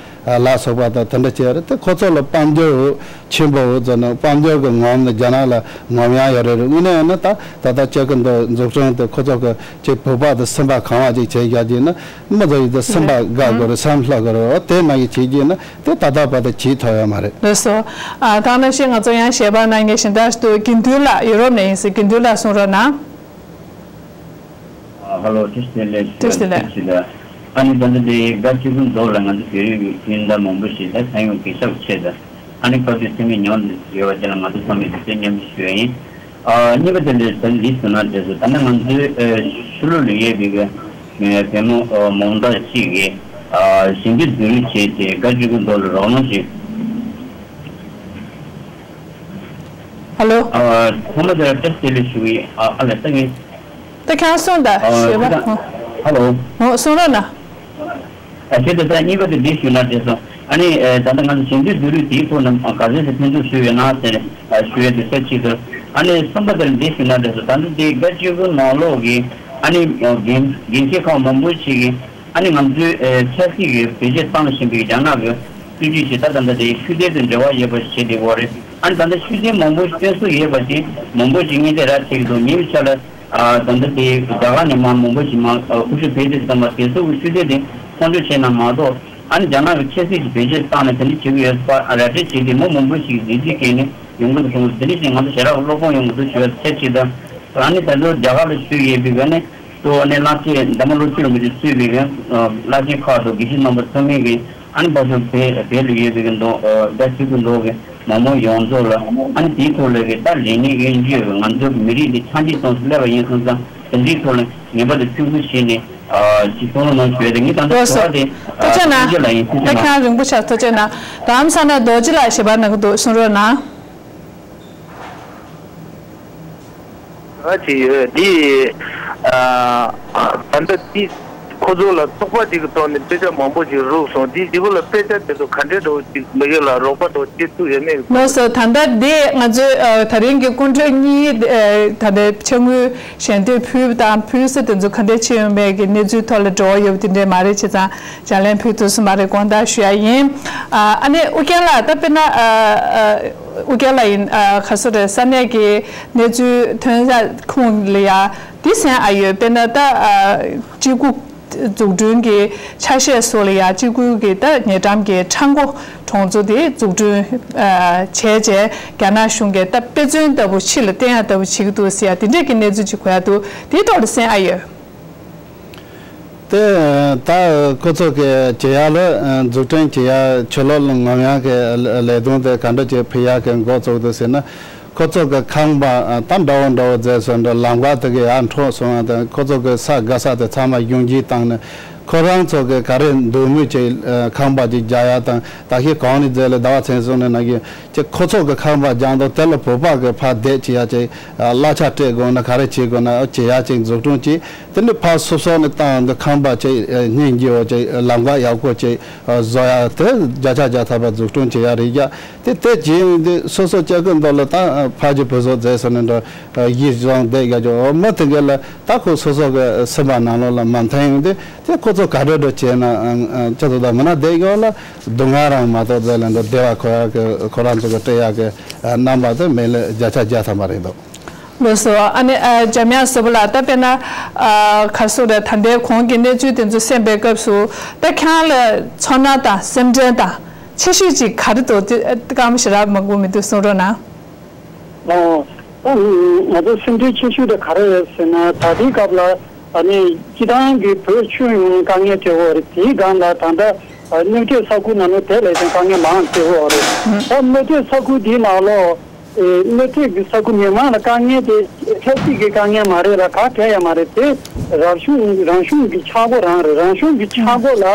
ལ་སོགས་པ་དང་དེ་འདྲ་བྱས་རེད། དེ་ཁོ་ཚོ་ལ་དཔལ་འབྱོར་འོ་ཆེན་པོ་འོ་ཟེར་ན་དཔལ་འབྱོར་གྱི་ངོམ་ནི་རྒྱ་ནག་ལ་ངོམ་ཡག་ཡོད་རེད། དངོས་གནས་ཡིན་ན་ད་ད་ལྟ་ལྕགས་ཀ་འདོགས་འཛུགས་སྐྲུན་དེ་ཁོ་ཚོ་གི་ཅིག་བོད་པ་དང་སེམས་པ་གང་བ་ཅིག་བྱས་རྒྱག་གི་ན་མི་ཚོ་ཡིན་དུ་སེམས་པ་དགའ་དགོས་རེད། སེམས་ལྷོད་དགོས་རེད། འོ་དེ་མ་གི་བྱས་རྒྱུ་ན་དེ་ད་ལྟ་བར་དུ་བྱས་ཐུབ་ཡོད་མ་རེད། ལགས་སོ། ཨ་ད་ནང་བཞིན་ང་ཚོ་ཡང་ཞལ་པར་གནང་མཁན་གཞན་དག་ཏུ་དགེ་འདུན་ལགས་ཡུ་རོབ་ནས་ཡིན་ཟེར། དགེ་འདུན་ལགས་གསུང་རོགས་གནང་། ཨ་ཧ་ལོ། བཀྲ་ཤིས་བདེ་ལེགས། བཀྲ་ཤིས་བདེ་ལེགས། ཨ་ནི་ད་ལྟ་དེ་སྒར་གཅིག་པུ་མདོ་ལ་ང་ཚོ་བོད་རིགས་ཀྱི་སྤུན་ཟླ་མང་པོ་ཞིག་ད་ས་ཡོམ་གྱི་ཤག་ཆེ་ད་ཨ་ནི་བཀའ་བརྒྱུད་སེམས་མི་ཉོན་ཡོད་པ་དེ་ལ་ང་ཚོ་ཚང་མས་དེ་ཚོ་མཉམ་ཞུ་ཡ་ཡིན། ཨ་གཉིས་པ་དེ་ལས་ད་འདི་སུ་ན་དེ་ཚོ་ད་ནི་ང་ཚོའི་ཨ་ཕྱི་ལོགས་ལ་ཡོད་པའི་གི་བོད་མི་མང་དག་ཅིག་གིས་ཨ་ཞིང་སྡེ་བསྡུ་རུབ་བྱས་ཏེ་སྒར་གཅིག་པུ་མདོ་ལ་རོགས་སྣང་ཞིག་ཧ་ལོ། ཨ་ཚང་མ་དེ་ལ་བཀྲ་ཤིས་བདེ་ལེགས་ཞུ་གི་ཡིན། ཨ་ཨ་ལ་ལྟ་གིན། ད་ཁྱང་སོང་ད་ཨ་ཞེས་པ། ཧ་ལོ། ཧོ་སོང་རོགས་ན། ཨ་ཁྱེད་ད་ལྟ་གཉིས་པ་དེ་འདི་ཞུ་ན་བདེ་སོང་། ཨ་ནི་ཨ་ད་ལྟ་ང་ཚོ་ཞིང་སྡེ་བསྡུ་རུབ་དེའི་ཐོག་ནས་ག་ཚོད་ཅིག་ཕན་ཐོགས་བཟོས་ཡོད་ན་ཟེར་ཨ་ཞུ་ཡ་དེ་ས་གཅིག་ཏུ། ཨ་ནི་གསུམ་པ་དེ་ལ་འདི་ཞུ་ན་བདེ་སོང་། ད་ལྟ་དེ་སྒར་གཅིག་པུ་ནང་ལོགས་ཀྱི་ཨ་ནི་འགན་འགན་འཁྱེར་ཁག་མང་པོ་ཞིག་གིས་ཨ་ནི་ང་ཚོའི་ཨ་ཆབ་སྲིད་ཀྱི་བེད་སྤྱོད་བཏང་བཞིན་པའི་རྒྱ་ནག་གི་སྲིད་ཇུས་ཤིག་ད་ད་ལྟ་དེ་ཤུགས་ལྡན་དུ་འབྲེལ་བ་ཡོད་པ་ཞིག་བྱེད་བསྡད་ཡོད་རེད། ཨ་ནི་ད་ལྟ་ཤུགས་ལྡན་མང་པོ་བསྐྲུན་སྲོལ་ཡོད་པ་ཞིག་མང་པོ་ཞིག་ངན་ཏེ་ར་ཐེག་འདུག་ཉིན་ཆ་ལ་ཨ་ད་ལྟ་དེ་རྒྱ་གར་ནས་མ་མང་པོ་ཞིག་མ་ཨ་ཁུ་ཤུ་བེད་དེ་བཏང་བ་དེ་ཚོ་གི་ཤུགས་ལྡན་དེ་མཐོང་ཆོས་བྱས་ན་མ་གཏོགས་ཨ་ནི་རྒྱ་ནག་གི་ཆབ་སྲིད་ཀྱི་བེད་སྤྱོད་བཏང་ནས་དེ་འདྲ་བྱེད་ཀྱི་ཡོད་པ་ར་སྤྲོད་བྱས་ཏེ་མི་མང་པོ་ཞིག་ཟིན་བྲིས་བཀལ་ནས་ཡོང་གི་འདུག་དེ་འདྲ་ཞིག་ང་ཚོ་ཞེ་དྲག་སློབ་སྦྱོང་ཡོང་གི་འདུག་ཞུ་བ་ཚད་ཆེ་དང་ཨ་ནི་ད་ལྟ་རྒྱ་གར་ལ་བཞུགས་ཡོད་པའི་ག་ནས། གཙོ་བོ་ནི་བླ་ཆེན་འདན་མ་ལོ་ཆུ་རིན་པོ་ཆེ་གཙོས་པའི་གི་བླ་ཆེན་ཁག་དང་དགེ་བཤེས་རྣམ་པ་ཚང་མས་གི་ཨ་ནི་ཕར་ཚུར་བལ་བལ་ལ་ཡོད་པའི་གི་མདོ་ཨ་བལ་ཚུལ་གྱི་མདོ་གི་མང་མོས་ཡོངས་རྫོགས་ལ་ཨ་ནི་དེའི་ཐོག་ལ་གི་ད་ལས་ནི་གི་འཇུས་གི་ང་ཚོའི་མི་རིགས་འདི་ཆགས་འཇིག་གཏོང་སུ་སླེབས་པ་ཡིན་སོང་ཙང་དེ་འདྲའི་ཐོག་ལ་ངེས་པར་དུ་ཐུགས་ཁུར་བཞེས་ནས་ཨ་ཅིག་གཏོང་རོགས་གནང་ཞུ་ཡ་དེ་ངས་ད་ལྟ་ལགས་སོ། ཞུ་བ་དེ་ཐུགས་རྗེ་གནང་། ཐུགས་རྗེ་ལ་ཡིན། ཐུགས་རྗེ་ད་གནང་། ཁྱེད་རང་རིང་པོ་ཆགས། ཐུགས་རྗེ་གནང་། ད་ཨམ་ས་ན་རྡོ་རྗེ་ལགས་ཞེས་པ་གནང་གི་འདུག་གསུང་རོགས་གནང་། ཨ་ཅི་ཡོད་འདི། ཨ་ད་ལྟ་འདི་ཁོ་ཚོ་ལ་ཚོགས་པ་ཅིག་གི་ཐོག་ནས་དཔེ་ཆ་མང་པོ་ཅིག་རུག་སོང་། འདི་འདི་གུ་ལ་དཔེ་ཆ་དེ་ཚོ་ག་འདྲས་འདྲ་བོ་ཅིག་མི་ཡོད་ལ་རོགས་པ་འདྲ་བོ་བྱེད་ཐུབ་ཡོད་མེད། ལགས་སོ། ད་ལྟ་འདི་ང་ཚོས་ཨ་ད་རིང་གི་སྐུ་མགྲོན་གཉིས་ཨ་ད་ལྟ་ཕྱག་དངུལ་ཞལ་འདེབས་ཕུལ་བ་དང་ཕུལ་ས་དེ་ཚོ་ག་འདྲས་ཕྱིན་ཡོད་མེད་ཀྱི་གནས་ཚུལ་ཐོག་ལ་འབྲེལ་བ་ཡོད་པ་དེ་འདྲས་མ་རེད། བྱས་ཙང་། ལྗགས་ལན་ཕུལ་ཐུབ་སོང་མ་རེད། དགོངས་དག་ཞུ་ཡ་ཡིན། ཨ་ཨ་ནི་ཨུ་རྒྱན་ལགས་ད་དཔེར་ན་ཨ་ཨ་ཨུ་རྒྱན་ལགས་ཡིན། ཨ་ག་སོ་རེད། ས་གནས་ཀྱི་གནས་ཚུལ་ཐོན་ས་ཁུངས་ལ་ཡ་འདི་གསན་ཨ་ཡོད། དཔེར་ན་ད་ཨ་གཅིག་པུ་འཛུགས་སྐྲུན་གྱི་ཆ་ཤས་སོགས་ལ་ཡ་གཅིག་པུ་གི་ད་ཉེ་འགྲམ་གྱི་ཁྲ་མགོ་གྲོང་ཚོ་དེ་འཛུགས་སྐྲུན་ཨ་བྱས་རྗེས་རྒྱ་ནག་གཞུང་གིས་ད་དཔེ་མཚོན་ལྟ་བུ་ཕྱི་ལ་བསྟན་ཡ་ལྟ་བུ་བྱེད་ཀྱི་འདུག་ཟེར་ཡ་དེ་འདྲས་ཀྱི་གནས་ཚུལ་ཅིག་གོ་ཡ་འདུག་དེའི་ཐོག་ལ་གསན་ཨ་ཡོད། དེ་ད་ཁོ་ཚོ་གི་བྱེད་ཡག་ལ་འཛུགས་སྐྲུན་བྱེད་ཡག་ཆུ་ལོག་ལ་ངོམ་ཡག་གི་ལས་དོན་དེ་ག་འདྲ་ཅིག་ཕུལ་ཡག་གི་འགོ་བཙུགས་འདུག་ཟེར་ན། ཁོ་ཚོ་གི་ཁང་པ་ད་འདྲ་བོ་འདྲ་བོ་མཛད་སོང་འདྲ། ལམ་ཁ་དེ་གི་ཡར་འཕྲོག་སོང་བ་དང་ཁོ་ཚོ་གི་ས་དགའ་ས་དེ་ཚང་མ་གཞུང་བརྒྱུད་བཏང་ནས་ ཁོ་རང་ཚོ་གི་ག་རེ་འདོད་མོས་ཅིག་ཁང་པ་ཅིག་རྒྱག་ཡ་དང་ད་ཤི་གང་ནས་རྫས་ལ་ཟླ་བ་ཚན་སོང་ནས་ན་གི་ཅིག་ཁོ་ཚོ་གི་ཁང་པ་རྒྱག་འདུག་དེ་ལ་བོད་པ་གི་ཕར་བསྡད་ཅི་ཡ་ཅིག་གླ་ཆ་སྤྲད་དགོས་ན་ག་རེ་བྱེད་དགོས་ན་ཨ་བྱེད་ཡ་ཅིག་འཛུགས་སྐྲུན་ཅིག་དེ་ནི་ཕར་སོ་སོ་ནས་བཏང་འདི་ཁང་པ་ཅིག་སྙིང་རྗེ་བོ་ཅིག་ལམ་ཁ་ཡག་པོ་ཅིག་བཟོ་ཡ་དེ་བརྒྱ་ཆ་བརྒྱ་ཐམ་པ་འཛུགས་སྐྲུན་བྱེད་ཡ་རེད་ཡ། དེ་དེ་རྗེས་འདི་སོ་སོ་སྐྱེ་ཁུངས་འདི་ལ་ད་ཕ་གི་བུ་བཟོ་མཛད་ཟེར་ནས་འགྲོ་གཞི་བཟུང་བསྡད་ཡ་ཅོ་མི་དེ་ག་ལ་ད་ཁོ་སོ་སོ་གི་སེམས་པ་ནང་ལོགས་ལ་མ་མཐུན་ཡོང་དུས་དེ་ཁོ་ཚོ་ག་འདྲ་འདྲ་བྱས་ན་ཅི་ཐུབ་ད་མི་ན་བསྡད་ཡོང་ལ་སྡུག་བསྔལ་རང་མ་གཏོགས་མཛད་ལ་འགྲོ་བདེ་བ་ཁོ་ཡ་གི་ཁོ་རང་ཚོ་གི་སྤྲད་ཡ་གི་རྣམ་པ་དེ་མེད་ལ་བརྒྱ་ཆ་བརྒྱ་ཐམ་པ་རེད་འདུག་ལགས་སོ། ཨ་ནི་ཨ་འཇམ་དབྱངས་བཟོ་པོ་ལགས་ད་དཔེར་ན་ཨ་ག་རེ་ཟེར་རེད་ད་ལྟའི་གོང་གི་གནས་ཚུལ་དེ་ཚོ་གསན་པའི་སྐབས་སུ་ད་ཁྱེད་རང་ལ་ཚོར་སྣང་དང་སེམས་ཁྲལ་དང་ཆེ་ཤོས་ཅིག་ག་རེ་འདུག་དེ་སྐར་མ་ཞེ་དྲག་མང་པོ་མི་འདུག་གསུང་རོགས་གནང་། ཨོ། ད་ང་ཚོ་སེམས་ཁྲལ་ཆེ་ཤོས་དེ་ག་རེ་རེད་ཟེར་ན་ད་ལྟའི་སྐབས་ལ་ཨ་ནི་སྤྱི་བཏང་གི་བོད་ཁྱོན་ཡོངས་ལ་དཀའ་ངལ་འཕྲད་ཡོད་རེད། དེའི་སྒང་ལ་ད་ལྟ་ཨ་སྣོད་ཐོན་ས་ཁུལ་ནང་ལ་དེ་ལས་ཀྱང་དཀའ་ངལ་མང་འཕྲད་ཡོད་རེད། ད་སྣོད་ཐོན་ས་ཁུལ་དེའི་ནང་ལོགས་ཨེ་སྣོད་ཐོན་གྱི་ས་ཁུལ་མི་མང་ལ་དཀའ་ངལ་དེ་ཆབ་སྲིད་ཀྱི་དཀའ་ངལ་མ་རེད་ལ་ག་གལ་ཡང་མ་རེད། དེ་རང་གཞུང་རང་གཞུང་གི་ཆག་སྒོ་རང་རེད། རང་གཞུང་གི་ཆག་སྒོ་ལ།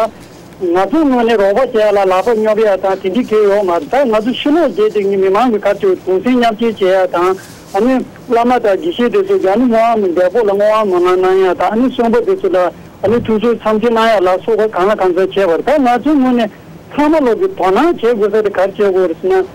ང་ཚོའི་ངོས་ནས་རོགས་པ་བྱེད་ཡ་ལ་ལག་པ་སྙོབ་ཡ་དང་དེ་འདྲའི་གལ་ཡོད་མ་རེད། ད་ང་ཚོ་ཕྱི་ལོགས་བརྒྱད་དེ་ནི་མི་མང་གི་ཁ་ཆེ་གདུང་སེམས་མཉམ་སྐྱེད་བྱེད་ཡ་དང་ཨ་ནི་བླ་མ་དང་དགེ་བཤེས་དེ་ཚོ་རྒྱ་མི་བསྔོ་བ་མི་འདས་པོ་ལ་བསྔོ་བ་མི་གནང་གནང་ཡ་དང་ཨ་ནི་གསོན་པོ་དེ་ཚོ་ལ་ཨ་ནི་ཐུགས་གསོ་འཚམས་འདྲི་གནང་ཡ་ལ་སོགས་པ་གང་ལ་གང་འཚམ་བྱས་པ་རེད། ད་ང་ཚོའི་ངོས་ནས་ཚང་མ་ལོག་གི་དོ་སྣང་བྱེད་དགོས་ས་དེ་ག་རེ་བྱེད་དགོས་རེད་ཟེར་ན།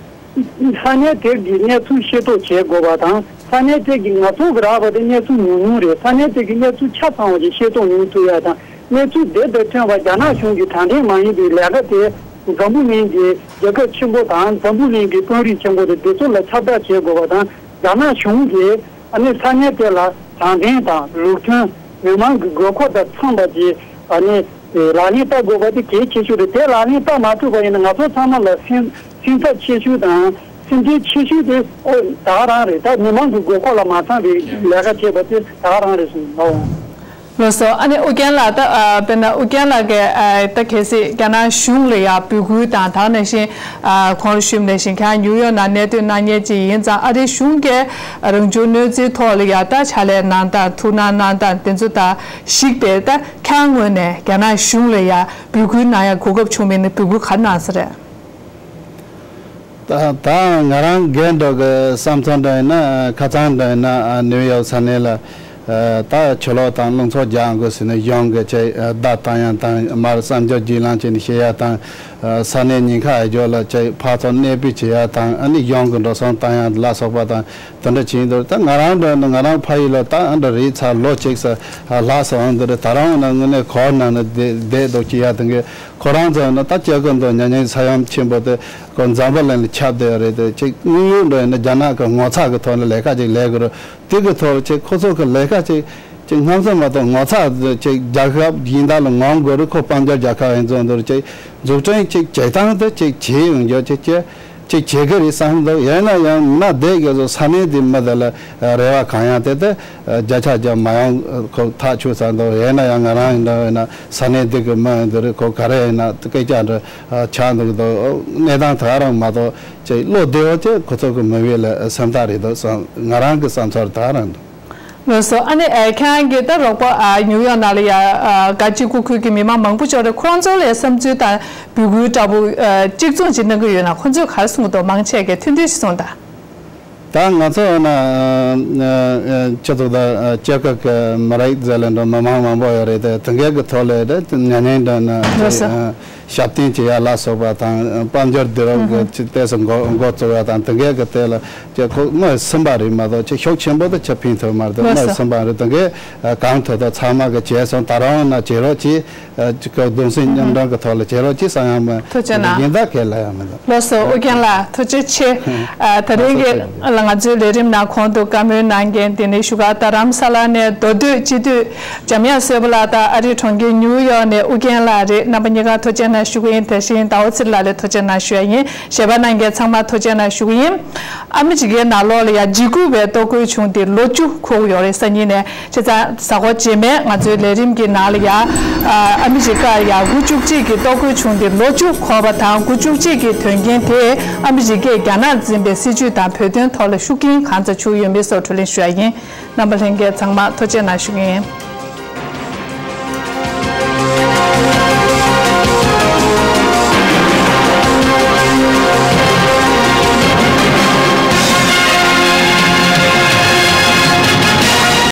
ས་གནས་དེ་གི་གནས་ཚུལ་ཤེས་རྟོགས་བྱེད་དགོས་པ་དང་ས་གནས་དེ་གི་ང་ཚོ་གི་རག་པ་དེ་གནས་ཚུལ་ཉུང་ཉུང་རེད། ས་གནས་དེ་གི་གནས་ཚུལ་ཆ་ཚང་བ་ཞིག་ཤེས་རྟོགས་ཡོང་ཐུབ་ཡ་དང་གནས་ཚུལ་དེ་དང་མཐུན་པ་རྒྱ་ནག་གཞུང་གི་དྲང་བདེན་མ་ཡིན་པའི་ལས་ཀ་དེ་འཛམ་བུ་གླིང་གི་རྒྱལ་ཁབ་ཆེན་པོ་དང་འཛམ་བུ་གླིང་གི་དཔོན་རིགས་ཆེན་པོ་དང་དེ་ཚོ་ལ་ཁྱབ་བསྒྲགས་བྱེད་དགོས་པ་དང་རྒྱ་ནག་གཞུང་གིས་ཨ་ནི་ས་གནས་དེ་ལ་དྲང་བདེན་དང་ལུགས་མཐུན་མི་མང་གི་དགོས་མཁོ་དང་འཚམས་པ་ཅིག་ཨ་ནི་ལག་ལེན་བསྟར་དགོས་པ་དེ་གལ་ཆེ་ཤོས་རེད། དེ་ལག་ལེན་བསྟར་མ་ཐུབ་པ་ཡིན་ན་ང་ཚོ་ཚང་མ་ལ་སེམས་སེམས་འཚབ་ཆེ་ཤོས་དང་སེམས་ཁྲལ་ཆེ་ཤོས་དེ་ཨོ་ད་ག་རང་རེད། ད་མི་མང་གི་དགོས་མཁོ་ལ་མ་འཚམས་པའི་ལས་ཀ་བྱེད་པ་དེ་ད་ག་རང་རེད་གསུངས་ཨོ། ལགས་སོ། ཨ་ནི་ཨུ་རྒྱན་ལགས་ད་ཨ་དཔེར་ན་ཨུ་རྒྱན་ལགས་ཀྱིས་ཨ་ད་གལ་སྲིད་རྒྱ་ནག་གཞུང་ལ་ཡང་འབོད་སྐུལ་དང་ད་ག་ནང་བཞིན་ཨ་གོང་ལ་ཞུས་པ་ནང་བཞིན་ཁྱེད་རང་ཉིའུ་ཡོག་ནང་གནས་སྡོད་གནང་མཁན་ཅིག་ཡིན་ཙང་ཨ་རིའི་གཞུང་གིས་རང་བྱུང་གནོད་འཚེའི་ཐོག་ལ་ཡང་ད་ཕྱག་ལས་གནང་སྟངས་ཐུགས་སྣང་གནང་སྟངས་དེ་ཚོ་དང་གཞིགས་པའི་ད་ཁྱེད་རང་ངོས་ནས་རྒྱ་ནག་གཞུང་ལ་ཡང་འབོད་སྐུལ་གནང་ཡ་གོ་སྐབས་བྱུང་བ་ཡིན་ན་འབོད་སྐུལ་ག་རེ་གནང་ས་རེད། ད་ད་ང་རང་སྒེར་འགྲོ་གི་བསམ་ཚུལ་འདྲ་ཡིན་ན་ཁ་སང་འདྲ་ཡིན་ན་ནིའུ་ཡོག་ས་གནས་ལ་ད་ཆུ་ལོག་དང་རླུང་འཚུབ་རྒྱག་དགོས་ཟེར་ནས་གཞུང་གི་ཅིག་བརྡ་བཏང་ཡ་དང་མར་གསར་འགྱུར་བརྒྱུད་ལམ་བྱས་ནས་བཤད་ཡ་དང་ས་གནས་ཉེན་ཁ་ཡོད་ལ་ཅིག་ཕར་ཚུར་གནས་སྤོས་བྱེད་ཡ་དང་ཨ་ནི་གཞུང་གི་འགྲོ་སོང་བཏང་ཡ་ལ་སོགས་པ་དང་དེ་འདྲ་བྱས་འདུག་ད་ང་རང་འདྲ་ན་ང་རང་ཕ་ཡུལ་ལ་ད་ཨ་འདྲ་རེད་ཚར་ལོ་གཅིག་ཙམ་ལྷག་སོང་འདི་རེད། ད་རུང་ན་དངོས་གནས་གོ་ནང་ནས་བསྡད་འདུག་ཅི་ཡ་དང་གི་ཁོ་རང་ཚོ་ཡིན་ན་ད་སྐྱེ་ཁམས་དང་མྱ་ངན་ས་ཡོམ་ཆེན་པོ་དེ་ཁོ་འཛམ་བུ་གླིང་ལ་ཁྱབ་བསྡད་ཡོད་རེད་དེ་ཅིག་དངོས་ཡོད་འགྲོ་ཡིན་ན་རྒྱ་ནག་གི་ངོ་ཚ་གི་ཐོག་ནས་ལས་ཀ་ཅིག་ལས་དགོས་རེད། དེ་གི་ཐོག་ཅིག་ཁོ་ཚོ་གི་ལས་ཀ་ཅིག་ཅིག་སྔ་ཚོད་མ་གཏོགས་ངོ་ཚ་ཅིག་རྒྱལ་ཁབ་ཡིན་ད་ལ་ངོམ་དགོས་རེད། ཁོ་དཔལ་འབྱོར་རྒྱལ་ཁབ་ཡིན་ཚོད་འདུག་ཅིག་འཛུགས་སྐྲུན་ཅིག་བྱེད་སྟངས་དེ་ཅིག་བྱེད་ཡོང་རྒྱུ་ཅིག་ཅིག་ཅིག་བྱེད་གི་རེད་བསམ་འདུག་ཡིན་ན་ཡང་མི་སྣ་བསྡད་དགོས་ཚོ་ས་གནས་དེ་མི་དེ་ལ་རེ་བ་གང་ཡང་དེ་དེ། བརྒྱ་ཆ་བརྒྱ་མ་ཡོང་ཁོ་ཐག་ཆོད་ཚར་འདུག་ཡིན་ན་ཡང་ང་རང་ཡིན་འདྲ་བས་ན་ས་གནས་འདི་གི་མི་ཡིན་འདི་རེད། ཁོ་ག་རེ་ཡིན་ན་སྐད་ཆ་འདྲ་ཆགས་འདུག་འདུག་གནས་སྟངས་དེ་ག་རང་མ་གཏོགས་ཅིག་བློ་བདེ་བོ་ཅིག་ཁོ་ཚོ་གི་མི་བས་ལ་སེམས་ཐག་རེད་འདུག་བསམ་ང་རང་གི་བསམ་ཚུལ་དེ་ག་རང་འདུག་ལགས་སོ། ཨ་ནི་ཨ་ཁྱེད་རང་གི་ད་རོགས་པ་ཨ་ཉིའུ་ཡོག་ནང་ལ་ཡ་ཨ་ག་གཅིག་སྐུ་ཁུལ་གྱི་མི་མང་མང་པོ་ཅིག་ཡོད་རེད། ཁོ་རང་ཚོ་ལ་བསམ་ཚུལ་དང་འབོད་སྐུལ་འདྲ་པོ་ཨ་གཅིག་མཚུངས་ཅིག་གནང་གི་ཡོད་ན་ཁོ་ཚོས་ག་རེ་གསུང་གི་འདུག་མང་ཆེ་གིས་ཐུང་ཐུང་ཞིག་གསུངས་དང་། ད་ང་ཚོ་ན་སྤྱི་ཚོགས་དང་སྐྱེ་ཁམས་ཀྱི་མི་རིགས་ཟེར་ལེ་འགྲོ་མི་མང་མང་པོ་ཡོད་རེད་དེ་དེ་འགའ་གི་ཐོག་ལས་དེ་ཉན་ཉན་འདྲ་ན་ལགས་སོ། ཞབས་བརྟན་བྱེད་ཡ་ལ་སོགས་པ་དང་དཔལ་འབྱོར་བསྡུ་རུབ་ཀྱི་ལྟས་སུ་འགོ་འགོ་བཙུགས་ཡ་དང་དེ་འགའ་གི་ཐད་ལ་ཀྱི་ཁོ་མི་སེམས་པ་རེད་མ་གཏོགས་ཅི་ཤུགས་ཆེན་པོ་དེ་ཆ་ཕན་ཐོགས་མ་རེད། ལགས་སོ། མི་སེམས་པ་རེད། དེ་འགའ་གང་ཐུབ་ཐུབ་ཚང་མ་གི་བྱས་སོང་། ད་རུང་ན་བྱེད་རོགས་གྱིས། ཅིག་གི་གདུང་སེམས་མཉམ་འདྲེས་ཀྱི་ཐོག་ལ་བྱེད་རོགས་གྱིས་བསམ་ཡང་མི་ཐུགས་རྗེ་གནང་། ཡིན་ད་གལ་ལ་ཡང་མི་འདུག་ལགས་སོ། ཨོ་རྒྱན་ལགས་ཐུགས་རྗེ་ཆེ། ཨ་ད་རིང་གི་ལ་ང་ཚོའི་ལས་རིམ་ནང་གོང་དུ་བཀའ་མོལ་གནང་མཁན་དེ་ནི་བཞུགས་སྒར་རྡ་རམ་ས་ལ་ནས་མདོ་སྟོད་སྤྱི་འཐུས་འཇམ་དབྱངས་བསོད་པ་ལགས་དང་ཨ་རིའི་གྲོང་ཁྱེར་ཉིའུ་ཡོག་ནས་ཨོ་རྒྱན་ལགས་རེད། རྣམ་པ་གཉིས་ཀར་ཐུགས་རྗེ་གནང་ཞུ་གི་ཡིན། དེ་བཞིན་ཟླ་བ་ཚེ་རིང་ལགས་ལ་ཐུགས་རྗེ་གནང་ཞུ་ཡ་ཡིན། ཞལ་པར་གནང་མཁན་ཚང་མར་ཐུགས་རྗེ་གནང་ཞུ་གི་ཡིན། ཨ་མི་རི་ཀའི་ནང་ལོགས་ལ་ཡང་འཇིགས་སྐུལ་བའི་གཏོར་རྒོལ་བྱུང་སྟེ་ལོ་བཅུ་འཁོར་གྱི་ཡོད་རེད། སང་ཉིན་ནས་བྱས་ཙང་གཟའ་འཁོར་རྗེས་མའི་ང་ཚོའི་ལས་རིམ་གྱི་ནང་ལ་ཡང་ཨ་མི་རི་ཀར་ཡང་དགུ་བཅུ་གཅིག་གི་གཏོར་རྒོལ་བྱུང་སྟེ་ལོ་བཅུ་འཁོར་བ་དང་དགུ་བཅུ་གཅིག་གི་དོན་རྐྱེན་དེས་ཨ་མི་རི་ཀས་རྒྱ་ནག་འཛིན་པའི་སྲིད་བྱུས་དང་བོད་དོན་ཐོག་ལ་ཤུགས་རྐྱེན་གང་ཙམ་བྱུང་ཡོད་མེད་སོགས་བགྲོ་གླེང་ཞུ་ཡ་ཡིན། རྣམ་པ་ལྷན་རྒྱས་ཚང་མ་ཐུགས་རྗེ་གནང་ཞུ་གི་ཡིན།